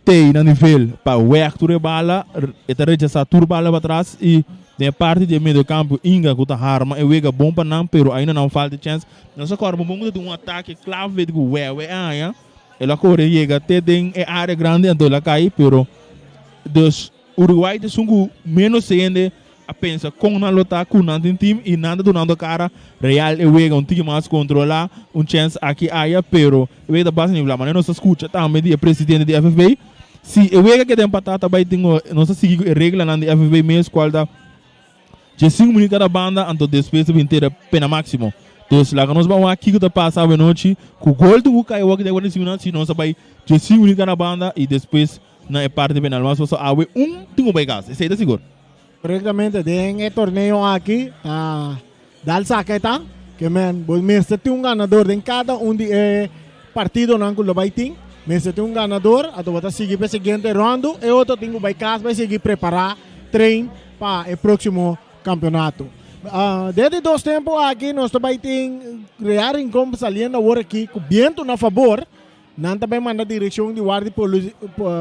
tei na nivel pa wèg tur e bala, e ta rechasá tur bala patras i den e parti di e mediokampo Inga ku ta harma e wega bon pa nan, pero ainda nan falta e chèns. Nos a kòrda bon ku ta tin un atake klave ku wèwè a haña. El a kore yega te den e área grandi anto el a kai pero dus Uruguay ta esun ku menos hende a pensa kon nan lo ta ku nan tin team i nan ta dunando kara Real e wega un tiki mas kontrolá un chèns aki aya pero e wega ta basta nivelá manera nos ta skucha tambe di e presidente di FFB si e wega keda empatá ta bai tin nos ta sigui ku e reglanan di FFB mes kual ta Dje sinku minüt kada banda, anto despues ta bin tera pena máksimo. Dus laga nos ban wak kiko ta pasa awenochi ku gol tin ku kai awor ki ta 45 minüt, si nos a bai dje sinku minüt kada banda i despues na e parti penal. Mas pasobra awe un tin ku bai kas, esei ta sigur. Korektamente, den e torneo aki ta dal saka e ta ke men bo mester tin un ganador den kada un di e partidonan ku lo bai tin, mester tin un ganador, anto bo ta sigui pa e siguiente ròndu, e otro tin ku bai kas bai sigui prepará, train. pa e próksimo kampeonato. Den di dos tempu aki nos ta bai tin Real Rincon saliendo awor aki ku bientu na fabor. Nan ta bai manda direkshon di warda di polis,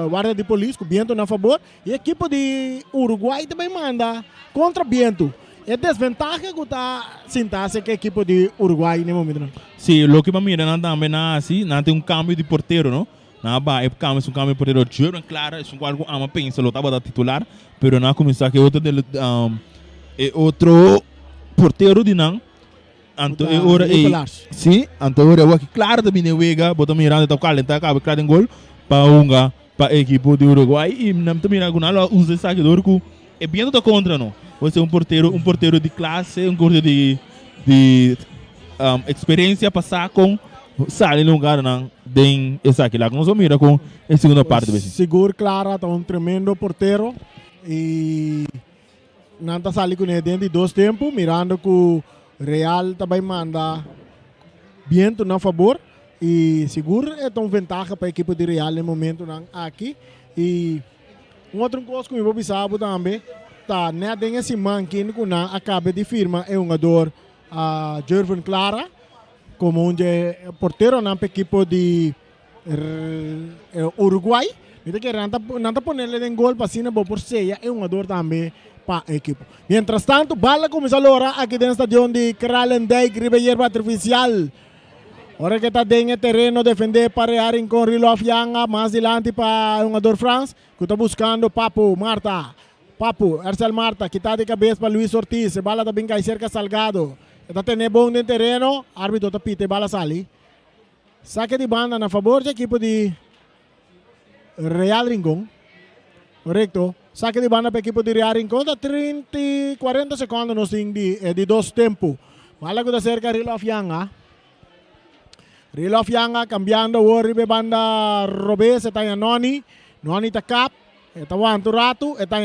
warda di polis ku bientu na fabor i ekipo di Uruguay ta bai manda kontra bientu. E desventaha ku ta sinta aserka ekipo di Uruguay na e momentunan. Si, loke bo a mira nan tambe nan a hasi, nan tin un kambio di portero no. Nan a baha e kambio, esun kambio portero Jurgen Clara, esun ku algu ama pensa lo tabata titular, pero nan a kuminsá ku e otro del e otro portero di nan. Anto e ora ei, si, anto e ora awor Clara ta bini e wega, bo ta mirando ta kalentá kaba Clara den gol pa hunga pa e ekipo di Uruguay i nan ta mira ku nan lo a usa esaki dor ku e biento ta kontra no. Bo un portero, un portero di klase, un portero di di eksperensia pa sa kon sali lugarnan den esaki. Laga nos a mira kon e segundo parti bai si. Sigur Clara ta un tremendo portero y nan ta sali cune den di dos tempo mirando cu Real ta bai manda biento na fabor y sigur e ta un ventaha pa ekipo di Real den momentonan aki y un otro cos cu mi por bisa bo tambe ta net den e siman kin cu nan a cabe di firma e hungador Jervin Clara como un dje porteronan pa ekipo di Uruguay. Mi ta kere nan ta nan ta ponerle den gol pa asina bo por seya e hungador tambe pa e ekipo. Mientras tanto bal a cuminsa lora aki den stadion di Kralendijk riba e yerba artificial. Ora ke ta den e tereno defende pa Real Rincon Rilof Yanga mas dilanti pa e hungador Frans ku ta buskando Papu Marta. Papu, Ersel Marta, kita di kabes pa Luis Ortiz. E bala ta bin kai serka Salgado. E ta tene bon den tereno. Arbitro ta pita e bala sali. Sake di banda na fabor di ekipo di Real Rincon. Korekto. Sake di banda pa ekipo di Real Rincon. Ta 30 i 40 sekondo nos tin di e di dos tempu. Bala ku ta serka Rilof Yanga. Rilof Yanga kambiando awor riba e banda robes. E ta Noni. Noni ta kap. E ta wanta un ratu, e ta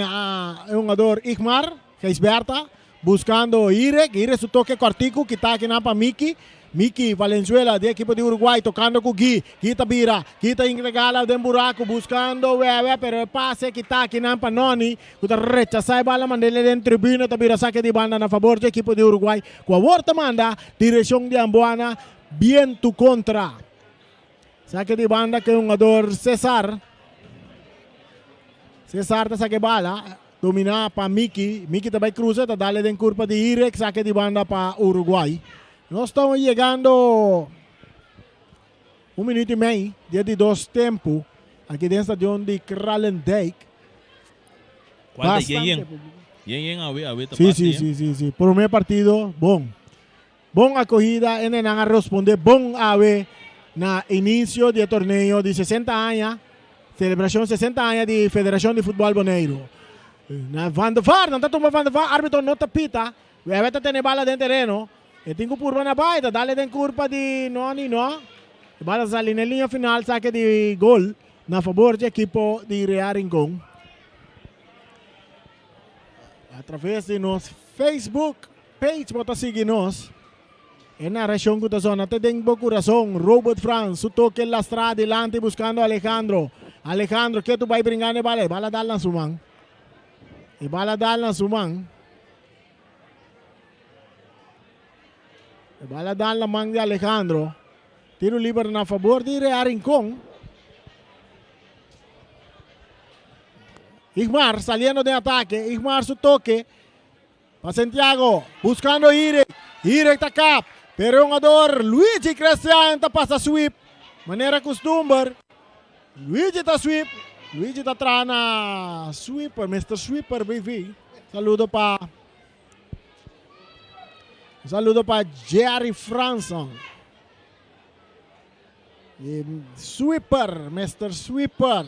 e hungador Igmar Gijsbertha buscando Irek. Irek su toke cortico, kita akinan pa Miki. Miki Valenzuela di ekipo di Uruguay tocando cu Guy. Guy ta bira, Guy ta entregala den buraco buscando Wewe, pero e pase kita akinan pa Noni cu ta rechasa e bala mandele den tribuna, ta bira sake di banda na fabor di ekipo di Uruguay cu awor ta manda direccion di Amboana, biento contra. Sake di banda ku e hungador Cesar. Cesar ta saka e bala. Dominá pa Miki. Miki ta bai krusa, ta dale den kurpa di Irek. Sake di banda pa Uruguay. Nos ta yegando un minuut i mei di e di dos tempu aki den stadion di Kralendijk. Kual ta yen yen? Yen yen awe awe ta Sí, basta sí, yen. sí, sí, sí. Promé partido, bon. Bon akohida e nenan a rosponde bon awe na inicio di e torneo di 60 aña, celebracion 60 aña di Federacion di Futbol Boneiru. Na Van de Vaart, nan ta tumba Van de Vaart, arbitro no ta pita, Wewe ta tene bala den tereno, e tin ku purba na bai, ta dale den kurpa di Noni no, e bala ta sali na e liña final, sake di gol na fabor di ekipo di Real Rincon. A traves di nos Facebook page bo ta sigui nos. E narashon ku ta sona te den bo kurason. Robert Frans su toke lastrá dilanti buskando Alejandro. Alejandro ketu bai bringando e bala. E bala dal na su man. E bala dal na su man. E bala dal na man di Alejandro. Tiro liber na fabor di Real Rincon. Igmar saliendo den atake. Igmar su toke. Pa Santiago, buscando Irek. Irek ta kap, pero e hungador Luigi Crestian ta pasa sweep. Manera custumber, Luigi ta sweep. Luigi ta traha na sweeper, Mister Sweeper BV. Saludo pa Saludo pa Jerry Franson. E sweeper, Mister Sweeper.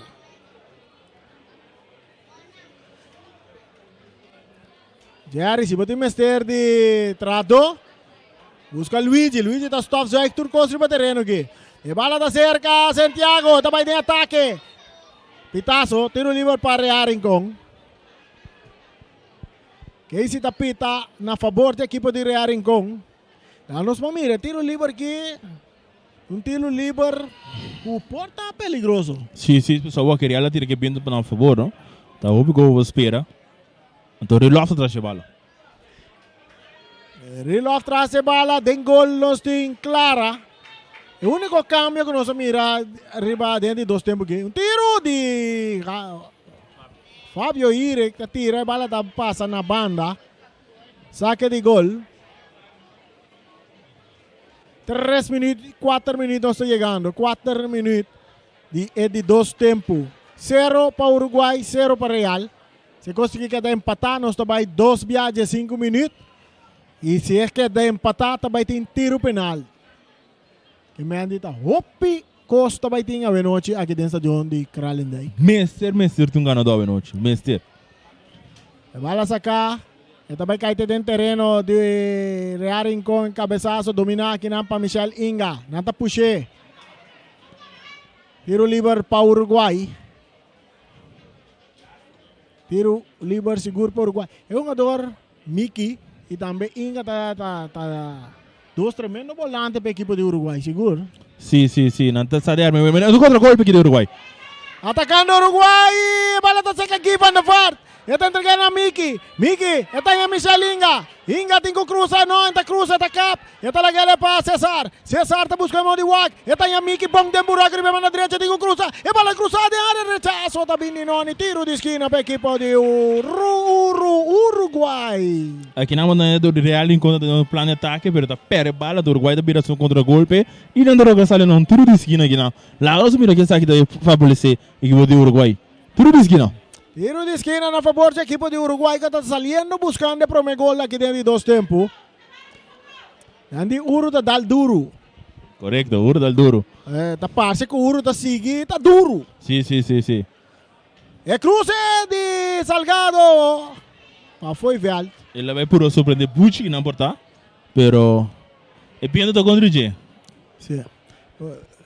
Jerry, si bo tin mester di trahadó, buska Luigi. Luigi ta stofzuig tur kos riba tereno aki. E bala ta serka Santiago, ta bai den atake. Pitazo, tiro liber pa Real Rincon. Casey ta pita na fabor di ekipo di Real Rincon. Dan nos por mira, tiro liber aki. Un tiro liber ku por ta peligroso. Si, si, pasobra wak Real a tira ke biento pa nan fabor, no? Ta hopi ku bo spera. Anto Rilof ta tras e bala. Rilof tras e bala, den gol nos tin Clara. E úniko kambio ku nos a mira riba den di dos tempu aki. Un tiro di Fabio Irek ta tira, e bala ta pasa na banda. Sake di gol. Tres minuut, kuater minuut nos ta yegando. Kuater minuut di e di dos tempu. Sero pa Uruguay, sero pa Real. Si e kos aki keda empatá, nos ta bai dos bia diesinku minuut. I si e keda empatá, ta bai tin tiru penal. Ke Mendy ta hopi kos ta bai tin awenochi aki den stadion di Kralendijk. Mester, mester tin un ganadó awenochi. Mester. E bala saká, e ta bai kai te den tereno di Real Rincon. Kabesaso dominá akinan pa Michel Inga. Nan ta push'é. Tiro liber pa Uruguay. Tiro liber sigur pa Uruguay. E hungador Miki i tambe Inga ta ta ta dos tremendo bolante pa e ekipo di Uruguay, sigur. Si, si, si. Nan ta sa di arma. Es un kontragolpe aki di Uruguay. Atakando Uruguay! E bala ta seka Guy van der Vaart. E ta entrega na Miki. Miki, e ta haña Michel Inga. Inga tin ku krusa. No, e ta krusa, e ta kap. E ta laga el pa Cesar. Cesar ta buska e mou di wak. E ta haña Miki bon den buraku riba e banda drecha. Tin ku krusa. E bala krusa den área. Rechaso ta bini Noni. Tiru di skina pa ekipo di Uruguay. Aki nan bo ta dor di Real Rincon ta tene un plan di atake pero ta perde bala. Uruguay ta bira su kontragolpe i nan ta logra sali na un tiru di skina aki nan. Laga nos mira ken esaki ta favorece ekipo di Uruguay. Tiru di skina. Tiru di skina na fabor dje ekipo di Uruguay ku ta saliendo buskando e prome gol aki den di dos tempu. Nan di Uru ta dal duru. Korekto, Uru dal duru. Ta parse ku Uru ta sigui ta duru. Si, si, si, si. E kruse di Salgado pafó e vèlt. El a bai puru a sorprende Buchi nan por ta, pero e biento ta kontra dje. Si.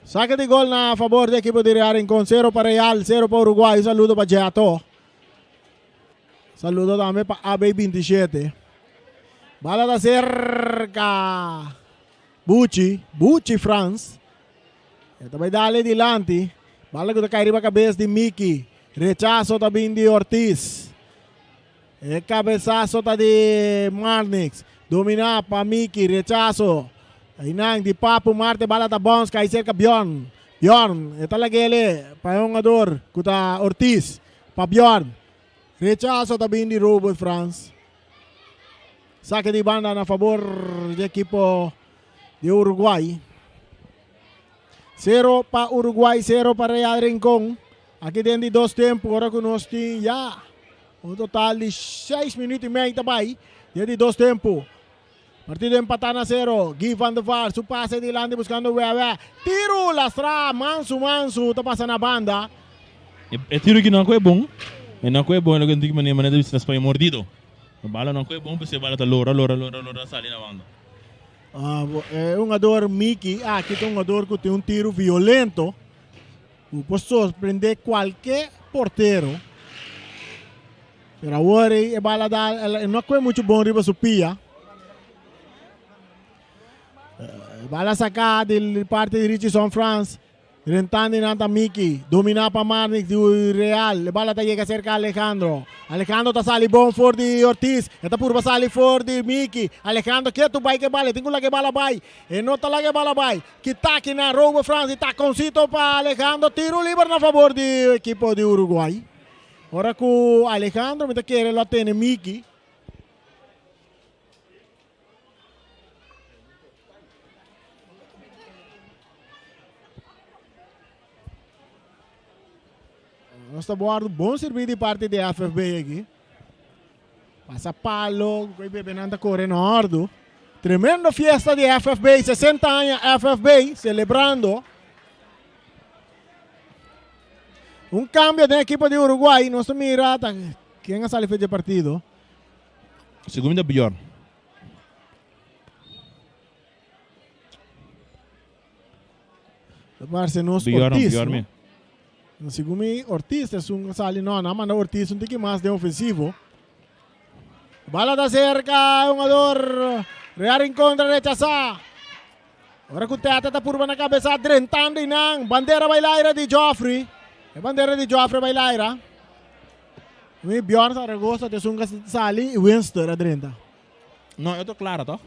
Sake di gol na fabor di ekipo di Real Rincon. Sero pa Real, sero pa Uruguay. Un saludo pa Jeato. Saludo tambe pa AB 27. Bala ta serka Buchi, Buchi Frans. E ta bai dale dilanti. Bala ku ta kai riba kabes di Miki. Rechaso ta bin di Ortiz. E kabesaso ta di Marnix. Dominá pa Miki. Rechaso. Einan di Papu Marte. Bala ta bons kai serka Bjorn. Bjorn e ta lag'ele pa e hungador ku ta Ortiz. Pa Bjorn. Rechaso ta bin di Robert Frans. Sake di banda na fabor di ekipo di Uruguay. Sero pa Uruguay, sero pa Real Rincon. Aki den di dos tempu, ora ku nos tin ya un total di seis minuut i mei ta bai den di dos tempu. Partido empatá na sero. Guy van der Vaart su pase dilanti buskando Wewe. Tiru lastra Mansu Mansu ta pasa na banda. E tiru aki no a koe bon. E no a koe bon, e loke manera manera ta bisa na spañó mordido. E bala no a koe bon, p'esei e bala ta lora lora lora lora sali na banda. E hungador Miki aki ta un hungador ku tin un tiru violento ku por sorprende kualke portero. Pero awor e bala da e no a koe muchu bon riba su pia. E bala saka di parti di Richardson Frans. Rentando nan ta Miki, domina pa Marnix di Real. E bala ta yega serka Alejandro. Alejandro ta sali bon for di Ortiz. E ta purba sali for di Miki. Alejandro ketu bai ku e bala. E tin ku laga e bala bai. E no ta laga e bala bai. Kitaki na Robo Frans di takoncito pa Alejandro. Tiro liber na fabor di ekipo di Uruguay. Ora ku Alejandro mi ta kere lo a tene Miki. Nos ta bordo bon serví di parte di FFB aki. Pasa palo, ku bebe nan ta kore na ordo. Tremendo fiesta di FFB, 60 aña FFB celebrando. Un cambio den equipo di Uruguay, nos ta mira ta ken a sali fe di partido. Segun mi ta Bjorn. Parse nos Bjorn, Ortiz, Bjorn no? mi. Segun mi Ortiz es un sali no, nan manda Ortiz un tiki mas den ofensivo. Bala ta cerca, jugador Real Rincon ta rechasa. Ora ku Tete ta purba na kabesa drentando i nan bandera bai laira di Geoffrey. E bandera di Geoffrey bai laira. Mi Bjorn Zaragoza ta esun ka sali i Winster a drenta. No, e otro Clara toch?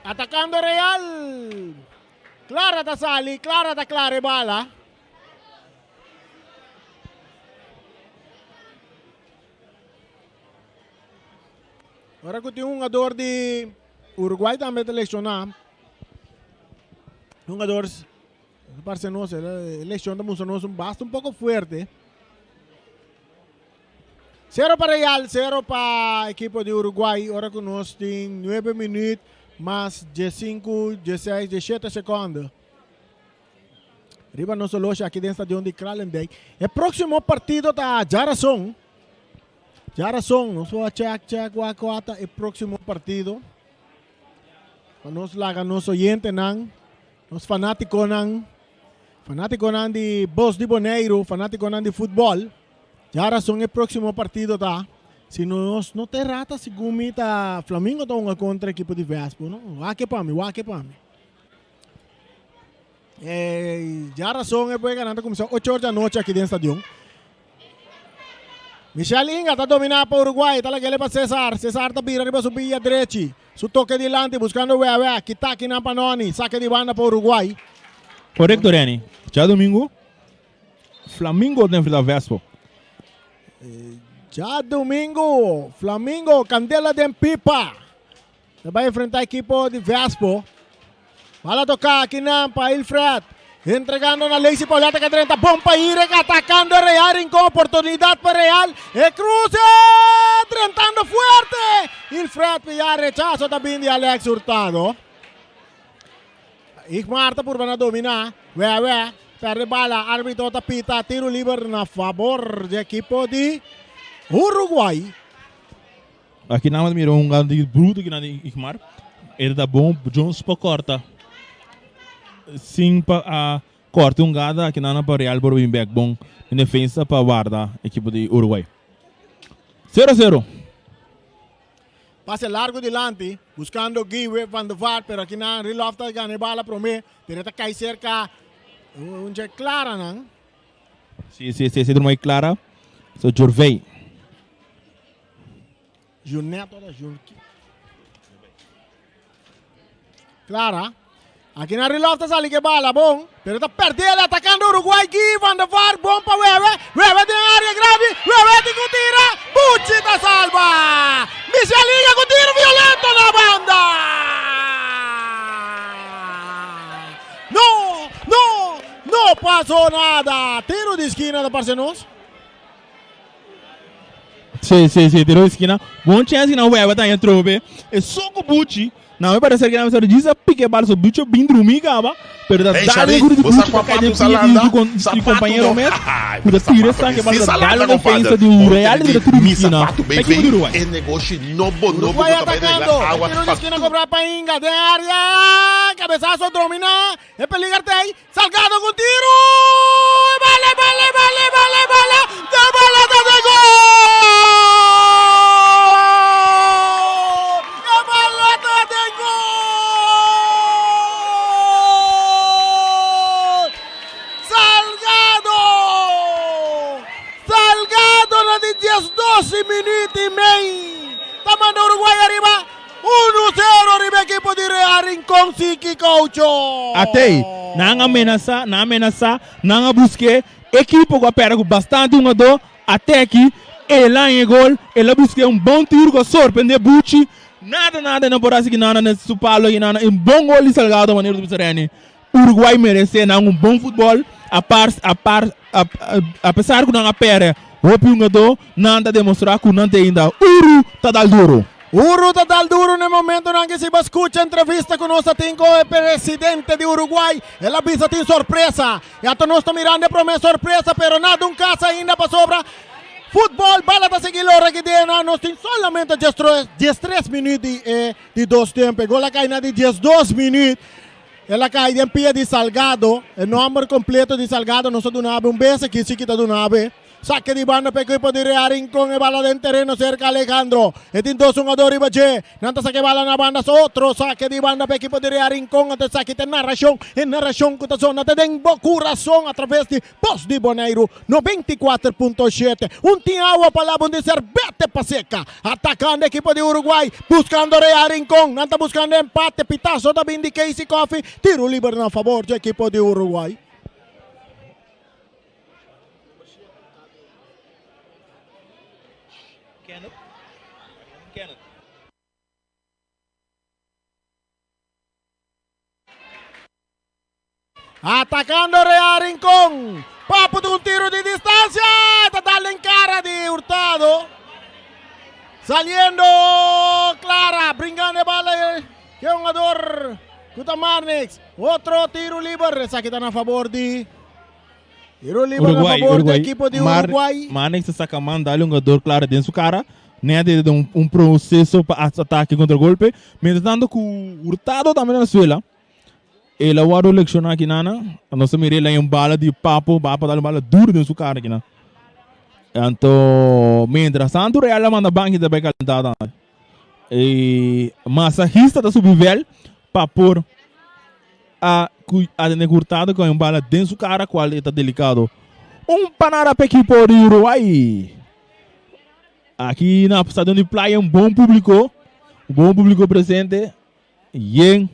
Atacando Real. Clara ta sali, Clara ta clara e bala. Ora ku tin un hungador di Uruguay tambe ta lesioná. Hungador parse nos e lesion ta mustra nos un basta un poko fuerte. Sero pa Real, sero pa ekipo di Uruguay. Ora ku nos tin nuebe minuut mas diesinku, dieseis, diesshete sekonde. Riba nos oloshi aki den stadion di Kralendijk. E próksimo partido ta djarason. Djarason, nos por check, check wak kua ta e próksimo partido. Pa nos laga nos oyentenan, nos fanátikonan, fanátikonan di Bos di Boneiru, fanátikonan di futbòl. Djarason e próksimo partido ta. Si nos no ta erá ta segun mi ta Flamingo ta hunga kontra ekipo di Vespo, no? Wak e pa mi, wak e pa mi. E djarason e wega nan ta kuminsá ocho or di anochi aki den stadion. Michel Inga ta dominá pa Uruguay, ta lag'el pa Cesar. Cesar ta bira riba su bia drechi. Su toke dilanti buskando Wewe. Kita akinan pa Noni. Sake di banda pa Uruguay. Korekto Renny. Djadumingu Flamingo ta enfrenta Vespo. Djadumingu Flamingo kandela den pipa. Ta bai enfrenta ekipo di Vespo. Bala toka akinan pa Ilfred. Entregando na Lacey Pauletta que drenta. Bon pa Irek atacando Real. Rincon oportunidad pa Real. E cruce drentando fuerte. Ilfred pilla rechazo ta bin di Alex Hurtado. Igmar ta purba na domina. Wewe perde bala. Arbitro ta pita tiro liber na favor di ekipo di Uruguay. Aki nan a mira un gana bruto aki nan di Igmar. E ta bon Jones pa corta. Sin pa a corta un gada aki nan pa Real por bin bek bon en defensa pa warda ekipo di Uruguay. 0-0. Pase largo dilanti, buscando Guiwe van der Vaart, pero aki nan Rilof ta gana e bala prome, pero e ta cay cerca un dje Clara nan. Si, si, si, si, drumai Clara. So Jorvey. Junet ora Jurki. Clara. Aki na Rilof ta sali ke bala bon, pero ta perdé el atacando Uruguay Guy van der Vaart bon pa Wewe. Wewe den área grandi, Wewe tin ku tira, Bucci ta salba. Michel Inga ku tiro violento na banda. No, no, no pasó nada. Tiro di skina ta parse nos. Si, si, si, tiro di skina. Bon chance na Wewe ta trobe. E soco Bucci. Na me parece que na me djis a pique bala so bicho bin drumi caba. Pero ta Hey, dale Shari, guru di bo sa Bucci kwa ta cai den pato sa pia di landa? su con di Sapato compañero no. mes. Ai, Ku ta sapato tira sangue ki bala si ta sa dale landa, defensa compadre. di Bon Real tene di di tiro di mi skina. sapato, Pa equipo di baby. Uruguay. E negoshi nobo, nobo Uruguay ku ta bai regla atacando. awa Tiro di pa esquina cobra pa Inga. Den área. Cabezazo domina. E peliger te ahí. Salgado con tiro. Bala, bala, bala, bala, bala. De bala ta de gol. E bala ta de gol. Salgado. Salgado na di 12 minuut i mei. Ta manda Uruguay ariba. 1-0 riba ekipo di Real Rincon Siki Caucho. Atei, nan a menasá, nan a menasá, nan a busk'é. Ekipo ku a pèrdè ku bastante hungadó, ate aki, el a haña e gol, el a busk'é un bon tiru ku a sorprendé Buchi. Nada, nada e no por hasi ki nada na su palo aki nada. Un bon gol di Salgado manera ku ta bisa Renny. Uruguay meresé nan un bon futbòl, apar, apar, apesar ku nan a pèrdè hopi hungadó, nan ta demostrá ku nan ta ainda Uru ta dal duru. Uru ta dal duru na e momentonan ki si bo skucha entrevista ku nos a tin ku e presidente di Uruguay, el a bisa tin sorpresa. I ata nos ta mirando e promé sorpresa, pero nada un kas ainda pasobra futbòl bala ta sigui lora ki den. Nos tin solamente diestres minüt di e di dos tempu. E gol a kai na di diesdos minüt. El a kai den pia di Salgado. E nomber kompleto di Salgado nos a duna un bes aki si kita duna. Sake di banda pa ekipo di Real Rincon. E bala den tereno serka Alejandro. E tin dos hungador riba dje. Nan ta saka e bala na banda. Otro sake di banda pa ekipo di Real Rincon. Anto esaki ta e narashon. E narashon ku ta zona te den bo kurason atraves di Bos di Boneiru 94.7. Un tin awa pa laba un di serbete pa seka. Atakando ekipo di Uruguay. Buskando Real Rincon. Nan ta buskando empate. Pitaso ta bin di Casey Coffey. Tiro liber na fabor dje ekipo di Uruguay. Atacando Real Rincon. Papu ta un tiro di distancia. Ta dal den cara di Hurtado. Saliendo Clara. Brincando e bala. Ke hungador ku ta Marnix. Otro tiro liber. Esaki ta na favor di Tiro liber na Uruguay, favor di Uruguay. ekipo di Mar- Uruguay. Marnix ta saca man, dale un jugador Clara den su cara. Net de un proceso pa ataque contra golpe. Mientras tanto cu Hurtado tambe na Venezuela. El a wòrdu lekshoná kinana. Nos a mira el haña un bala di Papo, Papo a dal un bala duru den su kara kinan. Anto mientras tanto Real a manda banki ta bai kalentá tambe. E masahista ta subi vèl pa por a atendé ku Hurtado ku haña un bala den su kara kual e ta delikado. Un panada pa ekipo di Uruguay. Aki na Stadion di Playa un bon públiko, un bon públiko presente. Yen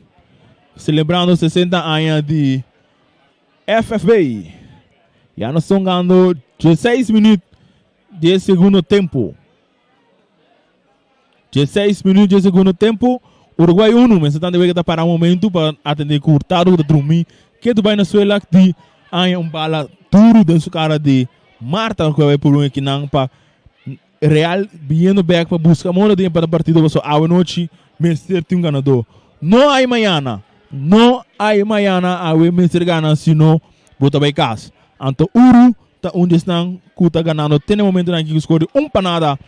celebrando 60 aña di FFB. Ya nos ta hungando 16 minuut di e segundo tempo. 16 minuut di e segundo tempo. Uruguay 1. Mester tante wega ta para un momento pa atende ku Hurtado ku ta drumi. Ketu bai na suela di aña un bala duru den su cara di Marta ku a bai por un ekinan pa Real biniendo bek pa busca moda di empata partido paso awe nochi mester tin un ganador. No hay mañana, no hay mañana awe mester gana sino bo ta bay cas. Anto Uru ta un di esnan cu ta ganando te na e momentonan aki cu score di un pa nada.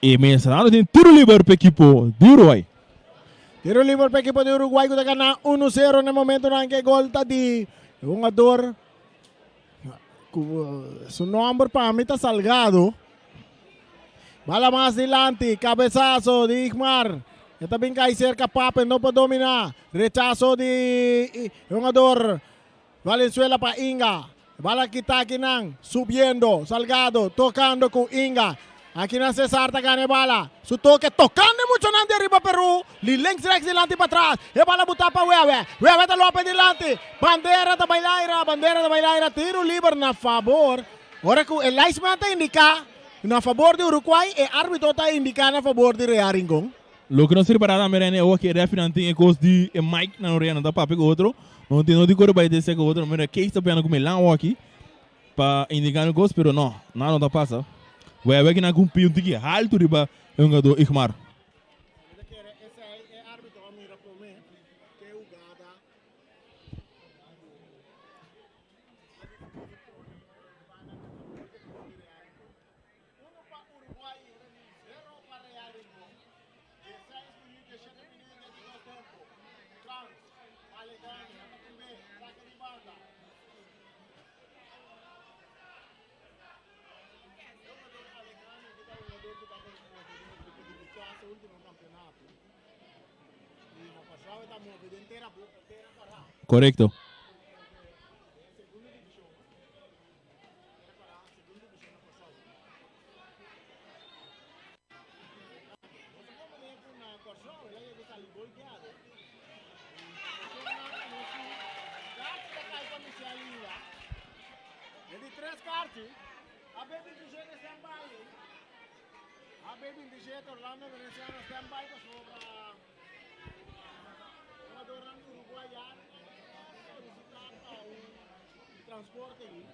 E mensonado tin tiro liber pa ekipo di Uruguay. Tiro liber pa ekipo di Uruguay ku ta gana 1-0 na momentonan ku e gol ta di hungador ku su nomber pa mi ta Salgado. Bala mas dilanti, cabezazo di Igmar. E ta bin kai cerca Pape, no por domina. Rechazo di hungador Valenzuela pa Inga. Bala kita akinan, subiendo, Salgado tocando cu Inga. Akinan Cesar ta gana e bala. Su toke tocando e muchanan di ariba Peru. Li links rechts dilanti patras. E bala buta pa Wewe. Wewe ta lope dilanti. Bandera ta bay laira, bandera ta bay laira. Tiro liber na fabor. Ora cu e linesman ta indica na fabor di Uruguay, e arbitro ta indica na fabor di Real Rincon. Loke nos ripará tambe Rene awo ke refinan tin e kos di e mic nan orea nan ta papia ku otro no tin no di kore bai desea ku otro mira Kees ta piando ku mi lan awo aki pa indiká un kos pero no nada no ta pasa wèwè ki nan kumpli un tiki haltu riba e hungadó Igmar. Uno pa Uruguay, zero pa Real Rincon. Dieseis minuut, dieshete minuut den di dos tempo. Trans, Alejandro, ta kumbe, saka di banda. E hungador Alejandro ki ta hungador ku tabata move den e grupo di Vichas e ultimo campeonato. I na pasado e ta move den tera tera pará. Korekto. Den segundo divishon.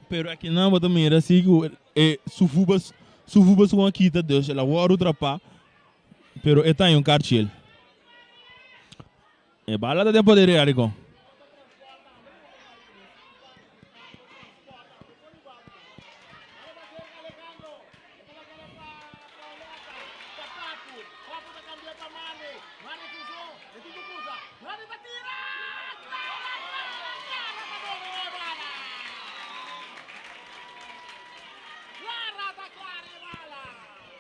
Pero akinan bo ta mira si ku e su fubas su fubas ku a kita dus el a wòrdu trapá pero e ta un karchel. E bala ta den poder di Rincon.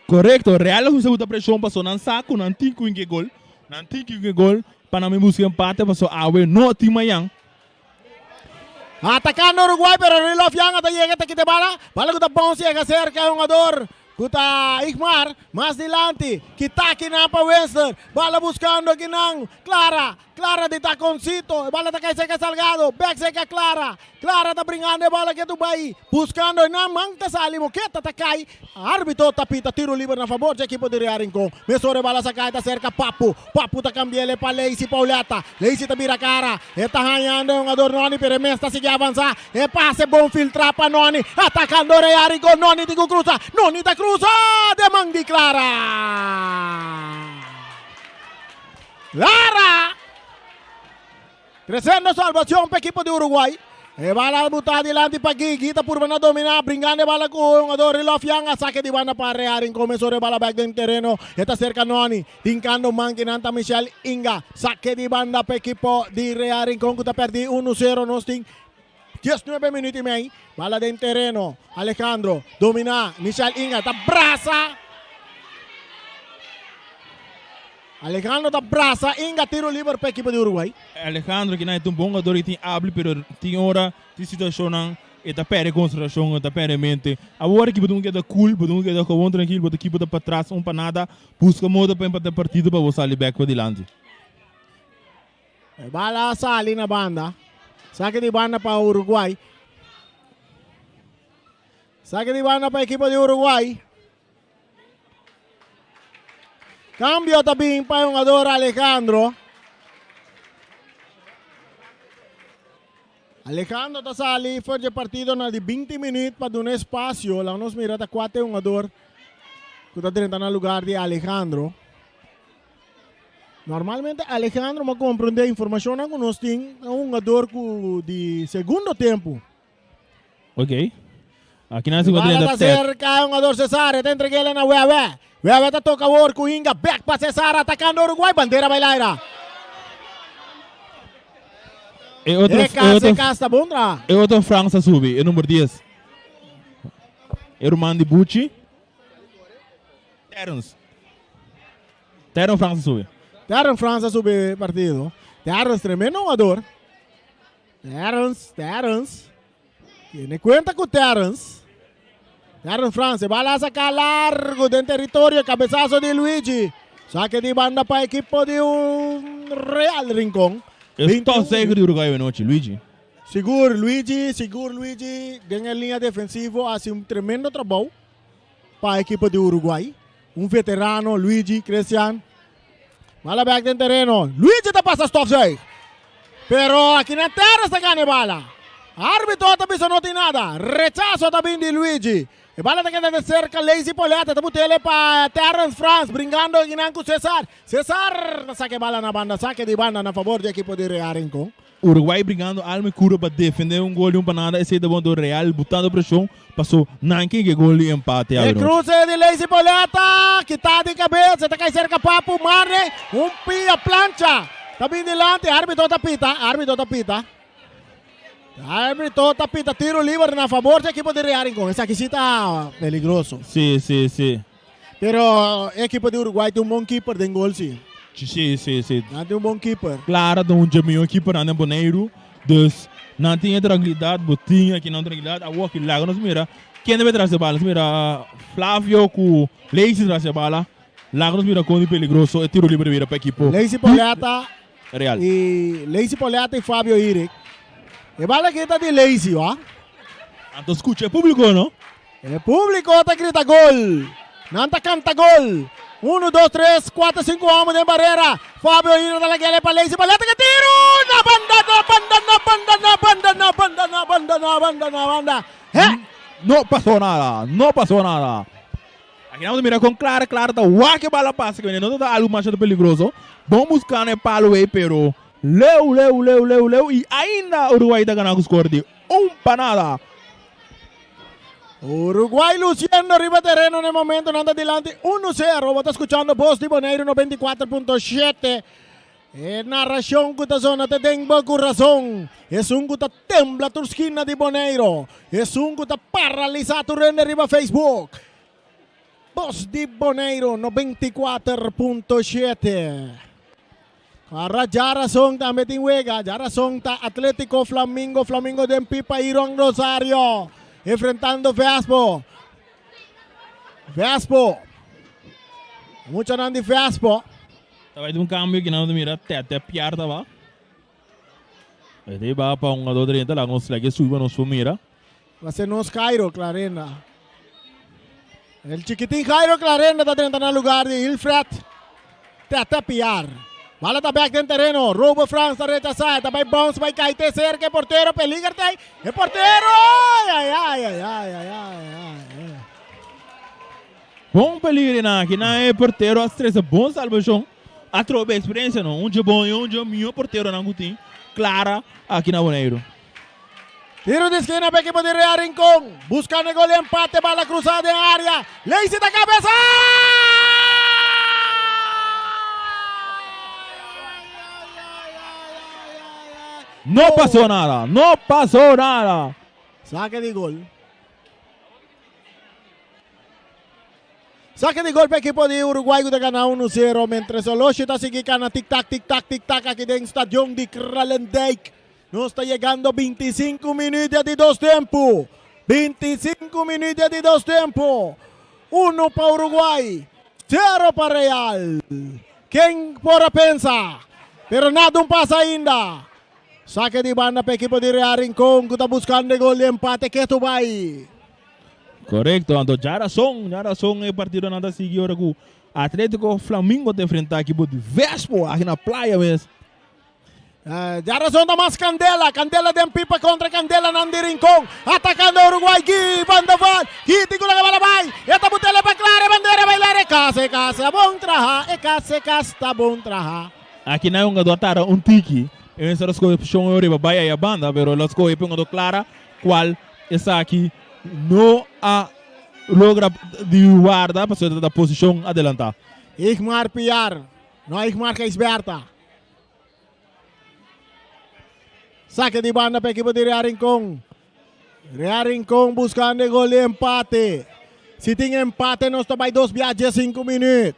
Korekto, Real a kuminsá buta preshon paso nan sa ku nan tin ku hinka e gol, nan tin ku hinka e gol pa nan bin buska empate paso awe no tin mañan. Atacando Uruguay pero Rilof Yanga ta yega ta kita e bala, bala ku ta bounce yega serka e hungador ku ta Igmar, mas dilanti kita kinan pa Winston, bala buscando kinan Clara, Clara di taconcito, e bala ta kai serka Salgado, bek serka Clara, Clara ta bringando e bala ketu bai buscando e nan man ta sali Moqueta ta kai, arbitro ta pita tiro liber na fabor dje ekipo di Real Rincon, mesora e bala sa kai ta serka Papu, Papu ta cambiele pa Leisi Pauleta, Leisi ta bira cara, e ta hañando e hungador Noni pero e mes ta sigui avansa, e pase bon filtra pa Noni, atacando Real Rincon, Noni tin cu cruza, Noni ta cruza den man di Clara. Clara! Treciendo salvacion pa ekipo di Uruguay. E bala buta dilanti pa Gigi, ta purba na domina, bringando e bala cu e hungador Rilof Young, a sake di banda pa Rea Rincon, mesora e bala bek den tereno, e ta cerca Noni, tincando man kinan ta Michel Inga, sake di banda pa ekipo di Rea Rincon cu ta perdi uno cero, nos tin diesnuebe minuut y mei, bala den tereno, Alejandro domina, Michel Inga ta brasa. Alejandro ta brasa Inga tiro liber pa ekipo di Uruguay. Alejandro kinan e ta un bon jugador y tin abli pero tin ora tin situacionnan e ta perde concentracion e ta perde mente. Awor aki bo tin cu keda cool bo tin cu keda gewoon trankil bo ta kipo ta patras un pa nada busca modo pa empata e partido pa bo sali bek pa dilanti. E bala a sali na banda. Saki di banda pa Uruguay. Saki di banda pa ekipo di Uruguay. Cambio ta bin pa e hungador Alejandro. Alejandro ta sali for dje partido na di 20 minuut pa duna espacio. Laga nos mira ta cua ta e hungador cu ta drenta na lugar di Alejandro. Normalmente Alejandro mo comprende informacionnan cu nos tin ta un hungador cu di segundo tempo. Ok. Aki nan si Bala ta cerca e hungador Cesare ta entreg'el na Wewe. Wewe ta toca awor cu Inga. Back pa Cesar atacando Uruguay. Bandera bay laira. E otro, E e cas, otro, e cas ta bon traha. e otro Frans a subi, e number 10. E ruman di Buchi. Terence. Terence Frans a subi. Terence Frans a subi partido. Terence tremendo jugador. Terence, Terence. Tiene cuenta cu Terence. Terence Frans, e bala a saca largo den territorio. Cabezazo di Luigi. Saque di banda pa equipo di un Real Rincon. E top zeker di Uruguay anochi, Luigi. Sigur Luigi, sigur Luigi den e linea defensivo a haci un tremendo trabou pa equipo di Uruguay. Un veterano, Luigi Christian. Bala bek den tereno. Luigi ta pasa stofzuig. Pero aki na Terres ta gana e bala. Arbitro ta bisa no tin nada. Rechazo ta bin di Luigi. E bala ta keda de cerca Lazy Poleta. Ta butele pa Terrence Frans. Bringando akinan cu Cesar. Cesar ta saca e bala na banda. Saque di banda na favor di equipo di Real Rincon. Uruguay bringando alma y cura pa defende un gol di un pa nada. Esey ta bon door Real butando presion paso nan ken ke gol di empate E awe nochi. cruce di Lazy Poleta. Kita di cabeza. Ta cay cerca Papu Marne. Un pia plancha. Ta bin dilanti. Arbitro ta pita. Arbitro ta pita. Arbitro ta pita tiro liber na favor di equipo di Real Rincon. Esaki si ta peligroso. Si, si, si. Pero e equipo di Uruguay tin un bon keeper den gol si. Si, si, si. Nan tin un bon keeper. Clara ta un dje mihor keepernan den Boneiru. Dus nan tin e trankilidad, bo tin aki nan trankilidad. Awor aki laga nos mira ken debe tras e bala. Nos mira Flavio cu Lacey tras e bala. Laga nos mira con di peligroso e tiro liber bira pa equipo Lacey Poleta Real. y Lacey Poleta y Fabio Irick. E bala aki ta di Lacey, wa. Anto scucha e publico no. E publico ta grita gol. Nan ta canta gol. Uno, dos, tres, cuatro, cinco homber den barrera. Fabio Irick ta laga pa Lacey Poleta ke tiro! Na banda, na banda, na banda, na banda, na banda, na banda, na banda, na banda. He! No pasó nada, no pasó nada. Aki nan bo ta mira kon Clara Clara ta wak e bala pasa ke no ta algu masha peligroso. Bon buska na e palo ei pero leu leu leu leu leu i ainda Uruguay ta gana ku skor di un pa nada. Uruguay luciendo riba tereno na e momento nan ta dilanti uno sero. Bo ta skuchando Bos di Boneiru 94.7. E narashon ku ta zona ta den bo kurason. Esun ku ta tembla tur skina di Boneiru. Esun ku ta paralisá tur hende riba Facebook. Bos di Boneiru 94.7. Ahora djarason tambe tin wega. Djarason ta Atletico Flamingo. Flamingo den pipa Iron Rosario. Enfrentando Vespo. Vespo. Muchanan di Vespo. Ta bai un cambio ki nan ta mira Tete Piar ta ba. E ta ba pa un jugador drenta laga nos leke subi pa nos por mira. Va ser nos Jairo Clarenda. El chiquitín Jairo Clarenda ta drenta na lugar di Hilfred Tete Piar. Bala ta back den tereno. Robo Frans ta rechasa. Ta bai bounce bai kai te cerca e portero. Peliger ta E portero! Ay, ay, ay, ay, ay, ay, ay, ay. Bon peligro na aki na e portero a stresa bon salvacion atrobe experiencia no un dje bon y un dje mihor portero nan cu tin Clara aki na Boneiru. Tiro di esquina pa equipo di Real Rincon. Buscando e gol di empate, bala cruza den area. Lacey ta cabeza! No pasó nada, no pasó nada. Saque di gol. Saque di gol pa equipo di Uruguay cu ta gana 1-0 mientras Oloshi ta sigui cana tic tac tic tac tic tac aki den stadion di Kralendijk. Nos ta yegando 25 minuut di dos tempo. 25 minuut di dos tempo. 1 pa Uruguay, 0 pa Real. Ken por a pensa? Pero nada un pasa ainda. Saque di banda pa equipo di Real Rincon cu ta buscando e gol di empate ketu bay. Correcto, anto djarason, djarason e partidonan ta sigui ora cu Atletico Flamingo ta enfrenta equipo di Vespo aki na playa mes. Djarason ta mas candela, candela den pipa contra candelanan di Rincon, atacando Uruguay, Guy van der Vaart, Guy tin cu laga bala bay, e ta butele pa clara e bandera bay lara e cas, e cas ta bon traha, e cas, e cas ta bon traha. Aki nan e hungador a tarda un tiki, e mester a scoge opcion e riba bay aya banda, pero el a scoge pa e hungador clara cual esaki no a. logra di warda pasobra ta posishon adelantá. Igmar Piar, no Igmar Gijsberta. Saque di banda pa equipo di Real Rincon. Real Rincon buscando e gol di empate. Si tin empate nos ta bai dos bia 15 minuut.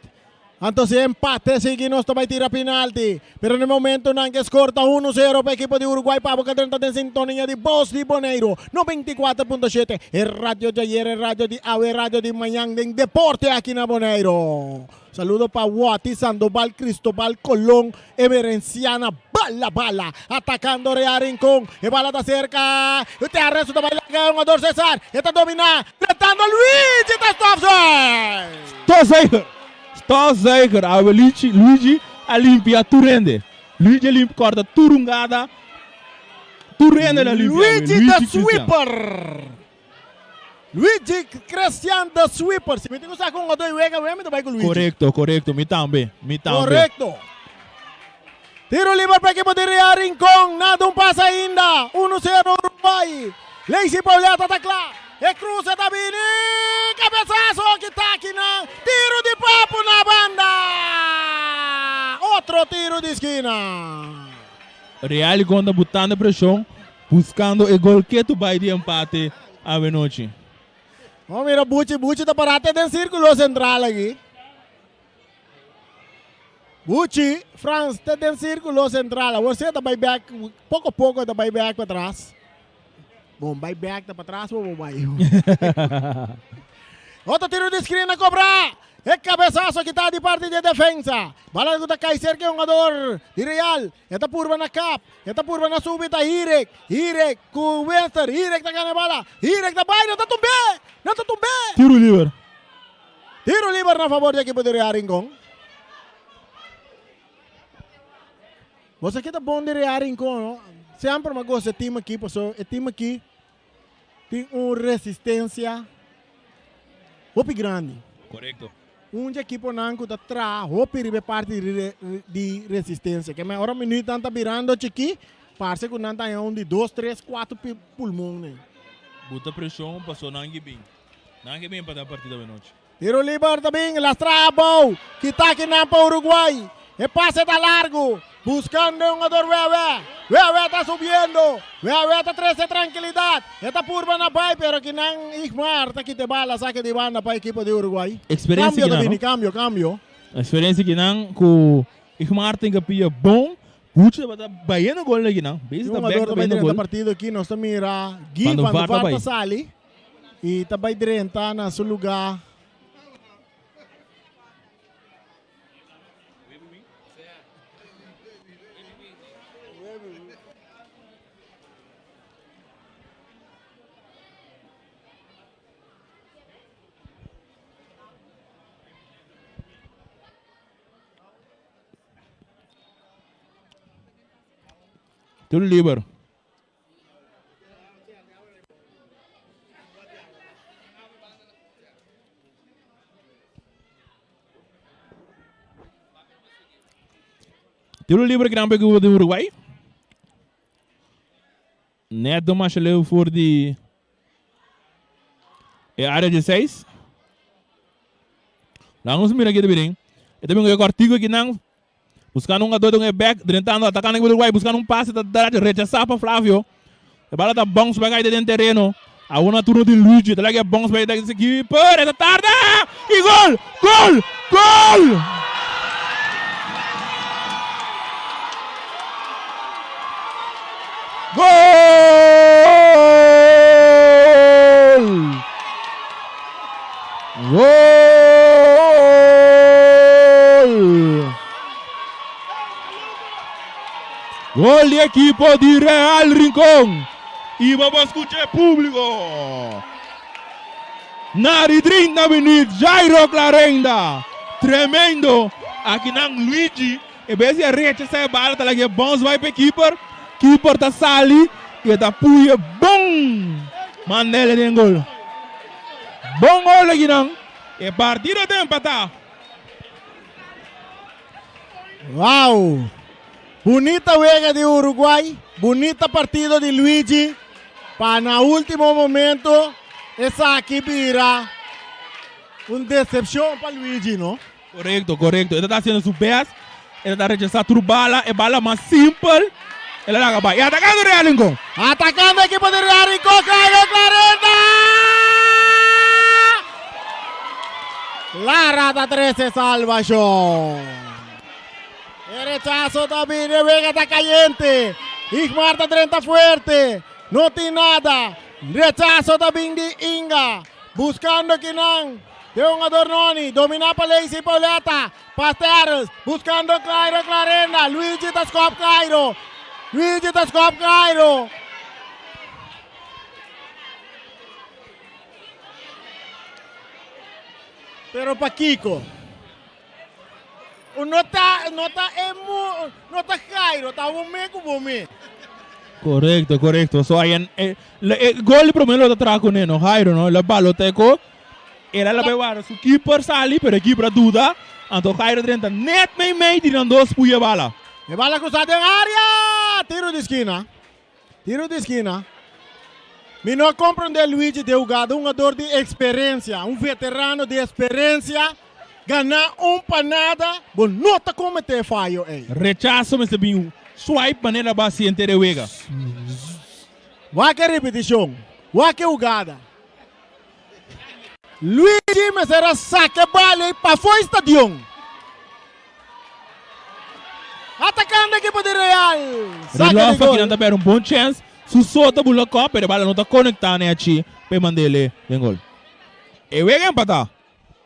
Anto si empate sigui nos ta bai tira penalti. Pero na e momentonan ke score ta 1-0 pa equipo di Uruguay Pabo Cadren ta den sintonia di Bos di Boneiru 94.7. E radio di ayer, e radio di awe, e radio di mañan den deporte aki na Boneiru. Saludo pa Watty, Sandoval, Cristobal, Colon, Emerenciana, Bala Bala, atacando Real Rincon, e bala ta cerca, e arresto ta bai laga e hungador Cesar, e ta domina, tratando Luigi ta stofzuiger! Stofzuiger! Stofzuiger! Awe Luigi, Luigi a limpia tur hende. Luigi a limpia, corta tur hungada, tur hende el a limpia awe, Luigi the Luigi Christian. Sweeper! Luigi Christian the Sweeper. Si mi tin ku saka un otro wega, mi ta bai ku Luigi. Korekto, korekto. Mi tambe, mi tambe. Korekto. Tiro liber pa ekipo di Real Rincon. Nada un pas ainda. 1-0 Uruguay. Lacey Pauletta ta kla. E cruce ta bini. Cabezazo kita akinan. Tiro di Papu na banda. Otro tiro di skina. Real Rincon ta butando preshon. Buscando e gol ketu bai di empate awe nochi. Bo mira Buchi, Buchi ta pará te den sírkulo sentral aki. Buchi, Frans te den sírkulo sentral. Awor si e ta bai bèk, poko poko e ta bai bèk patras. Bon, bai bèk ta patras bo bo bai. Otro tiro di skrin a kobrá. E kabesaso kita di parti di e defensa. Bala ku ta kai serka e hungador di Real. E ta purba na kap. E ta purba na subi ta Hirek. Hirek ku Wester. Hirek ta gana e bala. Hirek ta bai. Nan ta tumb'é. Nan ta tumb'é. Tiro liber. Tiro liber na fabor di ekipo di Real Rincon. Bo sa ki ta bon di Real Rincon no? Semper mi a gosta e team aki pasobra e team aki tin un resistencia hopi grandi. Korekto. Un dje ekiponan ku ta traha hopi riba e parti di resistencia. Ke men ora minuutnan ta birando chikí, parse ku nan ta haña un di dos, tres, kuater pulmon nen. Buta preshon paso nan ke bin. Nan ke bin empatá partido awenochi. Tiro liber ta bin, lastra abou, kita kinan pa Uruguay. E pase ta largu, buskando e hungador Wewe. Wewe ta subiendo, Wewe ta trese trankilidat. E ta purba na bai, pero kinan Igmar ta kita e bala, sake di banda pa ekipo di Uruguay. Experiencia Kambio ta kinan, bini, no? kambio, kambio. Experiencia kinan ku Igmar tin kapia bon. Gucci tabata bayendo gol na kinan. E Base ta bek hungador ta ta bai bayendo drenta gol. partido aki, nos ta mira Guy Van der van der Vaart ta Vaart ta bai. sali. Y ta bay drenta na su lugar. Tiro liber. Tiro libre gran equipo de Uruguay. Net do Machaleu voor di e área de 6. Laat ons mira aqui de birin. E também um artigo aqui não. Buscando un jugador den e back, drentando, atacando equipo di Uruguay, buscando un pase, ta ta rechasa pa Flavio. E bala ta bounce back ahí den tereno. Awor na turno di Luigi, ta laga e bounce back den keeper, e ta tarda! Y gol! Gol! Gol! Gol! Gol! Gol di ekipo di Real Rincon. Y bo por scucha e publico. Na di 30 minuut, Jairo Clarenda. Tremendo. Aki nan Luigi. E bes di a rechasa e bala ta laga e bounce bai pa e keeper. Keeper ta sali y e ta puye bon Mandela den gol. Bon gol aki nan. E partido ta empata. Wow! Bunita wega di Uruguay, bunita partido di Luigi pa na ultimo momento esaki bira. Un decepcion pa Luigi, no? Correcto, correcto. E ta haciendo su best. E ta rechasa tur bala. E bala mas simpel. El a laga bai. Y atacando Real Rincon. Atacando equipo di Real Rincon. Cairo Clarenda! Lara ta trece salvacion. E rechazo ta bini. Wega ta cayente. Igmar ta drenta fuerte. No tin nada. Rechazo ta bin di Inga. Buscando kinan. De hungador Noni. Domina pa Lacey Pauletta. Pa Terrence. Buscando Cairo Clarenda. Luigi ta skop Cairo. Luigi ta skop Cairo. Pero pakiko? No ta, no ta e mu, no ta Jairo, ta bo me ku bo me. Korekto, korekto. So ayan e, e gol di promé lo ta traha kuné, no Jairo, no? La balota ko, el a la bai wara su keeper sali, pero e keeper a duda, anto Jairo drenta net mei mei di nan dos puya bala. E bala krusa den área! Tiro di skina. Tiro di skina. Mi no a comprende Luigi Deugado, un hungador di experiencia, un veterano di experiencia, gana un panada, bo no ta comete e fayo ey. Rechaso mester bin swipe manera ba siente de wega. Wak e ripeticion, wak e hugada. Luigi mester a saca e bal ey pafo e stadion. Atacando ekipo di Real. Saca di Rilof gol. aki nan ta bera un bon chance. Su so ta bula kop, pero e bala no ta conecta ne achi pa e mandele den gol. E wega empata.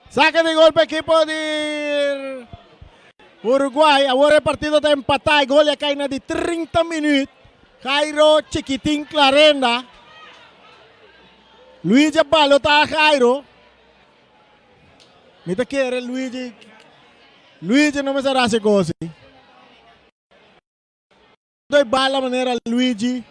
Saca di gol pa ekipo di Uruguay. Awor e partido ta empata. E gol ya cay na di 30 minuut. Jairo Chiquitin Clarenda. Luigi a balota a Jairo. Mi ta kere Luigi. Luigi no mester hasi kos. Doy bala manera Luigi.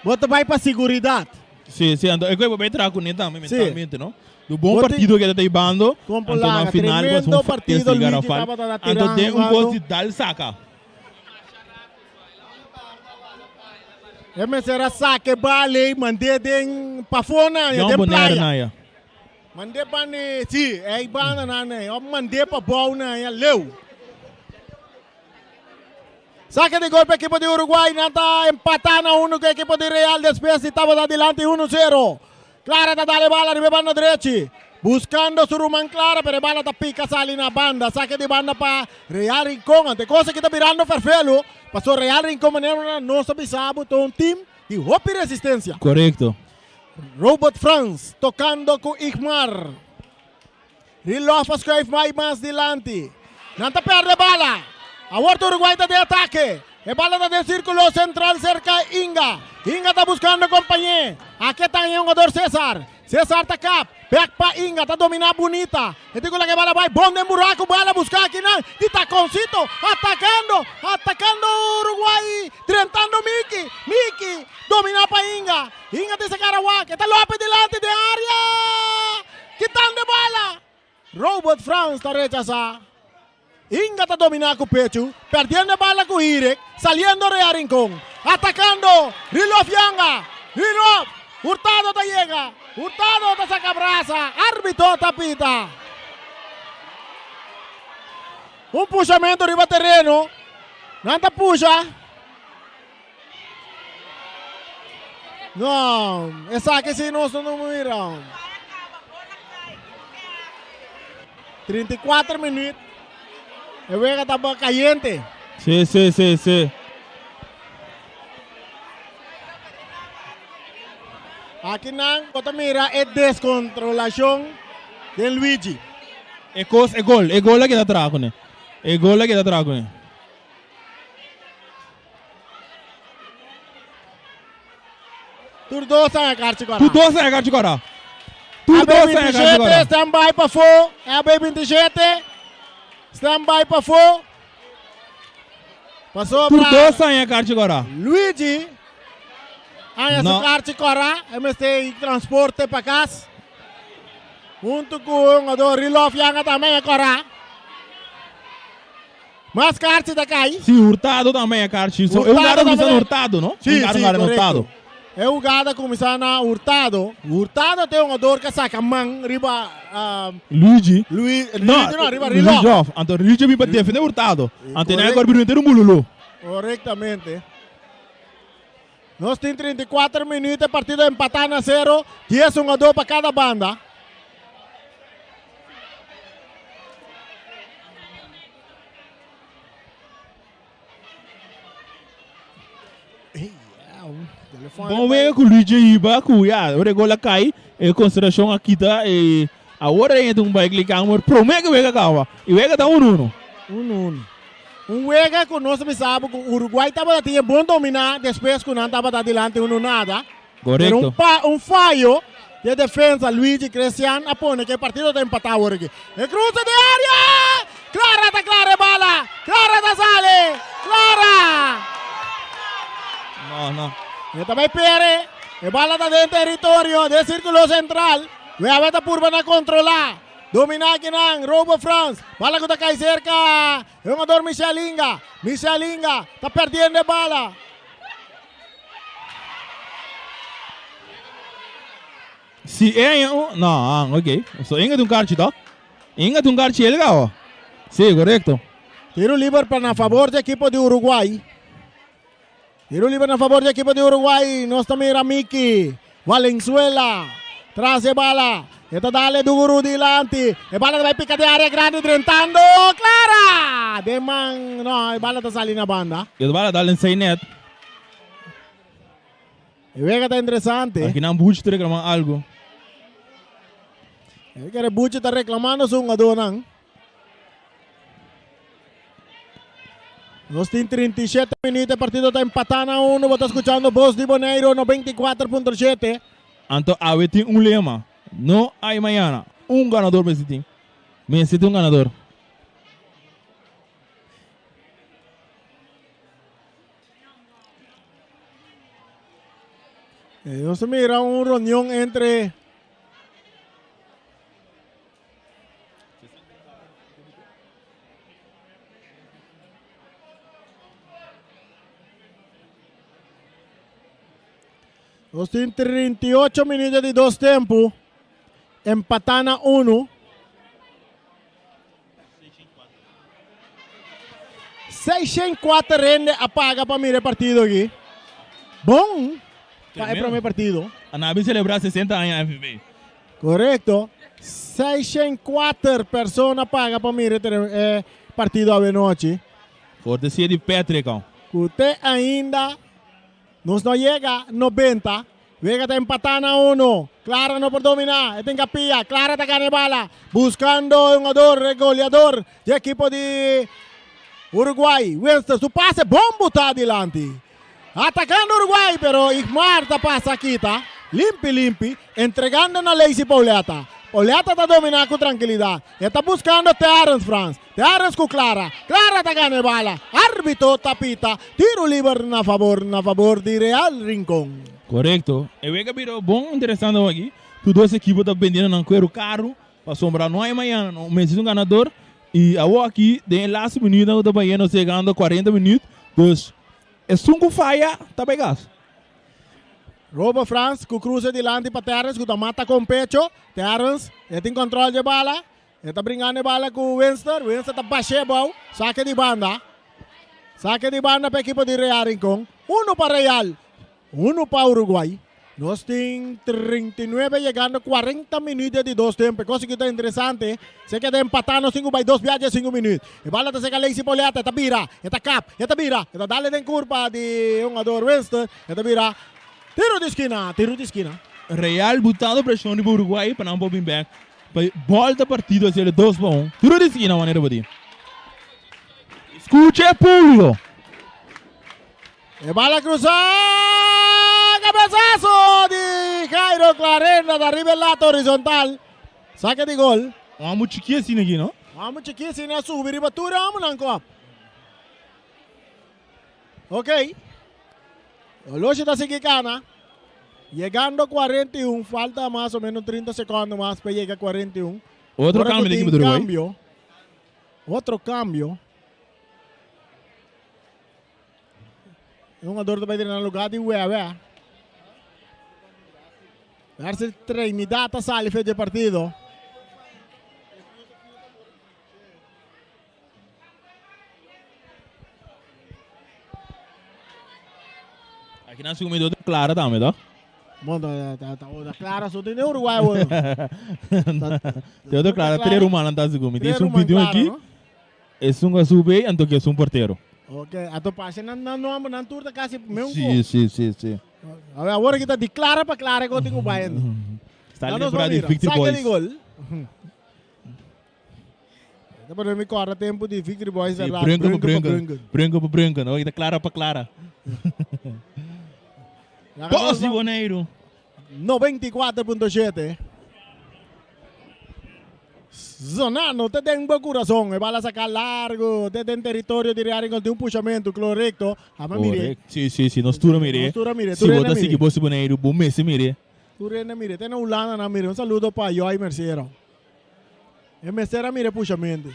Bo ta bai pa seguridat. Sí, sí, anto e koe bo bai traha kuné tambe Sí. mentalmente, no? Du bon Bo ti- partido ke ta ta hibando, Kon anto na polaga, final bo tremendo un partido fiesta Luigi garrafal. tabata ta Anto den un tirando. kos di dal saka. E mester a saca e bal ey mand'é den pafó nan Yon den Bonaire playa. naya. Mand'é pa ne, sí, ey banda nan ey, of mand'é pa bou nan ya leu. Saca di gol pa ekipo di Uruguay, nan ta empata na uno ku ekipo di Real despues di tabata dilanti 1-0. Clara ta dal e bala riba e banda drechi. Buscando su ruman Clara, pero e bala ta pica sali na banda. Saque di banda pa Real Rincon. Ante cosa ki ta birando ferfelu, paso Real Rincon manera nos a bisa bo ta un team di hopi resistencia. Correcto. Robert Frans tocando cu Igmar. Rilof a schuif mai mas dilanti. Nan ta perde bala. Awor ta Uruguay ta den atake. E bala ta den circulo central cerca Inga. Inga ta buscando compañe. Aki ta e hungador Cesar. Cesar ta kap. Bek pa Inga. Ta domina bunita. E tin cu laga e bala bai bon den buraco. Bala busca akinan di Taconcito. Atacando. Atacando Uruguay. Drentando Miki. Miki domina pa Inga. Inga tin saca Arawak. E ta lope dilanti den area. Kitando e bala. Robert Frans ta rechasa. Inga ta domina cu pechu. Perdiendo e bala cu Hirik. Saliendo Rea Rincon. Atacando. Rilof Yanga. Rilof. Hurtado ta yega. Hurtado ta saca brasa. Arbitro ta pita. Un pushamento riba tereno. Nan ta pusha. No, esaki si nos no mira. 34 minuut. E wega ta caliente. Sí, sí, sí, sí. Aki nan bo ta mira e descontrolacion den Luigi. E cos, e gol, e gol a keda traha kuné. E gol a keda traha kuné. Tur dos a karchi kora. Tur dos a karchi kora. Tur dos a karchi kora. AB27 stand by pafó. AB27 stand by pafó. Pasobra. Tur dos a karchi kora. Luigi haña su karchi kora. E mester transporte pa kas. Huntu ku hungador Rilof Yanga tambe a kora. Mas karchi ta kai. Si, Hurtado tambe a karchi. So, e un Hurtado gara tambe. bisa Hurtado, no? Si, Un gara si, gara correcto. Hurtado. E hugada kuminsá na Hurtado. Hurtado ta e hungador ku a saka man riba Luigi. Luigi no, riba Rilov. Rilov. Anto Luigi a bin pa defende Hurtado. Anto e nan a bira un bululu. Korektamente. Nos tin 34 minuut, e partido empatá na sero. Dies hungador pa kada banda. Bon wega ku Luigi hiba ku ya ora e gol a kai e konsentrashon a kita e awor e ta un bai klika amor prome ku wega kaba i wega ta unu unu. Unu unu. Un wega ku nos a bisa bo ku Uruguay tabata tin e bon dominá despues ku nan tabata dilanti unu nada. Korekto. Pero un pa un fayo di e defensa Luigi Crecian a pone ku e partido ta empatá awor aki. E cruce di area! Clara ta clara e bala! Clara ta sali! Clara! No, no. E ta bai pere. E bala ta den territorio den circulo central. Weawe ta purba na controla. Domina akinan Robo Frans. Bala ku ta kai serka e hungador Michel Inga. Michel Inga ta perdiendo e bala. Si e aña un, no, ah, ok. So inga tin un karchi toch? Inga tin un karchi el gao. Si, korekto. Tiro liber pa na favor di ekipo di Uruguay. Tiro liber na favor di ekipo di Uruguay. Nos ta mira Miki Valenzuela tras e bala. E ta dale duru dilanti. E bala ta bai pika den area grandi drentando Clara! Den man, no, e bala ta sali na banda. E bala dal den sei net. E wega ta interesante. Aki nan Buchi ta reclama algo. E kere Buchi ta reclamando su hungadornan. Nos tin 37 minuut, e partido ta empatá na uno. Bo ta skuchando Bos di Boneiru 94.7. Anto awe tin un lema, No hay mañana. Un ganador mester tin. Mester tin un ganador. Nos ta mira un reunion entre Nos tin 38 minuut di dos tempo. Empatá na uno. 604 rende a paga pa mira e partido aki. Bon pa e prome partido. A bin celebra 60 aña FVB. Correcto. 604 persona paga pa mira e partido avenochi. Cortesia di Patrick. Cu te ainda nos no yega 90. Wega ta empatá na uno. Clara no por dominá. E tin Capilla. Clara ta gana e bala. Buscando e hungador, e goleador di ekipo di Uruguay. Winston su pase bon butá dilanti. Atacando Uruguay, pero Igmar ta pasa kita. Limpi limpi. Entregando na Lacey Pauletta. Pauletta ta dominá ku trankilidat. E ta buscando Terence Frans. Terence ku Clara. Clara ta gana e bala. Arbitro ta pita tiro liber na favor na favor di Real Rincon. Korekto. E wega bira bon interesante awor aki. Tur dos ekipo ta bendiendo nan kueru karu pasobra no hay mañana no mester un ganador y awor aki den e laatste minuutnan ku ta bayendo nos yegando 40 minuut dus esun ku faya ta bay gas. Robo Frans ku cruze dilanti pa Terence ku ta mata kon pecho. Terence e tin control dje bala. E ta bringando e bala ku Winston. Winston ta bash'é bou. Sake di banda. Sake di banda pa ekipo di Real Rincon. Uno pa Real, uno pa Uruguay. Nos tin 39 yegando 40 minuut di dos tempo. E cosa ku ta interesante, se keda empatá nos tin ku bai dos biaha sinku minuut. E bala ta seka Lacey Poliata, e ta bira, e ta kap, e ta bira, e ta dale den kurpa di hungador Winston, e ta bira. Tiro di skina, tiro di skina. Real butando preshon riba Uruguay pa nan por bin bek. Pa bolta partido a sele dos pa un. Tiro di skina manera bo di. Skucha e públiko. E bala krusa! Kabesaso di Jairo Clarenda ta riba e lata horizontal. Sake di gol. Un amo chiki asina aki no? Un amo chiki asina a subi riba tur e amonan kop. Ok. Oloshi ta sigui kana. Yegando 41, falta mas o menos 30 secondo mas pa yega 41. Otro Ora cambio ku di tin equipo di Uruguay. Cambio. Otro cambio. E hungador ta bai drena lugar di Wewe. Ver si Trinidad ta sali fe dje partido. Aki nan sumi do Clara tambe, toch? Bon, ta, ta, ta, ta Clara so tin Uruguay hoor. Te otro Clara, tres rumanan ta sumi. Tres un 21 aki. No? Es un sube anto que es un portero. Ok, ato pase nan nan nombre nan tur ta casi meun Sí, sí, sí, sí. A ver, awor aki ta di Clara pa Clara ko tin ku bayendo. Está la temporada di Victory Boys. Saque di gol. Ta pone mi corda tempo di Victory Boys Sí, verdad. Brunken pa Brunken. Brunken pa Brunken. Oye, ta Clara pa Clara. Bos di Boneiru. 94.7. Zonando te den bo corazón. E bala saca largo. Te den territorio di Real Rincón. Tin un pushamento, correcto. Ama mire. Sí, sí, sí. Nos tur a mire. Nos tur a mire. Si bo ta sigui Bos di Boneiru, bo mester mire. Tur hende mire. Te na Hulanda nan mire. Un saludo pa Joy Mercero. E mester a mira e pushamento.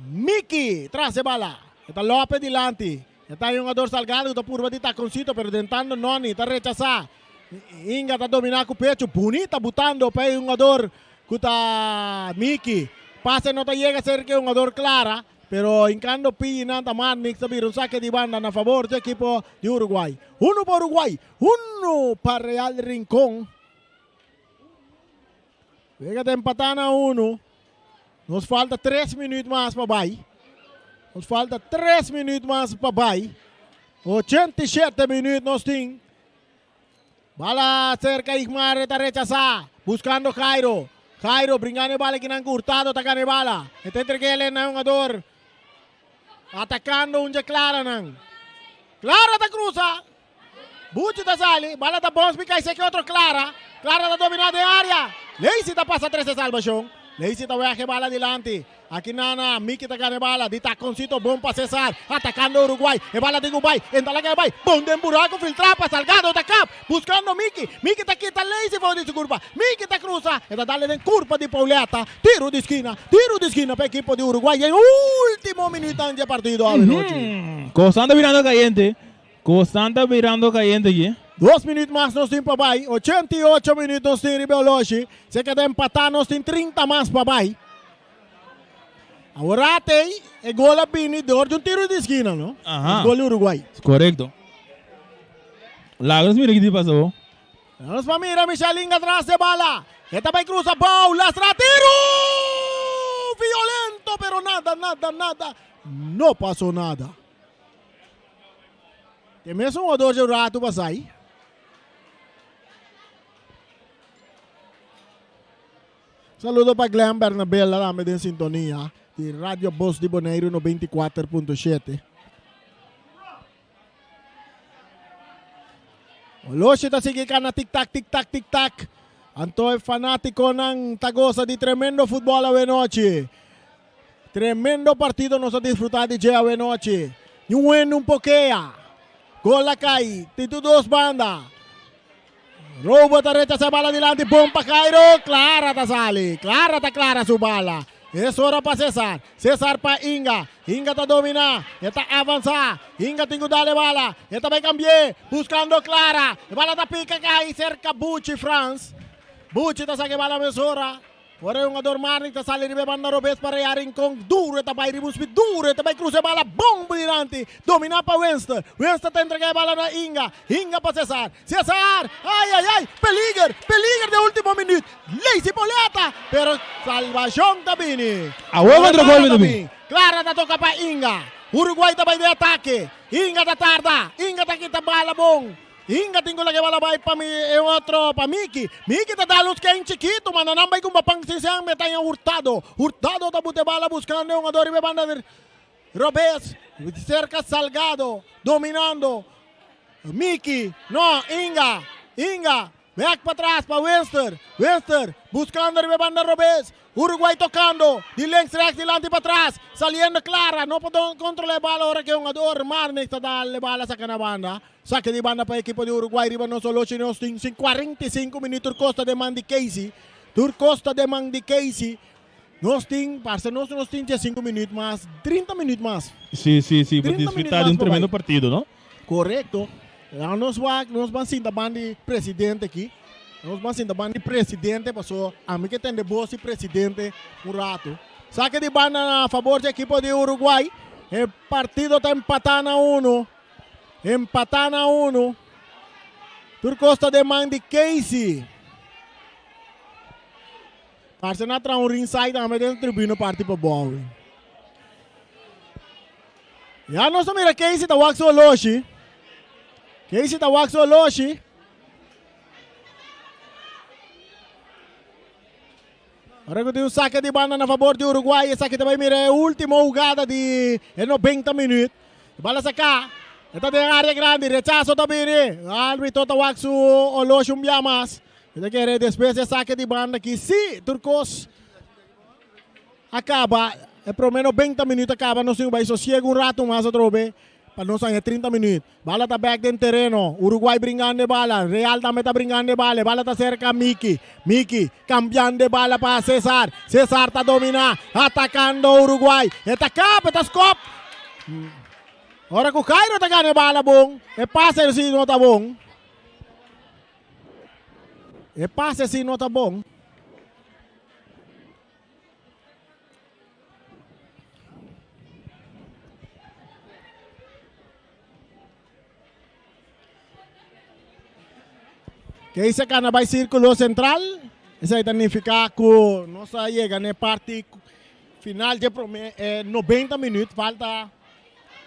Miki tras e bala. E ta Lopez dilanti. E ta e hungador Salgado ku ta purba di takoncito pero dentando Noni ta rechasá. Inga ta dominá ku pecho. Bunita butando pa e hungador ku ta Miki. Pase no ta yega serka e hungador Clara pero hinkando pie nan ta Marnix ta bira un sake di banda na fabor dje ekipo di Uruguay. Uno pa Uruguay, uno pa Real Rincon. Wega ta empatá na unu. Nos falta tres minuut mas pa bai. Nos falta tres minuut mas pa bai. 87 minuut nos tin. Bala cerca Igmar ta rechasá. Buscando Jairo. Jairo bringando e bala kinan ku Hurtado ta gana e bala. E ta entreg'é na e hungador. Atacando un dje Claranan. Clara ta cruza. Buchi ta sali, bala ta bons mi kai seki otro Clara. Clara ta domina den area. Leisi ta pasa trese salbashon. Leisi ta weg e bala dilanti. Aki nana Miki ta gana e bala di takoncito bon pa Cesar. Atakando Uruguay. E bala tin ku bai. Entra laga e bai. Bon den buraku filtra pa Salgado ta kap. Buskando Miki. Miki ta kita Leisi for di su kurpa. Miki ta krusa. E ta dale den kurpa di Pauletta. Tiro di skina. Tiro di skina pa ekipo di Uruguay den ultimo minuutnan dje partido awenochi. Kosnan ta birando kayente. Kosnan ta birando kayente aki. Dos minuut mas nos tin pa bai. 88 minuut nos tin riba e oloshi. Si e keda empatá nos tin 30 mas pa bai. Awor atei e gol a bini dor di un tiro di skina, no? Aha. Gol di Uruguay. Korekto. Laga nos mira kiko ta pasa bo. Nos pa mira Michel Inga tras de bala. E ta bai cruza bou, lastra tiro! Violento, pero nada, nada, nada. No pasó nada. Te mesun jugador dje rato pasai. Saludo pa Glenn Bernabela tambe den sintonia di Radio Bos di Boneiru 94.7. Oloshi ta sigui kana tik tak tik tak tik tak. Anto e fanatikonan ta gosa di tremendo futbol awenochi. Tremendo partido nos a disfruta di dje awenochi. Niun hende un pokea. Gol a kai di tur dos banda. Robo ta rechasa e bala dilanti bon pa Jairo. Clara ta sali. Clara ta clara su bala. Es ora pa Cesar. Cesar pa Inga. Inga ta domina. E ta avansa. Inga tin ku dal e bala. E ta bai kambi'é. Buskando Clara. E bala ta pika kai serka Buchi Frans. Buchi ta saka e bala mesora. Ora e hungador Marnick ta sali riba e banda robes pa Rea Rincon. Duro e ta bai riba un speed. Duro e ta bai cruza e bala. Bon dilanti. Domina pa Winston. Winston ta entrega e bala na Inga. Inga pa Cesar. Cesar! Ay, ay, ay! Peliger! Peliger den ultimo minuut. Lacey Poleta! Pero salvacion ta bini. Awor contra gol ta bini. Clara ta toca pa Inga. Uruguay ta bai den atake. Inga ta tarda. Inga ta kita bala bon. Inga tin ku laga e bala bai pa mi e otro pa Miki. Miki ta dal un sken chikitu manda nan bai kumba pan sin sean meta en Hurtado. Hurtado ta buta e bala buskando e hungador riba e banda di robes serka Salgado dominando Miki no Inga Inga bek patras pa Winster Winster buskando riba e banda robes Uruguay tocando di links rechts dilanti patras saliendo Clara no por controla e bala ora ke hungador Marnix ta dal e bala saca na banda. Sake di banda pa ekipo di Uruguay riba nos oloshi nos tin sin 45 minuut tur kos ta den man di Casey tur kos ta den man di Casey nos tin parse nos nos tin 15 minuut mas 30 minuut mas. Si si si pa disfruta di un tremendo partido no. Korekto nos wak nos ban sinta ban di presidente aki. Nos ban sinta banda di presidente paso ami ke tende bos di presidente un rato. Sake di banda na fabor di ekipo di Uruguay. E partido ta empatá na uno. Empatá na uno. Tur kos ta den man di Casey. Parse na traha un ringside tambe den tribuna parti pabou. Ya nos ta mira Casey ta wak su oloshi. Casey ta wak su oloshi. Ora ku tin un sake di banda na fabor di Uruguay, esaki ta bai mira e ultimo hugada di e 90 minuut. Bala saká, e ta den área grandi, rechaso ta bini. Arbitro ta wak su oloshi un bia mas. E ta kere despues di e sake di banda aki, si tur kos a kaba, e prome 90 minuut a kaba, nos tin ku bai sosiego un ratu mas atrobe pa nos haña 30 minuut. Bala ta bek den tereno. Uruguay bringando e bala. Real tambe ta bringando e bala. E bala ta serka Miki. Miki kambiando e bala pa Cesar. Cesar ta domina. Atakando Uruguay. E ta kap, e ta skop. Ora ku Jairo ta gana e bala bon. E pase si no ta bon. E pase si no ta bon. Keisa cana bay circulo central. Esey ta nifica cu nos a yega na e parti final dje prome 90 minuut. Falta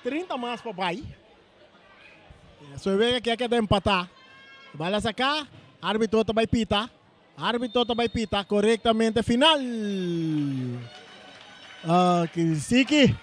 30 mas pa bay. So e wega aki a keda empata. Bala saca, arbitro ta bay pita. Arbitro ta bay pita corectamente final. Uh, Siki.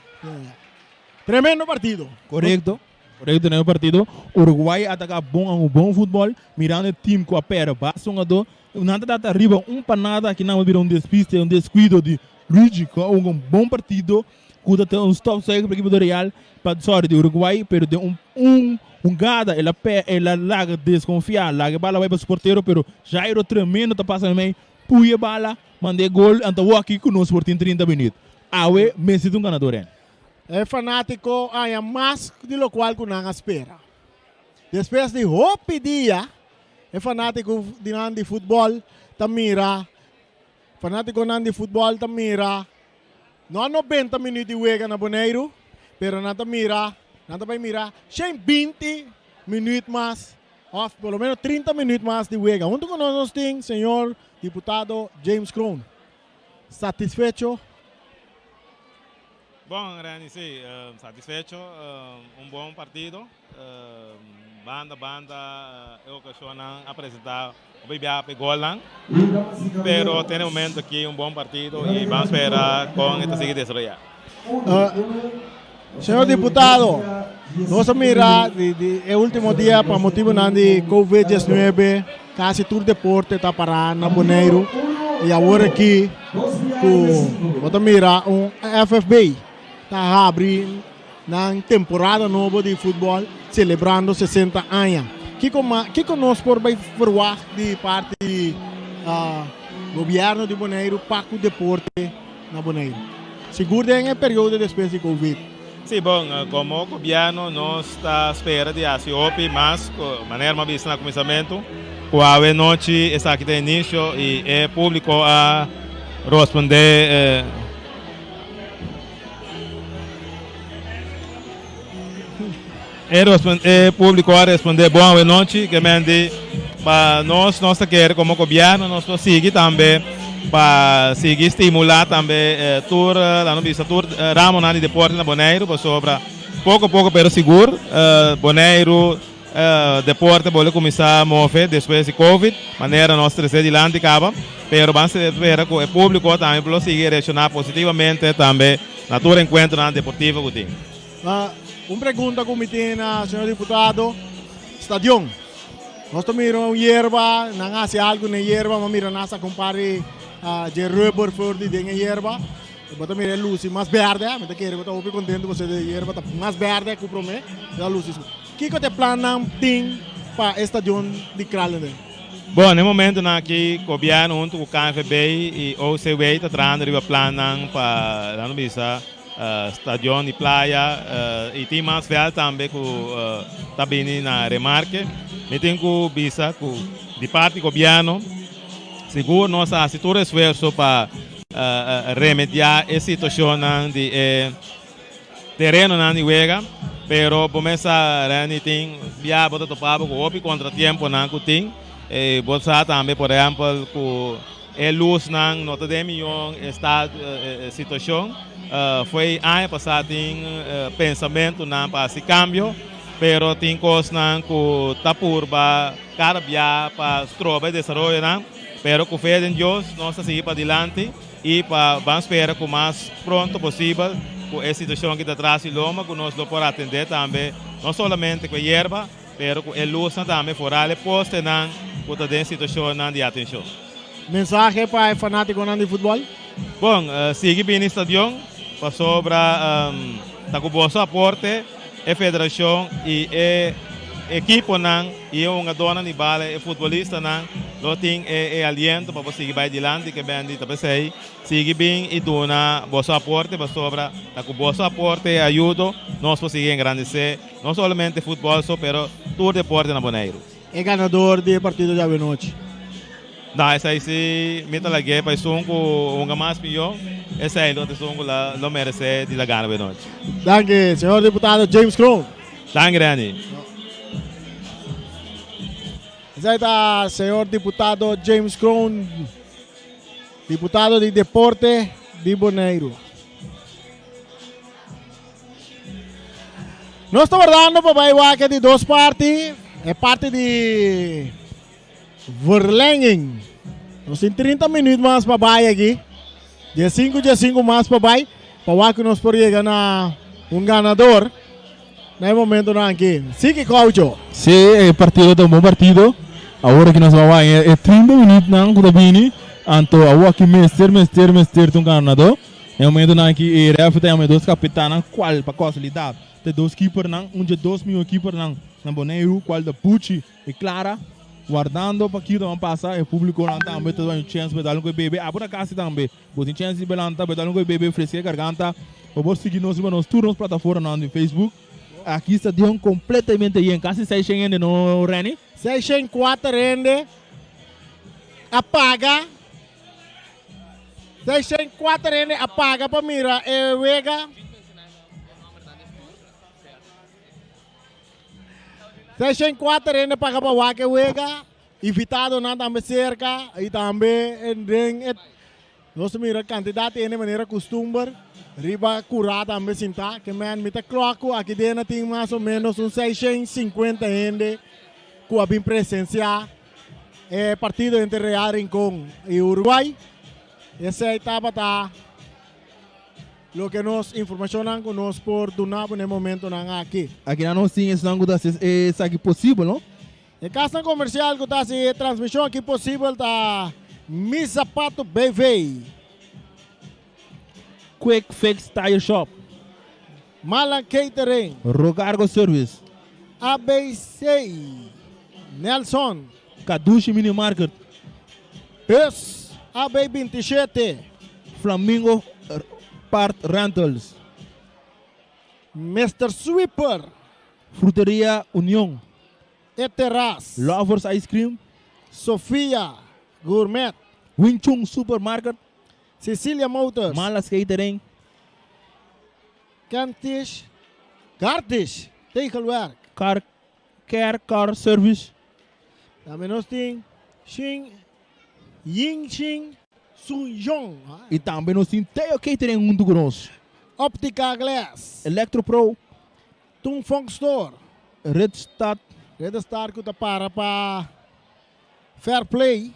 Tremendo partido. Correcto. Correcto, tremendo partido. Uruguay ataca bon un bon futbol. Mirando e team cu a perde basta un ado. Nan ta data riba un panada aki nan bira un despiste, un descuido di Luigi cu un bon partido. Cu ta un stop zeker pa equipo di Real, pa sorry di Uruguay, pero den un un hungada el a pe el a laga desconfia, laga e bala bay pa su portero, pero Jairo tremendo ta pasa memey, puya e bala, manda e gol, anto awor aki cu nos por tin 30 minuut. Awe mester tin un ganador en. E fanatico haña mas di locual cu nan a spera. Despues di hopi dia, e fanatico di nan di futbol ta mira, fanaticonan di futbol ta mira No a 90 minuut di wega na Boneiru, pero nan ta mira, nan ta bai mira 120 minuut mas, of por lo menos 30 minuut mas di wega. Hunto ku nos nos tin señor diputado James Kroon. Satisfecho? Bon, Renny, si, satisfecho. Un bon partido. Banda banda e ocasionnan a presenta hopi bia pa e golnan, pero te na e momento aki un bon partido y ban spera con e ta sigui desaroya. Señor diputado, nos a mira di di e ultimo dia pa motibonan di covid 19 casi tur deporte ta para na Boneiru y awor aki cu bo ta mira un FFB ta habri Nan temporada nobo di futbol celebrando 60 aña. Kiko ma kiko nos por bay verwacht di parti di gobierno di Boneiru pa cu deporte na Boneiru? Sigur den e periodo despues di covid. Si, bon, como gobierno nos ta spera di haci hopi mas, manera mi a bisa na cuminsamentu, cu awe nochi esaki ta inicio y e publico a rosponde. E públiko a respondé bon awenochi, ke men di pa nos, nos ta kere komo gobièrnu nos lo sigui tambe pa sigui stimulá tambe tur laga nos bisa tur ramonan di deporte na Boneiru pasobra poko poko pero sigur Boneiru Deporte bolbe kuminsá move despues di Covid, manera nos trese dilanti kaba, pero ban spera ku e públiko tambe lo sigui reakshoná positivamente tambe na tur enkuentronan deportivo ku tin. Un pregunta ku mi tin na señor diputado, stadion. Nos ta mira un yerba, nan hasi algu na e yerba, mi a mira nan a saka un par di dje rubber for di den e yerba. Bo ta mira e lusi mas berde, mi ta kere bo ta hopi kontento pasobra e yerba ta mas berde ku promé, e ta lusi. Kiko ta e plannan tin pa e stadion di Kralendijk? Bon, na e momentonan aki gobièrnu huntu ku KNVB i OCW ta trahando riba plannan pa laga nos bisa stadion di playa i tin mas vèlt tambe ku ta bini na remarke. Mi tin ku bisa ku. Di parti gobièrnu, sigur nos a hasi tur esfuerso pa remediá e situashonnan di e terenonan di wega, pero bo mes sa Renny tin bia bo ta topa bo ku hopi kontratiemponan ku tin. Bo sa tambe por ehèmpel ku e lusnan no ta den miyon esta situashon. Fo'i aña pasá tin pensamentunan pa hasi kambio, pero tin kosnan ku ta purba kada bia pa stroba e desaroyonan. Pero ku fe den Dios nos ta sigui padilanti i pa ban spera ku mas pronto posibel ku e situashon ki ta tras di loma ku nos lo por atendé tambe no solamente ku e yerba, Pero ku e lusnan tambe foral e postenan ku ta den situashonnan di atenshon. Mensahe pa e fanátikonan di futbòl? Bon, sigui bini stadion pasobra ta ku boso aporte e federashon i e ekiponan i e hungadónan di bala, e futbolistanan lo tin e aliento pa bo sigui bai dilanti ke bèndi ta p'esei. Sigui bin i duna boso aporte pasobra ta ku boso aporte i ayudo nos por sigui engrandesé no solamente futbòl so pero tur deporte na Boneiru. E ganador di e partido djawe nochi. No, esei si mi ta lag'é pa esun ku hunga mas mihó, esei lo ta esun ku lo meresé di la gana awe nochi. Danki, señor diputado James Kroon. Danki, Renny. Esei ta señor diputado James Kroon. Diputado di Deporte di Boneiru. Nos ta wardando pa bai wak di dos parti, e parti di verlenging. Nos tin 30 minuut mas pa bai aki. 15, 15 mas pa bai, pa wak nos por yega na un ganador. Na e momentonan aki. Sigui Caucho. Si, e partido ta un bon partido. Awor aki nos a wak e 30 minuutnan ku ta bini. Anto awor aki mester, mester, mester ta un ganador. Na e momentonan aki e ref ta yama e dos kapitannan kual pa kasualidat ta e dos keepernan, un dje dos mihó keepernan na Boneiru kual ta Buchi i Clara. Wardando pa kiko ta ban pasa. E publikonan tambe ta duna un chèns pa e dal un ku e bebe. Abo na kasi tambe. Bo tin chèns di belanta, bo ta algun ku bebe fresca e garganta. Bo por sigui nos riba nos tur nos plataformanan di Facebook. Aki stadion completamente yen, casi seishen hende no Renny? Seishen kuater hende a paga, seishen kuater hende a paga pa mira e wega. 604 hende paga pa wak e wega. Invitadonan tambe serka y tambe den e nos ta mira cantidad di hende manera custumber riba cura tambe sinta. Ke men mi ta klok cu aki den a tin mas o menos un 650 hende cu a bin presencia e partido entre Real Rincon y Uruguay. Esey tabata Loke nos informacionnan cu nos por duna bo na e momentonan aki. Akinan nos tin esnan cu ta haci esaki posibel, no? E casnan comercial cu ta haci e transmision aki posibel ta Mi Zapato BV. Quick Fix Tire Shop. Malan Catering. Rocargo Service. ABC. Nelson. Kadushi Mini Market. Bus AB 27. Flamingo Part Rentals. Mister Sweeper. Fruteria Union. E Terras. Lovers Ice Cream. Sofia Gourmet. Wing Chun Supermarket. Cecilia Motors. Malas Catering. Kentish Gardish Tegelwerk. Car Care Car Service. Tambe nos tin Shin Ying Shin Sun Yong. Y tambe nos tin Teo Catering hunto cu nos. Optica Glass. Electro Pro. Tung Fong Store. Red Star. Red Star cu ta para pa Fair Play.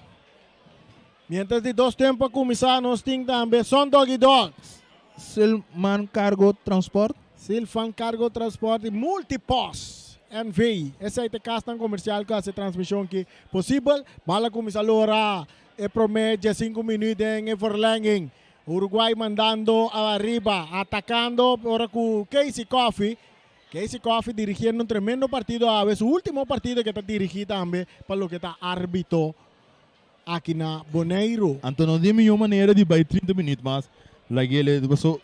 Mientras di dos tempo a cuminsa nos tin tambe Sun Doggy Dogs. Silman Cargo Transport. Silfan Cargo Transport y Multipost NV. Esey ta e casnan comercial cu haci e transmision aki posibel. Bal a cuminsa lora e prome diescinco minuut den e verlenging. Uruguay mandando ariba, atacando ora cu Casey Coffey. Casey Coffey dirigiendo un tremendo partido awe, su ultimo partido cu e ta dirigi tambe pa loke ta arbitro aki na Boneiru. Anto no tin mihó manera di bai 30 minuut mas lag'el paso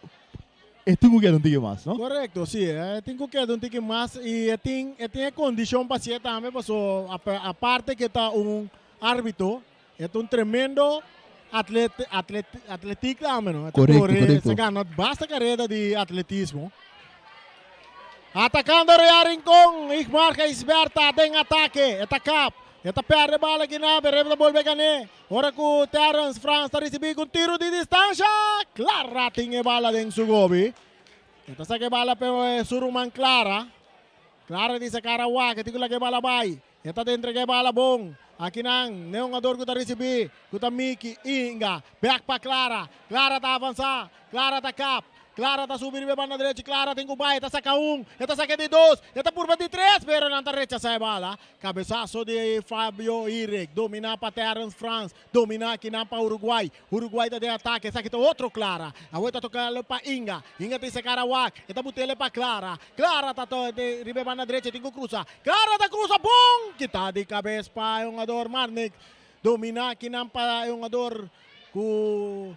e tin ku keda un tiki mas, no? Korekto, si, e tin ku keda un tiki mas i e tin e tin e kondishon pa hasié tambe paso aparte ke ta un. árbitro. E ta un tremendo atleta, atlet, atletik tambe, no? E ta Korekto, kore, korekto. se gana basta kareda di atletismo. Atakando Real Rincon, Igmar Gijsberta den atake, e ta kap, e ta perde bala kinan, pero e ta bolbe gané. Ora ku Terrence Frans ta risibí ku un tiru di distansha, Clara tin e bala den su gobi. E ta saka e bala pa su ruman Clara. Clara di saka Arawak, e tin ku laga e bala bai. E ta den entrega e bala bon. Akinan, n'e hungador ku ta risibí, ku ta Miki Inga. Bèk pa Clara. Clara ta avansá. Clara ta kap. Clara ta subi riba e banda drechi. Clara tin ku bai. E ta saka un. E ta saka e di dos. E ta purba di tres, pero nan ta rechasá e bala. Kabesaso di Fabio Irek. Dominá pa Terrence Frans. Dominá akinan pa Uruguay. Uruguay ta den atake. Esaki ta otro Clara. Awor e ta toka pa Inga. Inga ta isa kara wak. E ta but'el pa Clara. Clara ta riba e banda drechi. E tin ku krusa. Clara ta cruza bon! Kita di cabes pa e hungador Marnik. Domina akinan pa e hungador cu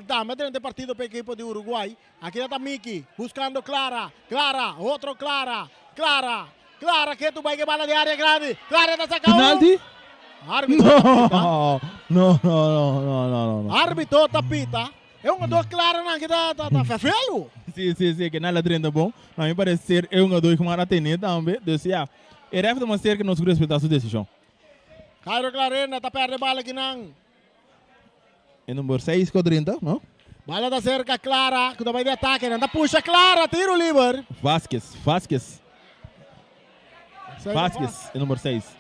tambe drenta e partido pa e ekipo di Uruguay. Aki ta Miki buscando Clara. Clara, otro Clara. Clara, Clara ketu bai ke bala di area grandi. Clara ta saca un. Penalti? Arbitro ta pita. No, no, no, no, no, no. Arbitro ta pita. E hungador Claranan ki ta ta fervelo. Si, si, si, ke nan la drenta bon. Na mi parecer e hungador ku mara tene tambe. Dus ya, e ref ta mas cerca nos ku respeta su decision. Jairo Clarenda ta perde bala kinan. E number 6 ku a drenta, no? Bala ta cerca Clara ku ta bai di atake. Nan ta pusha Clara, tiro liber. Vasquez, Vasquez. Vasquez, e number 6.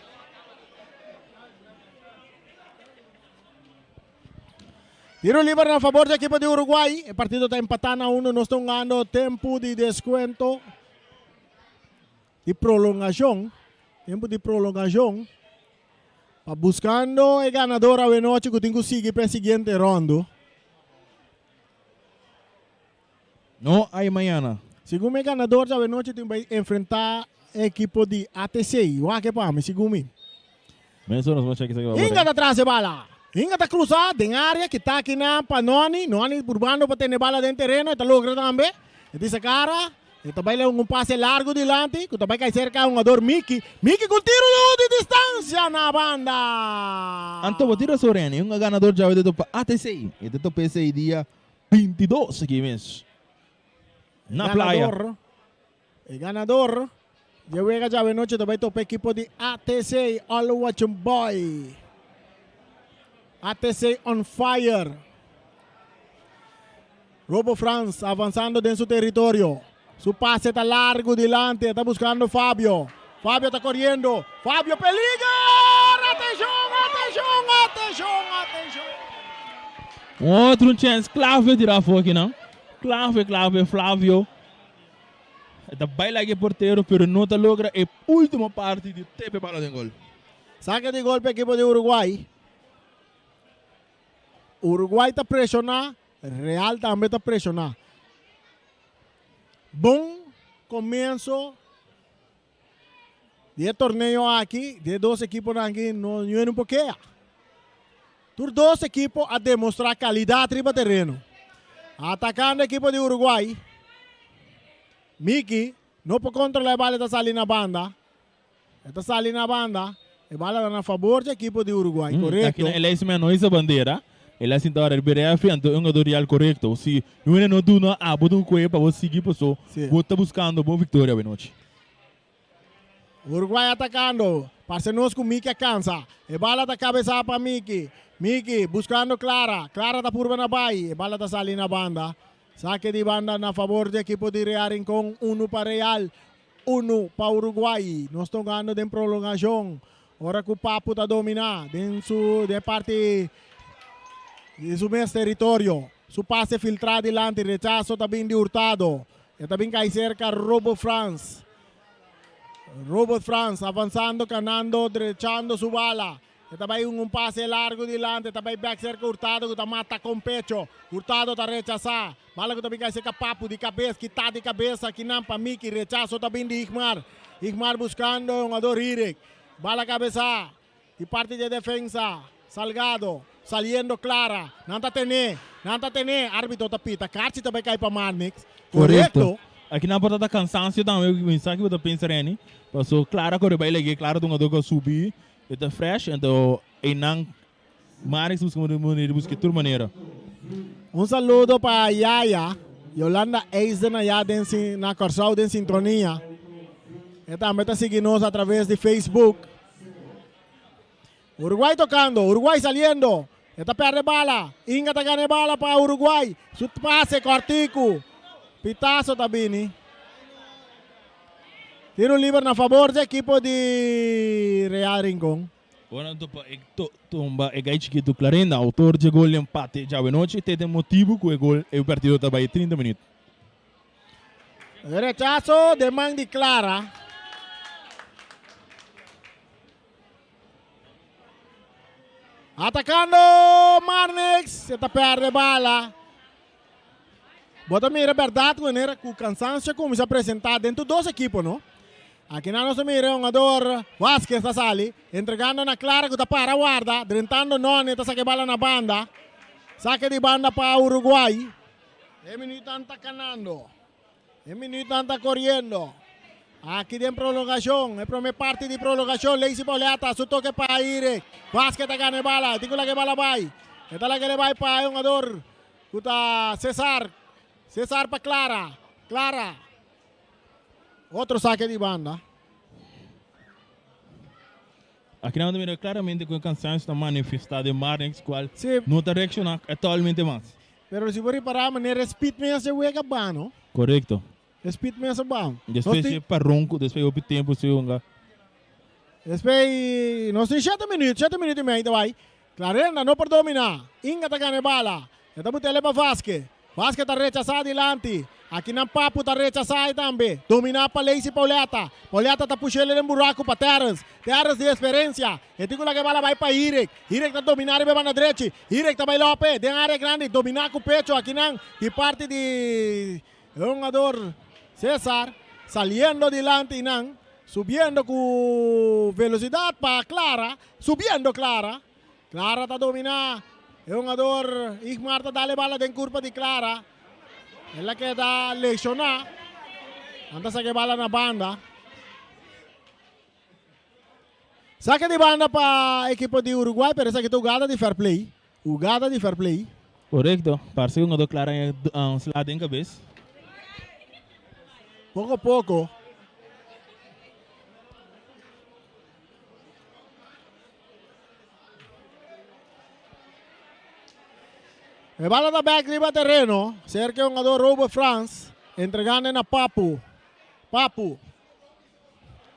Tiro liber na favor di ekipo di Uruguay. E partido ta empatá na uno. Nos ta hungando tempu di deskuento di prolongashon. Tempu di prolongashon. Pa buskando e ganador awenochi ku tin ku sigui pa e siguiente rondo. No hay mañana. Segun mi e ganador di awenochi tin bai enfrentá e ekipo di ATC. Wak e pa mi, segun mi. Mesora nos por chek esaki pa Inga ta tras e bala. Inga ta krusa den area, kita akinan pa Noni. Noni purbando pa tene bala den tereno, e ta logra tambe. E tin sa kara, e ta bai leu un pase largu dilanti ku ta bai kai serka hungador Miki. Miki ku tiro di distansia na banda. Anto bo tira so Rene, un ganador djawe ta topa ATC. E ta topa esei dia 22 aki mes. Na playa. E ganador di e wega djawe nochi ta bai topa ekipo di ATC All Watching Boy. ATC on fire. Robo Frans avansando den su teritorio. Su pase ta largu dilanti, e ta buskando Fabio. Fabio ta koriendo. Fabio peliger! Atenshon, atenshon, atenshon, atenshon! Otro un chèns klave tira afó akinan. Klave, klave, Flavio. E ta bai laga e portero pero no ta logra e ultimo parti di tepe e bala den gol. Sake di gol pa ekipo di Uruguay. Uruguay ta preshoná, Real tambe ta preshoná. Bon komienso di e torneo aki, di e dos ekiponan aki no niun por kea. Tur dos ekipo a demostrá kalidat riba tereno. Atakando ekipo di Uruguay, Miki no por kontrolá e bala e ta sali na banda. E ta sali na banda. E bala ta na fabor dje ekipo di Uruguay, korekto. Aki na Elise me no hisa bandera. El a sinta ora riba e refi, anto e hungador real korekto. Si un no duna abo dun kue pa bo sigui paso bo ta buskando bo viktoria awenochi. Uruguay atakando. Parse nos ku Miki a kansa. E bala ta kabesá pa Miki. Miki buskando Clara. Clara ta purba na bai. E bala ta sali na banda. Sake di banda na fabor dje ekipo di Real Rincon. Unu pa Real. Unu pa Uruguay. Nos ta hungando den prolongashon. Ora ku Papu ta dominá den su den parti di su mes teritorio. Su pase filtrá dilanti, rechaso ta bin di Hurtado. E ta bin kai serka Robo Frans. Robert Frans avansando, kanando, drechando su bala. E ta bai un pase largu dilanti, e ta bai bek serka Hurtado ku ta mata kon pecho. Hurtado ta rechasá. Bala ku ta bin kai serka Papu di kabes, kitá di kabes akinan pa Miki. Rechaso ta bin di Igmar. Igmar buskando e hungador Hirik. Bala kabesá di parti di e defensa. Salgado saliendo Clara. Nan ta tené, nan ta tené. Arbitro ta pita. Karchi ta bai kai pa Marnix. Korekto. Aki nan por ta ta kansansio tambe. Mi sa ki bo ta pensa Renny. Paso Clara kore bai lege. Clara ta un hungador ku a subi. E ta fresh, anto Einan Marix busca manera di busca tur manera. Un saludo pa Yaya, Yolanda Eisden ayá den na Kòrsou den sintonia. E tambe ta sigui nos a traves di Facebook. Uruguay tocando, Uruguay saliendo. E ta perde bala. Inga ta gana e bala pa Uruguay. Su pase cortico. Pitazo ta bini. Tiro liber na favor di equipo di Real Rincon. Ora anto pa e tumba e gai chikitu Clarenda, autor dje gol di empate djawe nochi, te den motibu ku e gol e partido ta bai 30 minuut. E rechaso den man di Clara. Atacando Marnix, e ta perde bala. Bo ta mira berdad cu manera cu cansancio a cuminsa presenta den tur dos ekipo, no? Aki nan nos ta mira e hungador Vasquez ta sali, entregando na Clara cu ta para warda, drentando Noni ta saca e bala na banda. Saque di banda pa Uruguay. E minuutnan ta canando. E minuutnan ta coriendo. Aki den prolongacion, e prome parti di prolongacion, Lacey Pauletta su toque pa Irek. Vasquez ta gana e bala, e tin cu laga e bala bay. E ta laga e bay pa e hungador cu ta Cesar. Cesar pa Clara. Clara. Otro saque di banda. Aki nan ta mira claramente cu e cansancio ta manifesta den Marnix cual no ta reacciona actualmente mas. Pero si bo ripara manera e speed mes e wega ba no. Correcto. E speed mes a ba. Despues e paron cu despues hopi tempo si hunga. Despues nos tin shete minuut, shete minuut y mei ta bay. Clarenda no por domina. Inga ta gana e bala. E ta butele pa Vasque. Vasque ta rechasa dilanti. Aki nan Papu ta rechasa e tambe. Domina pa Lacey Pauletta. Pauletta ta pushele den buraku pa Terrence. Terrence di esperencia. E tin ku laga e bala bai pa Hirek. Hirek ta dominá riba e banda drechi. Hirek ta bai Lope den área grandi. Dominá ku pecho akinan di parti di e hungador Cesar. Saliendo dilanti nan. Subiendo ku velosidat pa Clara. Subiendo Clara. Clara ta dominá. E hungador Igmar ta dal e bala den kurpa di Clara. El a keda lesioná. Nan ta saka e bala na banda. Saque di banda pa ekipo di Uruguay, pero esaki ta hugada di fair play. Hugada di fair play. Korekto. Parse ku no ta klara e sla den kabes. Poko poko. E bala ta bek riba tereno. Serka e hungador Robert Frans. Entregando na Papu. Papu.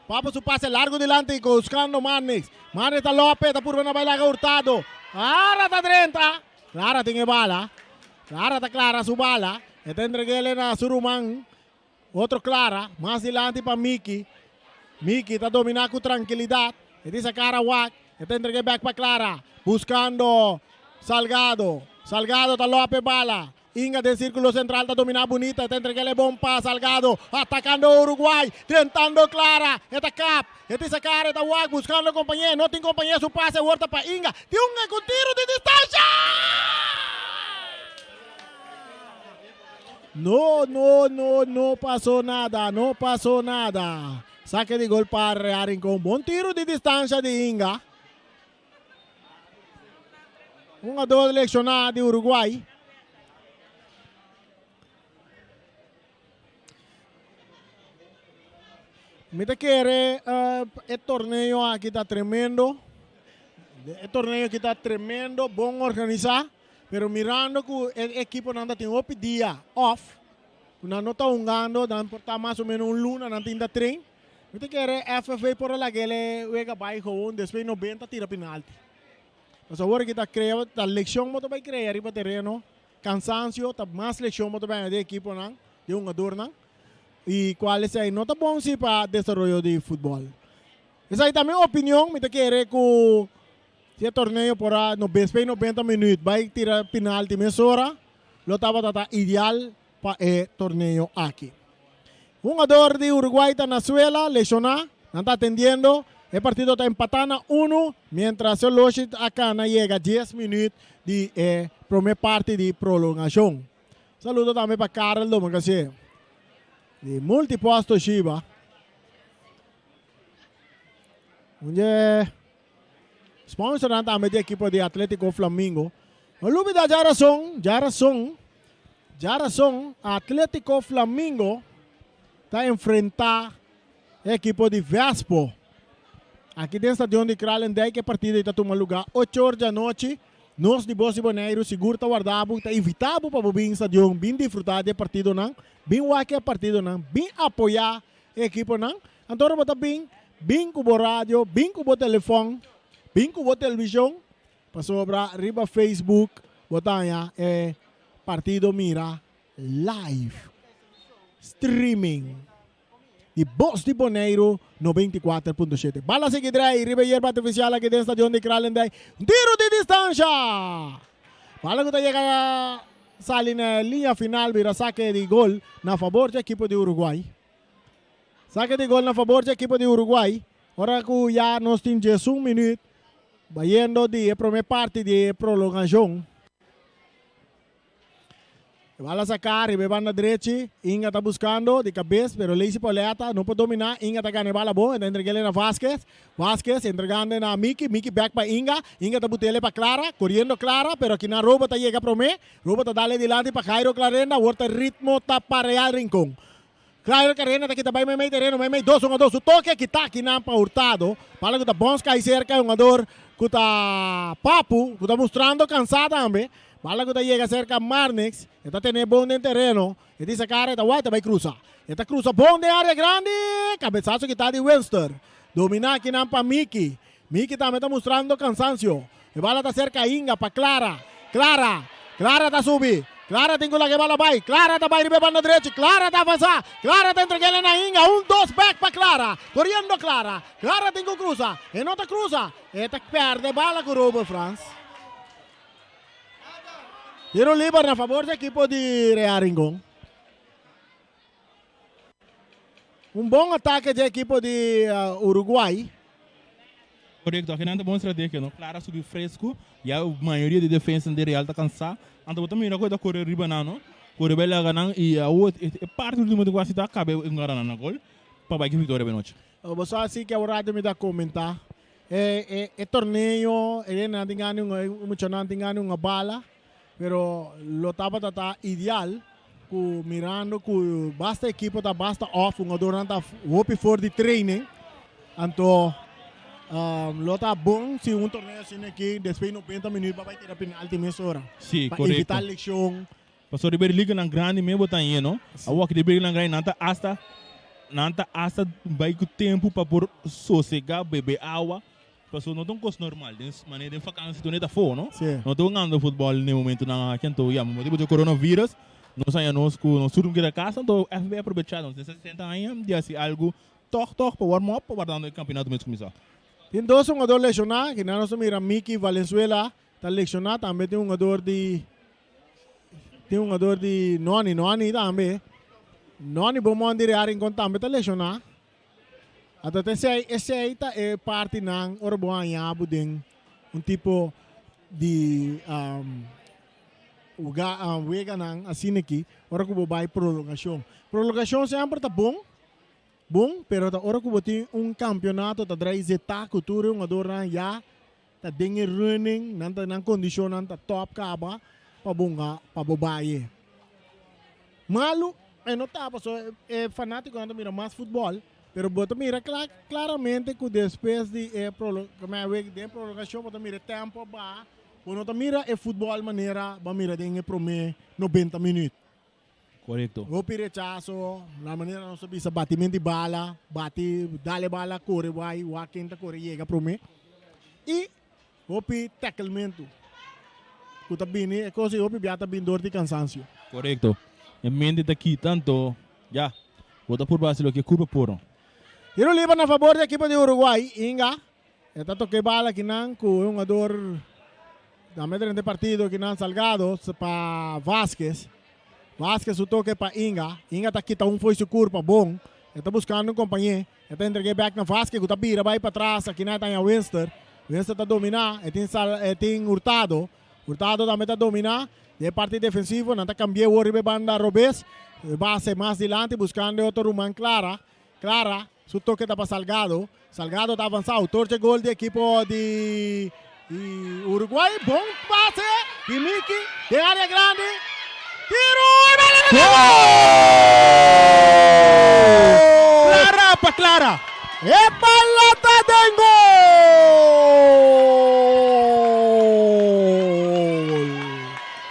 Papo su pase largo dilanti buscando Marnix. Marnix ta Lopez ta purba na bai laga Hurtado. Clara ta drenta. Clara tin e bala. Clara ta clara su bala. E ta entregele na su ruman. Otro Clara. Mas dilanti pa Miki. Miki ta domina cu tranquilidad. E tin sa cara wak. E ta entregue back pa Clara. Buscando Salgado. Salgado ta Lopez bala. Inga den circulo central ta domina bunita, e ta entrega el bon pas Salgado, atacando Uruguay, drentando Clara, e ta kap, e tin sacar, e ta wak buscando compañe, no tin compañe, su pase awor ta pa Inga, tin un cu tiro di distancia! No, no, no, no pasó nada, no pasó nada. Saque di gol pa Real Rincon, bon tiro di distancia di Inga. Hungador lesioná di Uruguay. Mi ta kere uh, e torneo aki ta tremendo. E torneo aki ta tremendo, bon organisá. Pero mirando ku e ekiponan ta tin hopi dia off, ku nan no ta hungando, nan por ta mas o menos un luna nan tin ta train. Mi ta kere FFA por a laga el wega bai gewoon despues 90 tira penalti. Pasobra awor aki ta crea ta leccion bo ta bai crea riba tereno, cansancio ta mas leccion bo ta bai haña den ekiponan, den hungadornan y cual esei no ta bon si pa desaroyo di futbol. Esei ta mi opinion, mi ta kere cu si e torneo por a no despues 90 minuut bai tira penalti mesora lo tabata ta ideal pa e torneo aki. Hungador di Uruguay ta na suela, lesioná. Nan ta atendiendo. E partido ta empatá na unu, mientras e oloshi a kana yega dies minuut di e promé parti di prolongashon. Saludo tambe pa Karel Domacassé di Multipost Toshiba. Un dje. Sponsornan tambe di ekipo di Atletico Flamingo. No lubida djarason, djarason, djarason Atletico Flamingo ta enfrenta e ekipo di Vespo. Aki den stadion di Kralendijk e partido ei ta tuma luga ocho or djanochi. Nos di Bos di Boneiru sigur ta warda bo, ta invita bo pa bo bin stadion, bin disfruta di e partidonan, bin wak e partidonan, bin apoya e ekiponan. Anto ora bo ta bin, bin ku bo radio, bin ku bo telefòn, bin ku bo televishon, pasobra riba Facebook bo ta haña e partido mira live streaming di Bos di Boneiru 94.7. Bala sigui drei riba e yerba artifisial aki den stadion di Kralendijk. Un tiro di distansha! Bala ku ta yega sali na e liña final bira sake di gol na fabor dje ekipo di Uruguay. Sake di gol na fabor dje ekipo di Uruguay. Ora ku ya nos tin 11 minuut bayendo di e prome parti di e prolongashon. E bala saká riba e banda drechi. Inga ta buskando di kabes, pero Lacey Pauletta no por dominá. Inga ta gana e bala bon. E ta entreg'é na Vasquez. Vasquez entregando na Miki. Miki bèk pa Inga. Inga ta but'é pa Clara. Koriendo Clara, pero akinan Robo ta yega promé. Robo ta dal e dilanti pa Jairo Clarenda. Awor ta ritmo ta pa Real Rincon. Jairo Clarenda ta kita bai meimei tereno, meimei dos hungador. Su toke kita akinan pa Hurtado. Bala ku ta bons kai serka e hungador ku ta Papu, ku ta mustrando kansá tambe. Bala ku ta yega serka Marnix, e ta tene bon den tereno, e di sa kara e ta wak e ta bai krusa. E ta krusa bon den area grandi, kabesaso kita di Winster. Dominá akinan pa Miki. Miki tambe ta mustrando kansansio. E bala ta serka Inga pa Clara. Clara! Clara ta subi. Clara tin ku laga e bala bai. Clara ta bai riba e banda drechi. Clara ta avansá. Clara ta entreg'el na Inga. Un dos bèk pa Clara. Koriendo Clara. Clara tin ku krusa. E no ta krusa. E ta pèrdè bala ku Robert Frans. Tiro liber na fabor di ekipo di Real Rincon. Un bon atake di ekipo di Uruguay. Korekto, akinan ta bon strategia no. Clara subi fresku, ya mayoria di defensa di Real ta kansa. Anto bo ta mira ku e ta kore riba nan no. Kore bai laga nan i awo e parti ultimo tin ku hasi ta kabe e gara nan na gol pa bai ki viktoria benochi. Bo sa si ke awor mi ta komenta E torneo e hendenan tin gana un e muchanan tin gana un bala pero lo tabata ta ideal ku mirando ku basta ekipo ta basta off hungadornan ta hopi for di training anto lo ta bon si un torneo asina aki despues di 90 minuut bo a bai tira penalti mesora Sí, pa korekto. evita lesion. Pasobra riba e liganan grandi mes bo ta hañ'é, no? Awor aki riba e liganan grandi nan ta asta nan ta asta bai ku tempu pa por sosegá, bebe awa, pasobra no ta un kos normal. Den manera den fakansi tur ta afó, no? No ta hungando futbòl na e momentunan aki. Anto ya, motibu di e coronavirus nos haña nos ku nos tur keda kasa, anto FB a probechá nos den 60 aña di hasi algu tòg tòg pa warm up pa wardando e kampionato mes kuminsá. Tin dos hungador leshoná, kinan nos ta mira Mickey Valenzuela ta leshoná, tambe tin hungador di Tin hungador di Noni, Noni tambe. Noni Beaumont di Real Rincon tambe ta lesioná. Anto ta esei, esei ta e partinan ora bo haña bo den un tipo di um, uga, um, weganan asina aki, ora ku bo bai prolongashon. Prolongashon semper ta bon, bon, pero ta ora ku bo tin un kampionato ta drai zeta ku tur e hungadornan ya Ta den e running, nan ta nan condicionnan ta top caba pa bunga pa bo baye. Malu e no ta paso e fanaticonan ta mira mas futbol, pero bo ta mira cla claramente cu despues di e prolo den prolongacion bo ta mira e tempo a baha, bo no ta mira e futbol manera bo a mira den e prome 90 minuut. Korekto. Hopi rechaso, na manera nos ta bisa batimento di bala, bati, dal e bala kore bai, wak ken ta kore yega prome. I hopi tacklementu ku ta bini, e kos ei hopi bia ta bini dor di kansansio. Korekto. E mente ta kita anto ya, bo ta purba hasi loke kurpa por. Tiro liber na fabor di ekipo di Uruguay, Inga. E ta toka e bala kinan ku e hungador tambe drenta e partido kinan Salgado pa Vasquez. Vasquez su toke pa Inga. Inga ta kita un fo'i su kurpa bon. E ta buskando un kompañé. E ta entreg'é bèk na Vasquez ku ta bira bai patras. Akinan e ta haña Winster. Winster ta dominá. E tin Sal e tin Hurtado. Hurtado tambe ta dominá. Den e parti defensivo nan ta kambi'é wor riba e banda robes. E base mas dilanti buskando e otro ruman Clara. Clara. Su toke ta pa Salgado. Salgado ta avansa, autor dje gol di ekipo di Uruguay. Bon pase di Miki den area grandi. Tiro y bala na gol! Clara pa Clara. E bala ta den gol!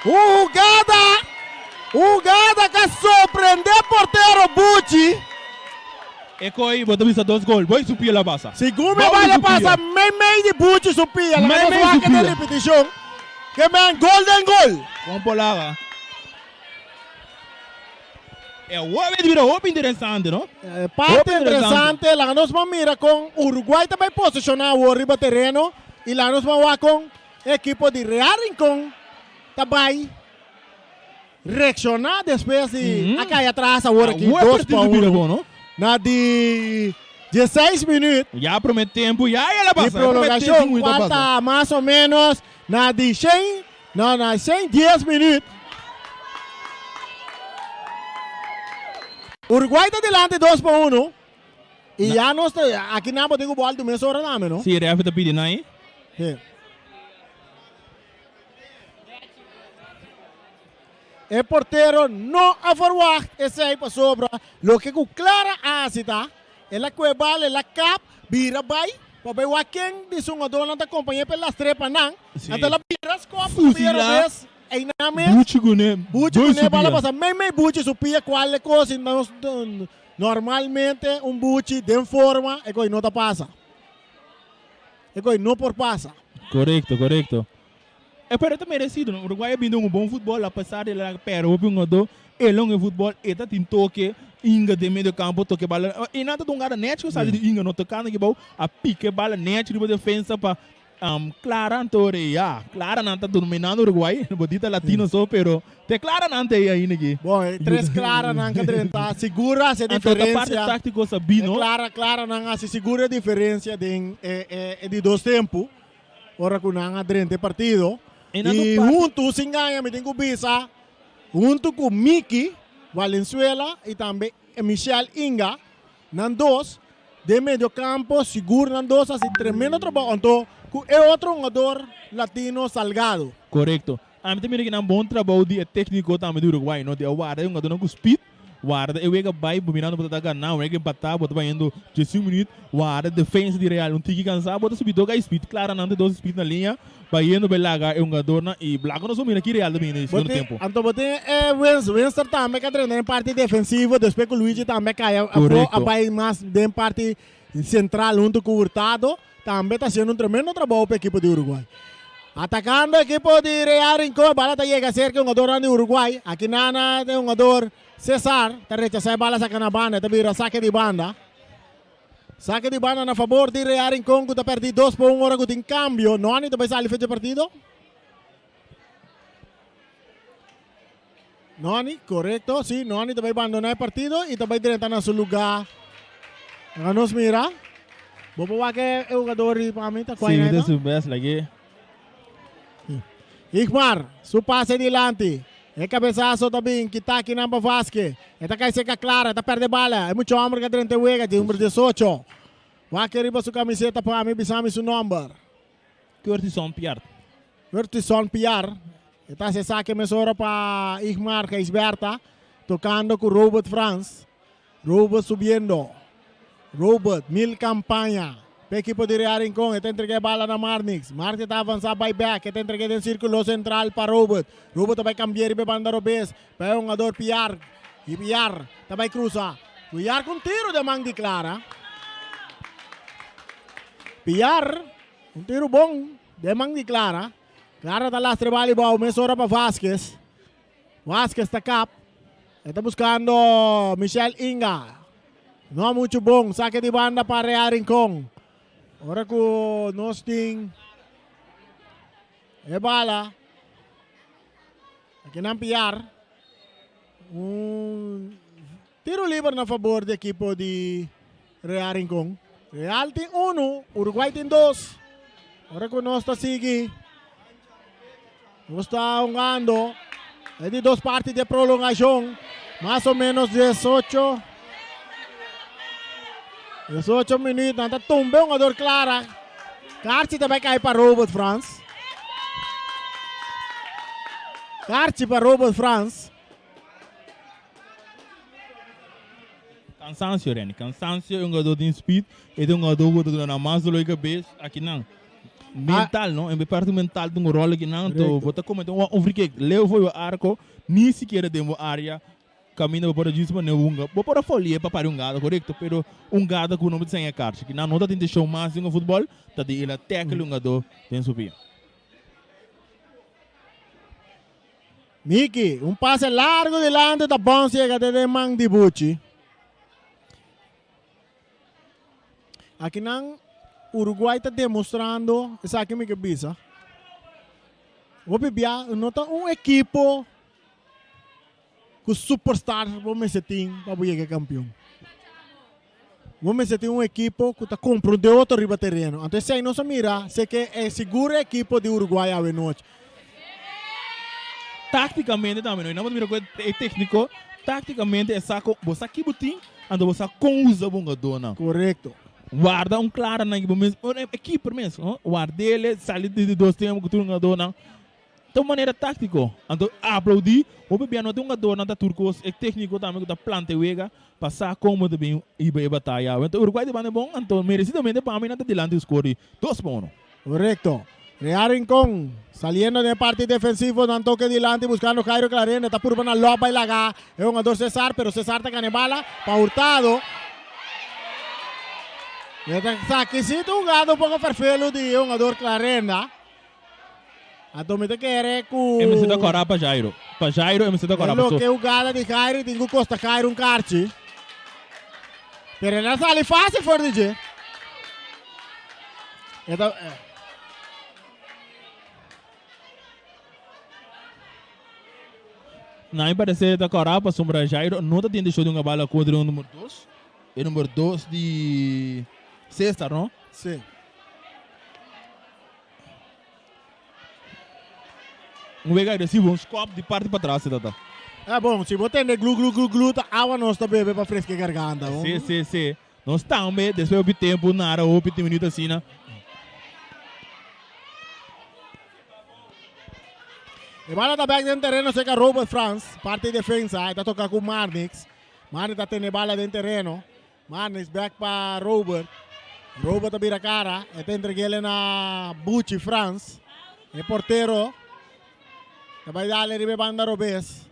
Un hugada, un hugada ka sorprende portero Buchi. E koi bo ta bisa dos gol. Boy su pia la pasa. Segun mi bai la pasa mei mei di Buchi su pia. Laga nos wak den ripitishon. Ke men gol den gol. Kon por laga. E awor a bira hopi interesante no. E parti interesante laga nos ban mira kon Uruguay ta bai posishona awor riba tereno y laga nos ban wak kon e ekipo di Real Rincon ta bai Reacciona despues di a cay atras awor aki 2 pa 1 na di dieseis minuut. Ya prome tempo ya el a pasa. Di prolongacion cual ta mas o menos na di shen no na shen dies minuut. Uruguay ta dilanti 2 pa 1 y ya nos ta aki nan bo tin cu bol tu mes ora tambe no. Si ref ta pidi nan ahi. Si. E portero no a verwacht esei pasobra loke ku Clara a hasi ta, el a kue bal, el a kap, bira bai pa bai wak ken di su hungadónan ta kompañ'é pa e lastr'é pa nan. Anto el a bira skòp ku pia robes einan mes. Buchi kuné, Buchi kuné bal a pasa meimei Buchi su pia kual e kos i nos normalmente un Buchi den forma e kos no ta pasa. E kos no por pasa. Korekto, korekto. E pero ta merecido no. Uruguay a bini un bon futbol a pesar di la perde hopi hungador. E long e futbol e ta tin toke Inga den medio campo toke bala e nan ta ta un gara nech cu sali di Inga no tocando aki bou a pica e bala nech riba defensa pa Clara anto ya Clara nan ta dominando Uruguay bo di ta latino so pero te Clara nan ta ey ainda aki. Bon e tres Clara nan ka drenta sigur haci e Anto ta parte diferencia tactico sabi no. E Clara Clara nan haci sigur e diferencia den e di dos tempo. Ora ku nan a drenta e partido i huntu sin gaña mi tin ku bisa huntu ku Mickey Valenzuela i tambe Michel Inga nan dos den medio kampo sigur nan dos a hasi tremendo trabou anto ku e otro hungador latino Salgado. Korekto. Ami ta mira ki nan bon trabou di e tekniko tambe di Uruguay no di a warda e hungadornan ku speed Warda e wega bai bo mirando bo ta ta gana wega empata bo ta bayendo diesun minuut warda defensa di Real un tiki cansa bo ta subi dos guy speed clara nan ta dos speed na linea bayendo bay laga e hungadornan y Blanco nos por mira ki Real ta bini den segundo tempo. Anto bo tin e Winster tambe ka drenta den parti defensivo despues cu Luigi tambe a cay afo a bay mas den parti central hunto cu Hurtado tambe ta haciendo un tremendo trabou pa ekipo di Uruguay. Atacando ekipo di Real Rincon, bala ta yega cerca e hungadornan di Uruguay. Aki nana e hungador Cesar ta rechasa e bala saca na banda, e ta bira saque di banda. Saque di banda na fabor di Real Rincon cu ta perdi dos pa un ora cu tin cambio. Noni ta bay sali fecha partido. Noni, corecto, si, Noni ta bay bandona e partido y ta bay drenta na su lugar. Laga nos mira. Bo por wak e jugador di pa mi ta cual Si, mi ta su best lagi. Igmar, su pase dilanti. E cabezazo ta bin kita akinan pa Vasquez. E ta cay seca Clara, e ta perde bala. E mucho homber ka drenta e wega, di number 18. Wak riba su camiseta pa mi bisa mi su nomber. Curtison Piar. Curtison Piar. E ta hasi esaki mesora pa Igmar Gijsbertha, tocando cu Robert Frans. Robert subiendo. Robert, mil campaña p'e ekipo di Real Rincon. E ta entrega e bala na Marnix. Marnix ta avansa bay bek. E ta entrega den circulo central pa Robert. Robert ta bay cambia riba e banda robes pa e hungador Piar. Y Piar ta bay cruza. Piar cu un tiro den man di Clara. Piar, un tiro bon den man di Clara. Clara ta lastra e bal ibao mesora pa Vasquez. Vasquez ta kap. E ta buscando Michel Inga. No mucho bon. Saque di banda pa Real Rincon. Ora cu nos tin e bala. Aki nan Piar. Un tiro liber na favor di equipo di Real Rincon. Real tin uno, Uruguay tin dos. Ora cu nos ta sigui, nos ta hungando e di dos parti di prolongacion. Mas o menos 18. 18 minuut, nan ta tumba e hungador Clara. Karchi ta bai kai pa Robert Frans. Karchi pa Robert Frans. Cansancio, Renny. Cansancio e hungador tin speed. E ta un hungador cu ta duna nan mas dolor di cabes aki nan. Mental, no? En parte mental ta un rol aki nan. Anto bo ta comete un free kick leu for bo arco, ni sikiera den bo area. Caminda bo por a djis pone hunga. Bo por a folie pa pari un gada, corecto, pero un gada cu no bo ta seña karchi. Ki nan no ta tin intencion mas den futbol, ta di el a tackle hungador den su pia. Miki, un pase largo dilanti ta bounce yega te den man di Buchi. Aki nan Uruguay ta demostrando, esaki mi ke bisa. Hopi bia no ta un ekipo ku superstar bo mester tin pa bo yega kampion. Bo mester tin un ekipo ku ta komprondé otro riba tereno. Anto esei nos a mira se ke e sigur e ekipo di Uruguay awe nochi. Táktikamente tambe no. I nan bo ta mira ku e tékniko táktikamente e sa kon bo sa ki bo tin anto bo sa kon usa bo hungadónan. Korekto. Warda un klara nan ekipo mes, e keeper mes, ward'el sali di dos tempo ku tur hungadónan. Ta un manera táctico. Anto aplaudí hopi bia no ta hungadornan ta tur cos, e técnico tambe cu ta planta e wega pa sa como ta bin hiba e bataya awe. Anto Uruguay ta banda bon, anto merecidamente pa mi nan ta dilanti cu score di dos pa uno. Correcto. Real Rincon saliendo den e parti defensivo nan toke dilanti buscando Jairo Clarenda ta purba na lob bay laga e hungador Cesar pero Cesar ta gana e bala pa Hurtado. E ta saki si ta hungando un poco ferfelu di e hungador Clarenda. Anto mi ta kere ku. E mester ta kòrá pa Jairo. Pa Jairo e mester ta kòrá E paso. loke hugada di Jairo tin ku kosta Jairo un karchi. Pero el a sali fásil for di dje. E ta. Na mi parecer e ta kòrá pasobra Jairo no ta tin desho di hunga bala kontra e number dos. E number dos di Cesar no? Sí. Un wega agresivo, un skop di parti patras e tata. Eh bon, si bo tende glu glu glu glu ta awa nos ta bebe pa freske garganta. Si, si, si. Nos tambe, despues hopi tempu, nara hopi tin minuut asina. E bala ta bek den tereno serka Robert Frans, parti defensa, e ta toka ku Marnix. Marnix ta tene bala den tereno. Marnix bek pa Robert. Robert ta bira cara. E ta entreg'ele na Buchi Frans. E portero ta bai dale riba e banda robes.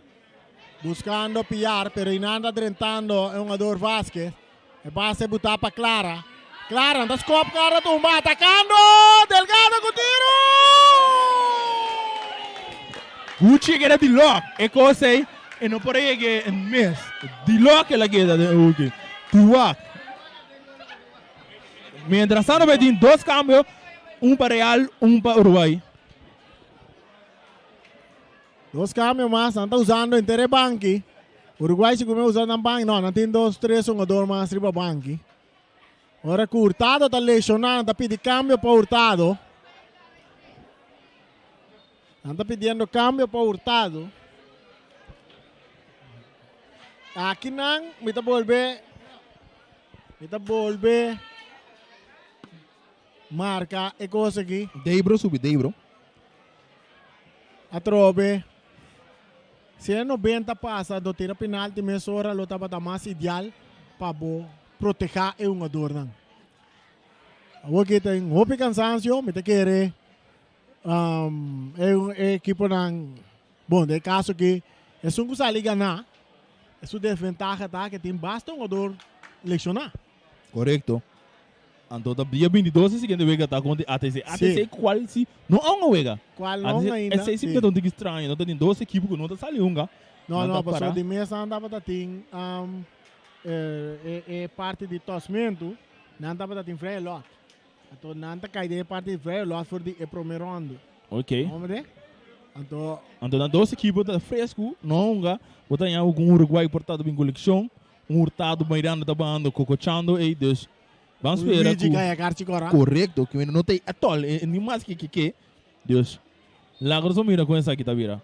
Buscando Piar, pero Inan ta drentando e hungador Vasquez. E pase buta pa Clara. Clara ta skop, Clara tumba, atacando! Delgado cu tiro! Gucci a keda di lok. E cos ey e no por a yega e mes. Di lok el a keda den e hoeki. Tuwak. Mientras tanto bay tin dos cambio, un pa Real, un pa Uruguay. Dos cambio mas, nan ta usando henter e banki. Uruguay si cume usa nan banki, no, nan tin dos, tres hungador mas riba banki. Ora cu Hurtado ta lesiona, nan ta pidi cambio pa Hurtado. Nan ta pidiendo cambio pa Hurtado. Aki nan mi ta bolbe mi ta bolbe marca e cos aki. Deibro subi Deibro. Atrobe. Si e 90 pasa do tira penalti mesora lo tabata mas ideal pa bo proteha e hungadornan. Awor ki tin hopi cansancio mi ta kere E ekiponan, bon den e kaso aki esun ku sali ganá e su desventaha ta ke tin basta hungador lekshoná. Korekto. Anto ta dia 22 e siguiente wega ta kontra ATC. ATC kual si no a hunga wega. Kual no hunga ainda. Esei si ta un tiki straño. No ta tin dos ekipo ku no ta sali hunga. No, no, pasobra di mes nan tabata tin e parti di tosmentu nan tabata tin vrij lot. Anto nan ta kai den e parti di vrij lot for di e prome ronde. Ok. Hombre. Anto. Anto nan dos ekipo ta fresku, no hunga. Bo ta haña ku un Uruguay por ta bin kolekshon, un Hurtado Mairanda ta bahando kokochando ei, dus ban spera Luigi ku. kaya karchi kora. Korekto, ku no ta ei atòl, ni mas ke keke. Dus, laga nos mira kon esaki ta bira.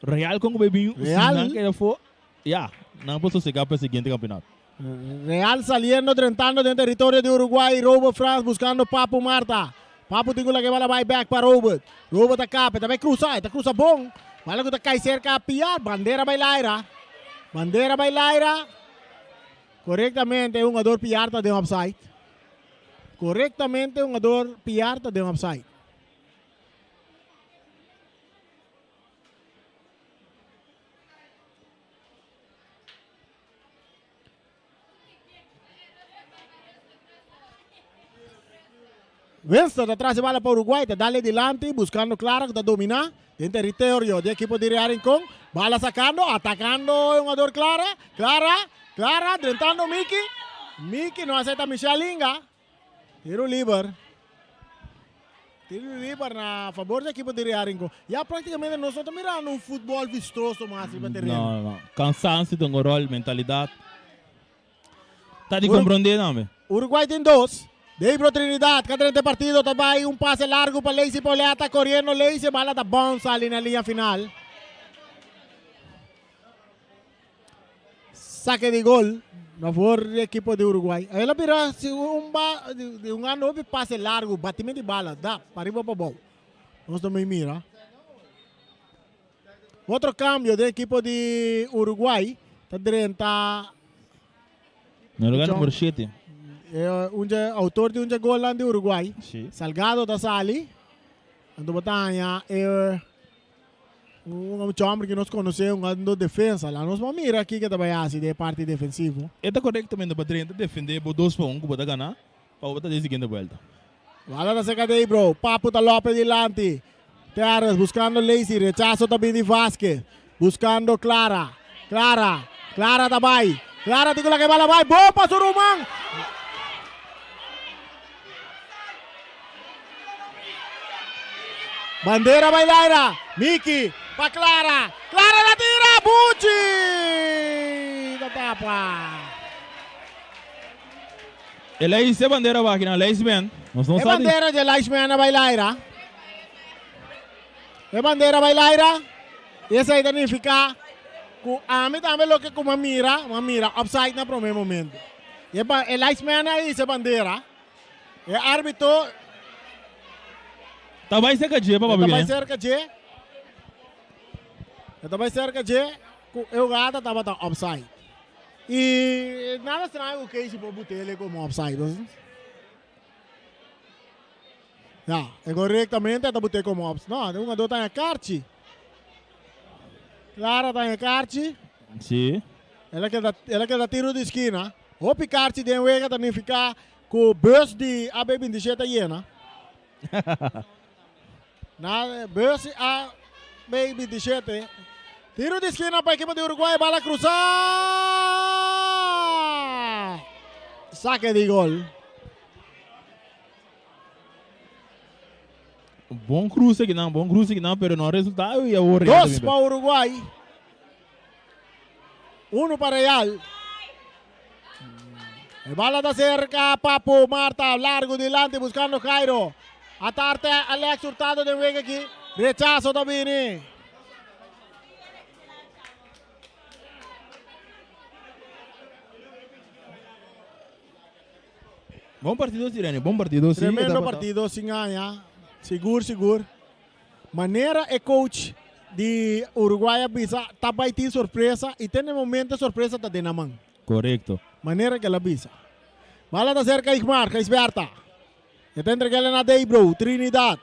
Real kon ku bai bin, si Real? nan keda afó, ya, nan por sosegá pa e siguiente kampeonato. Real saliendo drentando den territorio di Uruguay Robert Frans buscando Papu Marta. Papu tin cu laga e bala bay back pa Robert. Robert ta capa, e ta bay cruza, e ta cruza bon. Bala cu ta cay cerca Piar, bandera bay laira. Bandera bay laira. Corectamente e hungador Piar ta den offside. Corectamente e hungador Piar ta den offside. Winston ta tras e bala pa Uruguay, ta dale dilanti buscando Clara cu ta domina den territorio di ekipo di Real Rincon. Bala sacando, atacando e hungador Clara, Clara, Clara drentando Miki, Miki no acepta Michel Inga. Tiro liber. Tiro liber na favor di ekipo di Real Rincon. Ya practicamente nos no ta mirando un futbol vistoso mas riba terreno. No, no. Cansancio ta un rol, mentalidad. Ta di comprende tambe. Uruguay tin dos. Deibro Trinidad ka drenta e partido ta bai un pase largo pa Lacey Pauletta coriendo Lacey bala ta bounce sali na linea final. Saque di gol na favor di ekipo di Uruguay. El a bira si un ba di un ando hopi pase largo, batimento di bala, da pariba pa bou. Nos ta mira. Otro cambio den ekipo di Uruguay ta drenta Na lugar numero 7. Eh, un autor di un gol di Uruguay. Si. Salgado ta sali. Anto bo ta haña e un mucha homber ku nos konosé hungando defensa. La nos por mira kiko ta bai hasi den e parti defensivo. E ta korektamente pa drenta defendé bo dos pa un ku bo ta gana pa bo ta den siguiente buelta. Bala ta serka dei bro. Papu ta lope dilanti. Terres buskando Lacey. Rechaso ta bini Vasquez. Buskando Clara. Clara. Clara ta bai. Clara tin ku laga e bala bai. Bon pa su ruman. Bandera bai laira. Miki pa Clara. Clara ta tira. Buchi ta tapa. El a hisa e bandera baki na Lijsman. Nos no E sa di. bandera dje Lijsman a bai laira. E bandera bai laira. I esei ta nifiká ku ami tambe loke ku m'a mira, m'a mira offside na promé momento. E e linesman a hisa e bandera. E árbitro. Ta bai serka dje pa Ta bai papia. serka dje. E ta bai serka dje ku e hugada tabata offside. I nada straño ku Casey por but'el komo offside. Ya, e korektamente ta but'é komo offside. No, e hungadó ta haña karchi. Clara ta haña karchi. Sí. El a keda, el a keda tiro di skina. Hopi karchi den wega ta nifiká ku bus di AB 27 a yena. Na bus di AB 27. Tiro di skina pa ekipo di Uruguay, bala krusá! Sake di gol. Bon cruce aki nan, bon cruce aki nan, pero no a resultado y awor Real Dos también. pa Uruguay. Uno pa Real. E bala ta cerca Papu Marta, largo dilanti buscando Jairo. Atarte Alex Hurtado den wega aki. Rechazo ta bini. Bon partido si Rene, bon partido si. Tremendo partido sin aña, sigur sigur. Manera e coach di Uruguay a bisa ta bay tin sorpresa y te na e momento e sorpresa ta den nan man. Correcto. Manera que el a bisa. Bala ta cerca Igmar, Gijsberta. E ta entreg'el na Deibro, Trinidad.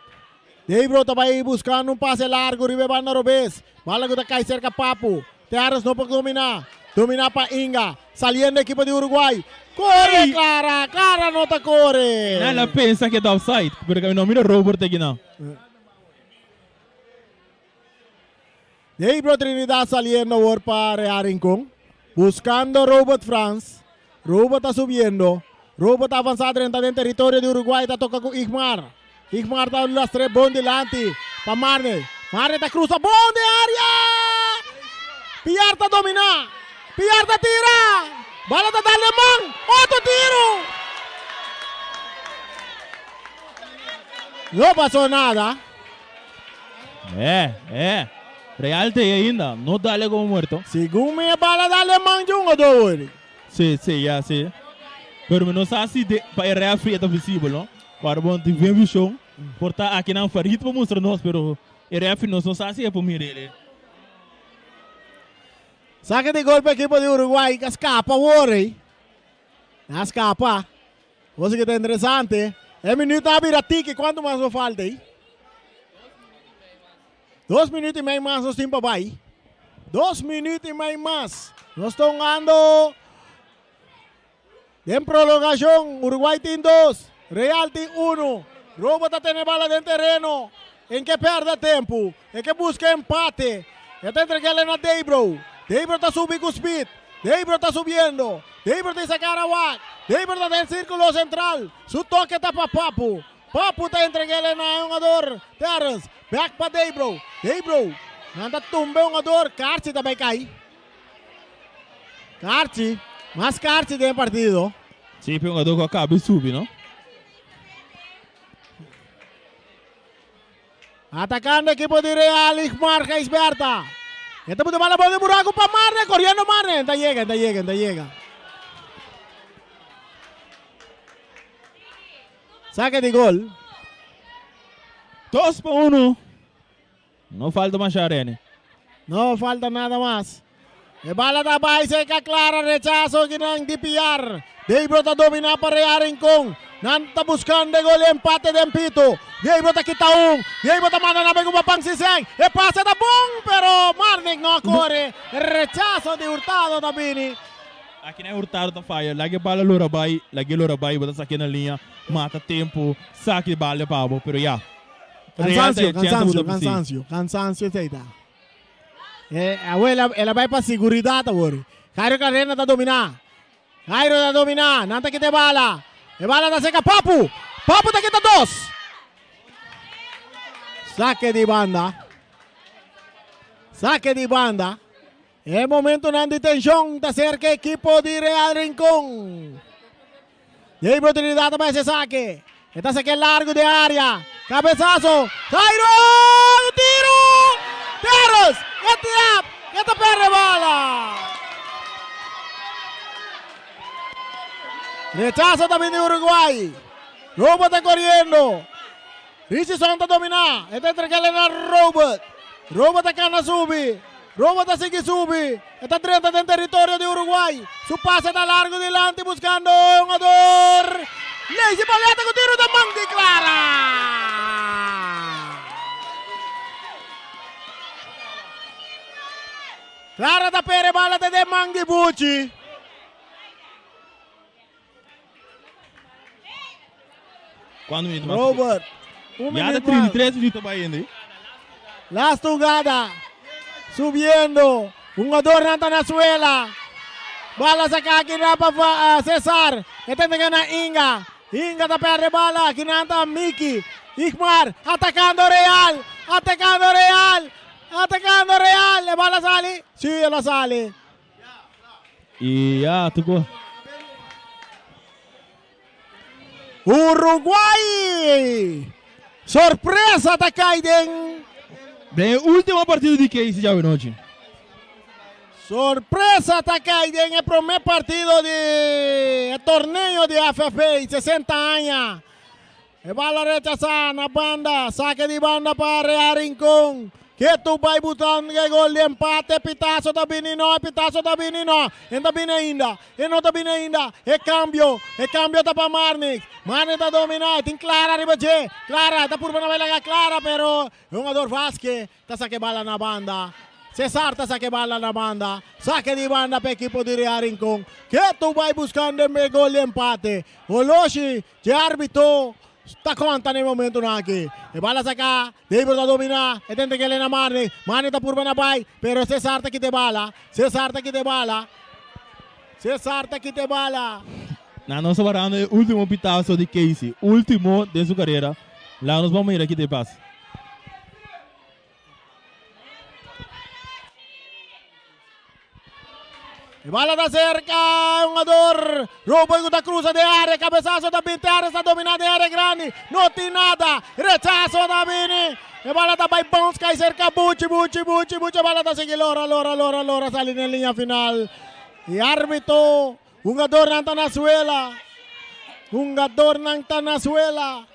Deibro ta bay buscando un pase largo riba e banda robes. Bala cu ta cay cerca Papu. Terres no por domina. Domina pa Inga. Saliendo ekipo di Uruguay. Core Clara! Clara no ta core! Nan a pensa cu e ta offside, pero cami no mira Robert aki nan. Deibro Trinidad saliendo awor pa Real Rincon. Buscando Robert Frans. Robert ta subiendo. Robert ta avansa drenta den territorio di Uruguay. Ta toca cu Igmar. Igmar ta lastre bon dilanti pa Marne. Marne ta cruza bon den area! Piar ta domina. Piar ta tira! Bala ta dal den man. Otro tiro! No pasó nada. Eh, eh. Real ta ei ainda. No dale como muerto. Segun mi e bala dal den man dje hungador. Si, si, ya, si. Pero mi no sa si de, pa e referee e ta visibel, no? Ora bo no tin bien vision, por ta aki nan Farid por mustra nos, pero e referee nos no sa si e por mira el. Saque di gol pa ekipo di Uruguay a scapa awor ey. A scapa. Cosa que ta interesante. E minuut a bira tiki. Cuanto mas no falta ey? Dos minuut y mei mas nos tin pa bay. Dos minuut y mei mas. Nos ta hungando den prolongacion. Uruguay tin dos. Real tin uno. Robo ta tene bala den tereno. En ke perde tempo. E ke busca empate. E ta entreg'el na Debro. Debro ta subi cu speed. Debro ta subiendo. Debro ta saca Arawak. Debro ta den circulo central. Su toke ta pa Papu. Papu ta entreg'el na e hungador Terrence. Back pa Debro. Debro. Nan ta tumba e hungador. Karchi ta bay cay. Karchi. Mas karchi den e partido. Si, pe hungador cu a caba di subi, no? Atacando equipo di Real, Igmar Gijsberta. E ta pone bala bou den buraco pa Marne, coriendo Marne. Enta yega, enta yega, enta yega. Saque di gol. 2 pa 1. No falta masha, Rene. No falta nada mas. E bala ta bay seca Clara, rechazo kinan di Piar. Deibro ta domina pa Real Rincon. Nan ta buscando e gol empate den pito. Deibro ta kita un. Deibro ta manda na pa Pang Siseng. E pase ta bon, pero Marnik no a core. Rechazo di Hurtado ta bini. Aki na Hurtado ta faya. Laga bala lora bay, laga lora bay, bo ta saque na liña, mata tempo, saque bala pa bo, pero ya. Cansancio, cansancio, cansancio, cansancio esey ta. Eh, abuela, el a bay pa seguridad awor. Jairo Carrera ta domina. Jairo ta domina. Nan ta kita bala. E bala ta seca Papu. Papu ta kita dos. Saque di banda. Saque di banda. E momento nan di tensión ta cerca equipo di Real Rincón. Gabriel Trinidad ta ese saque. Está saque largo de área. Cabezazo. Jairo! Tiro! Terros! E tira! E ta perde bala! Rechazo también de Uruguay. Robert está corriendo. Richardson está domina. Está entregando a Robert. Robert ta cana subi. Robert ta sigui subi. Está 30 den territorio di Uruguay. Su pase ta largo dilanti buscando un hungador. Leisi Paleta cu tiro di man di Clara. Clara ta perde bala den man di Bucci. Cuanto minuut mas? Robert. Un Ya minuut ta 33 minuut bay ainda. Last jugada. Subiendo. Hungador nan ta na suela. Bala saca aki na pa Cesar. E ta na Inga. Inga ta perde bala. Aki nan ta Miki. Igmar atacando Real. Atacando Real. Atacando Real. E bala sali. Si, el a sali. Y ya, tuco. Uruguay! Sorpresa ta cay den. Den ultimo partido di Casey ya anochi. Sorpresa ta cay den e prome partido di torneo di AFP 60 aña. E bala rechasa na banda, saque di banda pa Real Rincón. Ketu bay buscando e gol di empate, pitazo ta bini no, pitazo ta bini no. E ta bini ainda, e no ta bini ainda. E cambio, e cambio ta pa Marnix. Marnix ta domina, tin Clara riba dje. Clara, ta purba na bay Clara, pero hungador Vázquez ta saca bala na banda. Cesar ta saca bala na banda. Saque di banda pa equipo di Real Rincón. Ketu bay buscando e gol di empate. Oloshi, e arbitro ta conta na momento aki. E bala saca, David ta domina, e tenta cu na Marne. Marne ta purba na bay, pero Cesar ta kita bala. Cesar ta kita bala. Cesar ta kita bala. Na nos ta warda e ultimo pitazo di Casey, ultimo di su carera. Laga nos ban mira kico ta pasa. E bala ta cerca, hungador. Robert ta cruza den area, cabezazo ta bin, Terres ta domina den area grandi. No tin nada, rechazo ta bini. E bala ta bay bounce, cay cerca Bucci, Bucci, Bucci, Bucci. E bala ta sigui Lora, Lora, Lora, Lora, sali na liña final. E arbitro. Hungadornan ta na suela. Hungadornan ta na suela.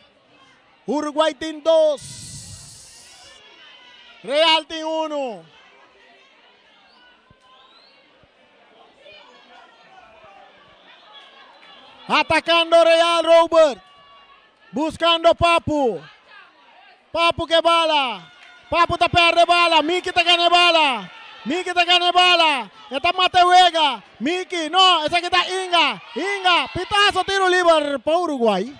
Uruguay tin dos. Real tin uno. Atacando Real Robert. Buscando Papu. Papu ke bala. Papu ta perde bala. Miki ta gana e bala. Miki ta gana e bala. E ta mata e wega. Miki, no, esaki ta Inga. Inga, pitazo tiro liber pa Uruguay.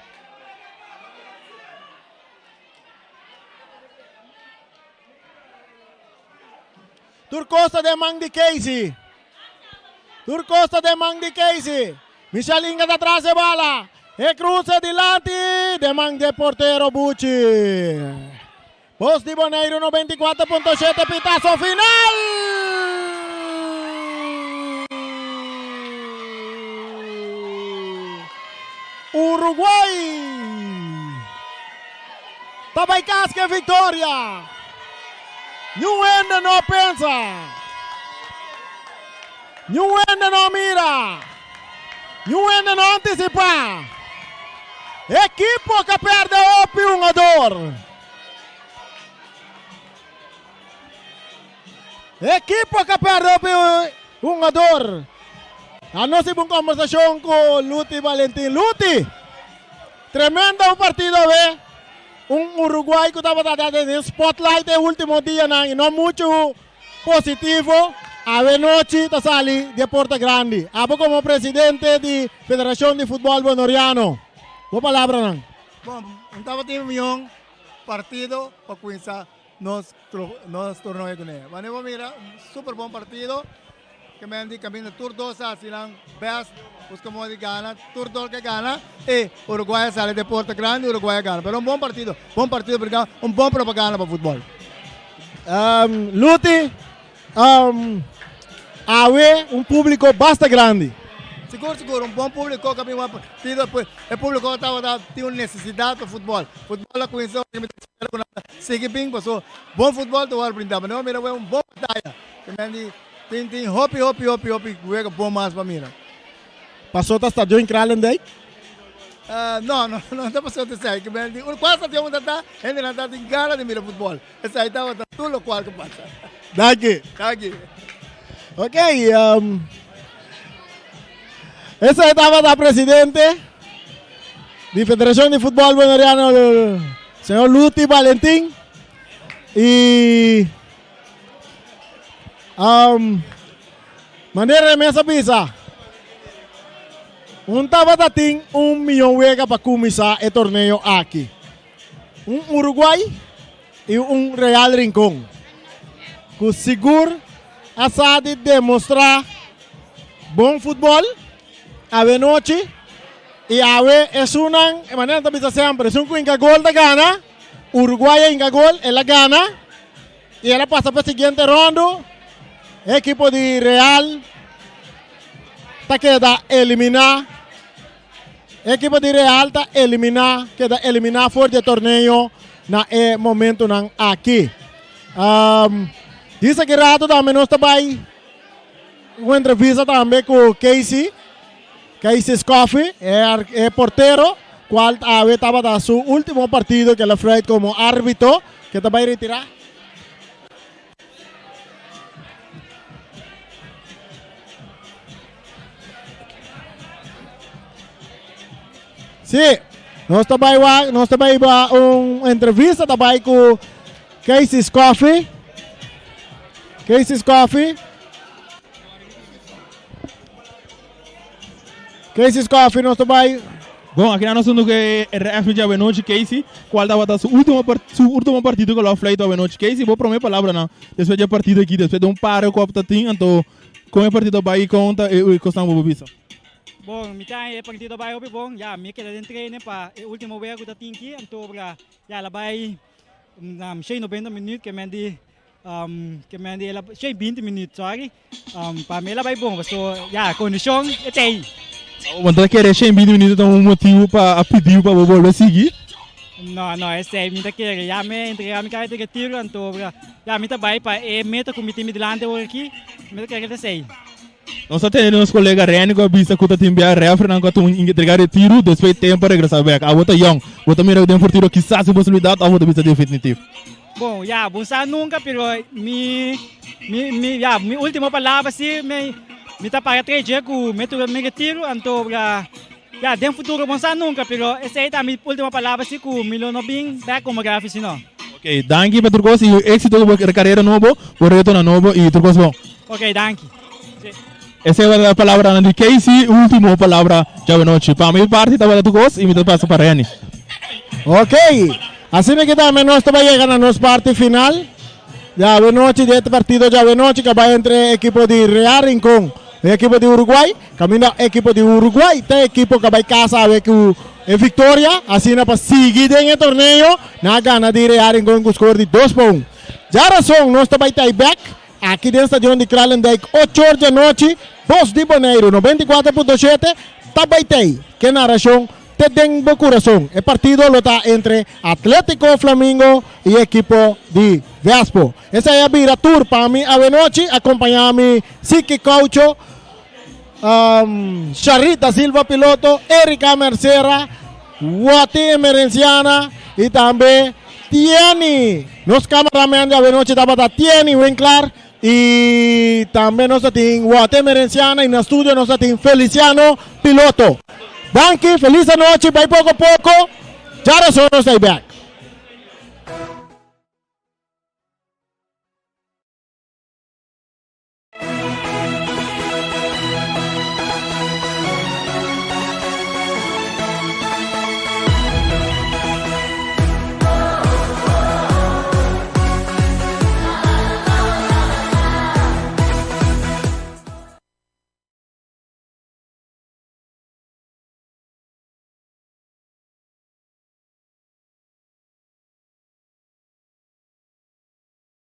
Tur kos ta den man di Casey. Tur kos ta den man di Casey. Michel Inga ta tras e bala. E cruce dilanti den man di portero Buchi. Bos di Boneiru 94.7 pitazo final! Uruguay ta bai kas ku e viktoria. Niun hende no a pensa. Niun hende no a mira. Niun hende no a antisipá. Ekipo ku a pèrdè hopi hungador. Ekipo ku a pèrdè hopi hungador. Anos tin un kombersashon ku Luti Valentin. Luti, tremendo un partido awe. Un Uruguay ku tabata den spotlight e ultimo dianan i no muchu positivo, awe nochi ta sali di e porta grandi. Abo komo presidente di Federashon di Futbòl Bonoriano, bo palabranan. Bon, un tabatin un mion partido pa kuminsá nos nos torneo kuné. Wanneer bo mira un super bon partido. Ke men di kaminda tur dos a hasi nan best buska modo di gana, tur dos ke gana e Uruguay a sali den porta grandi, Uruguay a gana. Pero un bon partido, bon partido porque un bon propaganda pa futbol. Luti, awe un publico basta grandi. Sigur sigur, un bon publico ke a bin wak partido, e publico tabata tin un necesidad pa futbol. Futbol a cuminsa, mi ta spera cu nan ta sigui bin pasobra bon futbol ta wòrdu brinda. Pero mira un bon bataya. Ke men di tin tin hopi hopi hopi hopi wega bon mas pa mira. Pasó ta stadion Kralendijk? No, no, no ta pasó ta esei. Ke men di un kual stadion ta ta, hendenan ta tin gana di mira futbòl. Esei tabata tur lokual ku pasa. Danki. Danki. Ok, esei tabata presidente di Federashon di Futbòl Boneriano, señor Luti Valentin. I Um, manera e mes a bisa, un tabata tin un mion wega pa kuminsá e torneo aki. Un Uruguay i un Real Rincon, ku sigur a sa di demostrá bon futbòl awe nochi i awe esunnan, e manera nan ta bisa semper, esun ku hinka gol ta gana, Uruguay a hinka gol, el a gana. Y el a pasa pa e siguiente rondo. E ekipo di Real ta keda eliminá. E ekipo di Real ta eliminá, keda eliminá for di e torneo na e momentonan aki. Um, disa ki rato tambe nos ta bai un entrevista tambe ku Casey. Casey Scoffey, e, e portero, cual awe tabata su último partido que la fruit como árbitro, que ta bai retira. Sí, nos ta bai wa, nos ta bai ba un entrevista ta bai ku Casey's Coffee. Casey's Coffee. Casey's Coffee nos ta bai. Bon, aki nos hunto ku e ref di awenochi Casey, kual tabata su ultimo su ultimo partido ku lo a fluit awenochi. Casey, bo prome palabranan despues di e partido aki, despues di un pare ku a ta tin, anto kon e partido a bai i kon ta e kosnan ku bo bisa? Bon, mi ta haña e partido a bai hopi bon. Ya, mi a keda den training pa e ultimo wega ku ta tin aki, anto ya el a bai shei nobenta minuut ke men di Ke men di el a shei binti minuut sorry pa mi el a bai bon paso ya kondishon e ta ei. Bo ta kere shei binti minuut ta un motibu pa a pidiu pa bo bolbe sigui? No no esei mi ta kere ya mi a entrega mi karta di retiro anto ya mi ta bai pa e meta ku mi tin mi dilanti awor aki mi ta kere ta esei. Nos a tende nos kolega Renny ku a bisa ku ta tin bia refrinan ku a tuma entrega retiro despues tempu a regresa bek. Abo ta yong, bo ta mira ku den futuro kisas tin posibilidat òf bo ta bisa definitif? Bon, ya, bo sa nunka pero mi mi mi ya mi ultimo palabra si mi mi ta para tres dje ku mi tuma mi retiro anto ya ya den futuro bo sa nunka pero esei ta mi ultimo palabra si ku mi lo no bin bek komo refi si no. Ok, danki pa tur kos i éksito ku bo karera nobo, bo retonan nobo i tur kos bon. Ok, danki. Si. Esei tabata e palabranan di Casey, ultimo palabra djawe nochi. Pa mi parti tabata tur kos i mi ta pasa pa Renny. Ok, asina ki tambe nos ta bai yega na nos parti final djawe nochi di e partido djawe nochi ku a bai entre ekipo di Real Rincon i ekipo di Uruguay. Kaminda ekipo di Uruguay ta e ekipo ku a bai kasa awe ku e viktoria, asina pa sigui den e torneo nan a gana di Real Rincon ku skor di dos pa un. Djarason nos ta bai tai bek Aki den stadion di Kralendijk ocho or di anochi, Bos di Boneiru 94.7 ta bai tei ke narashon te den bo kurason. E partido lo ta entre Atletico Flamingo i ekipo di Vespo. Esei a bira tur pa mi awenochi, akompañá mi Siki Caucho, Sharita Silva Piloto, Erika Mercera, Wati Emerenciana i tambe Tieni. Nos cameraman di awenochi tabata Tieni Winklar i tambe nos ta tin Wati Emerenciana i na studio nos ta tin Feliciano Piloto. Danki, felis anochi, bai poko poko, djarason nos ta i bek.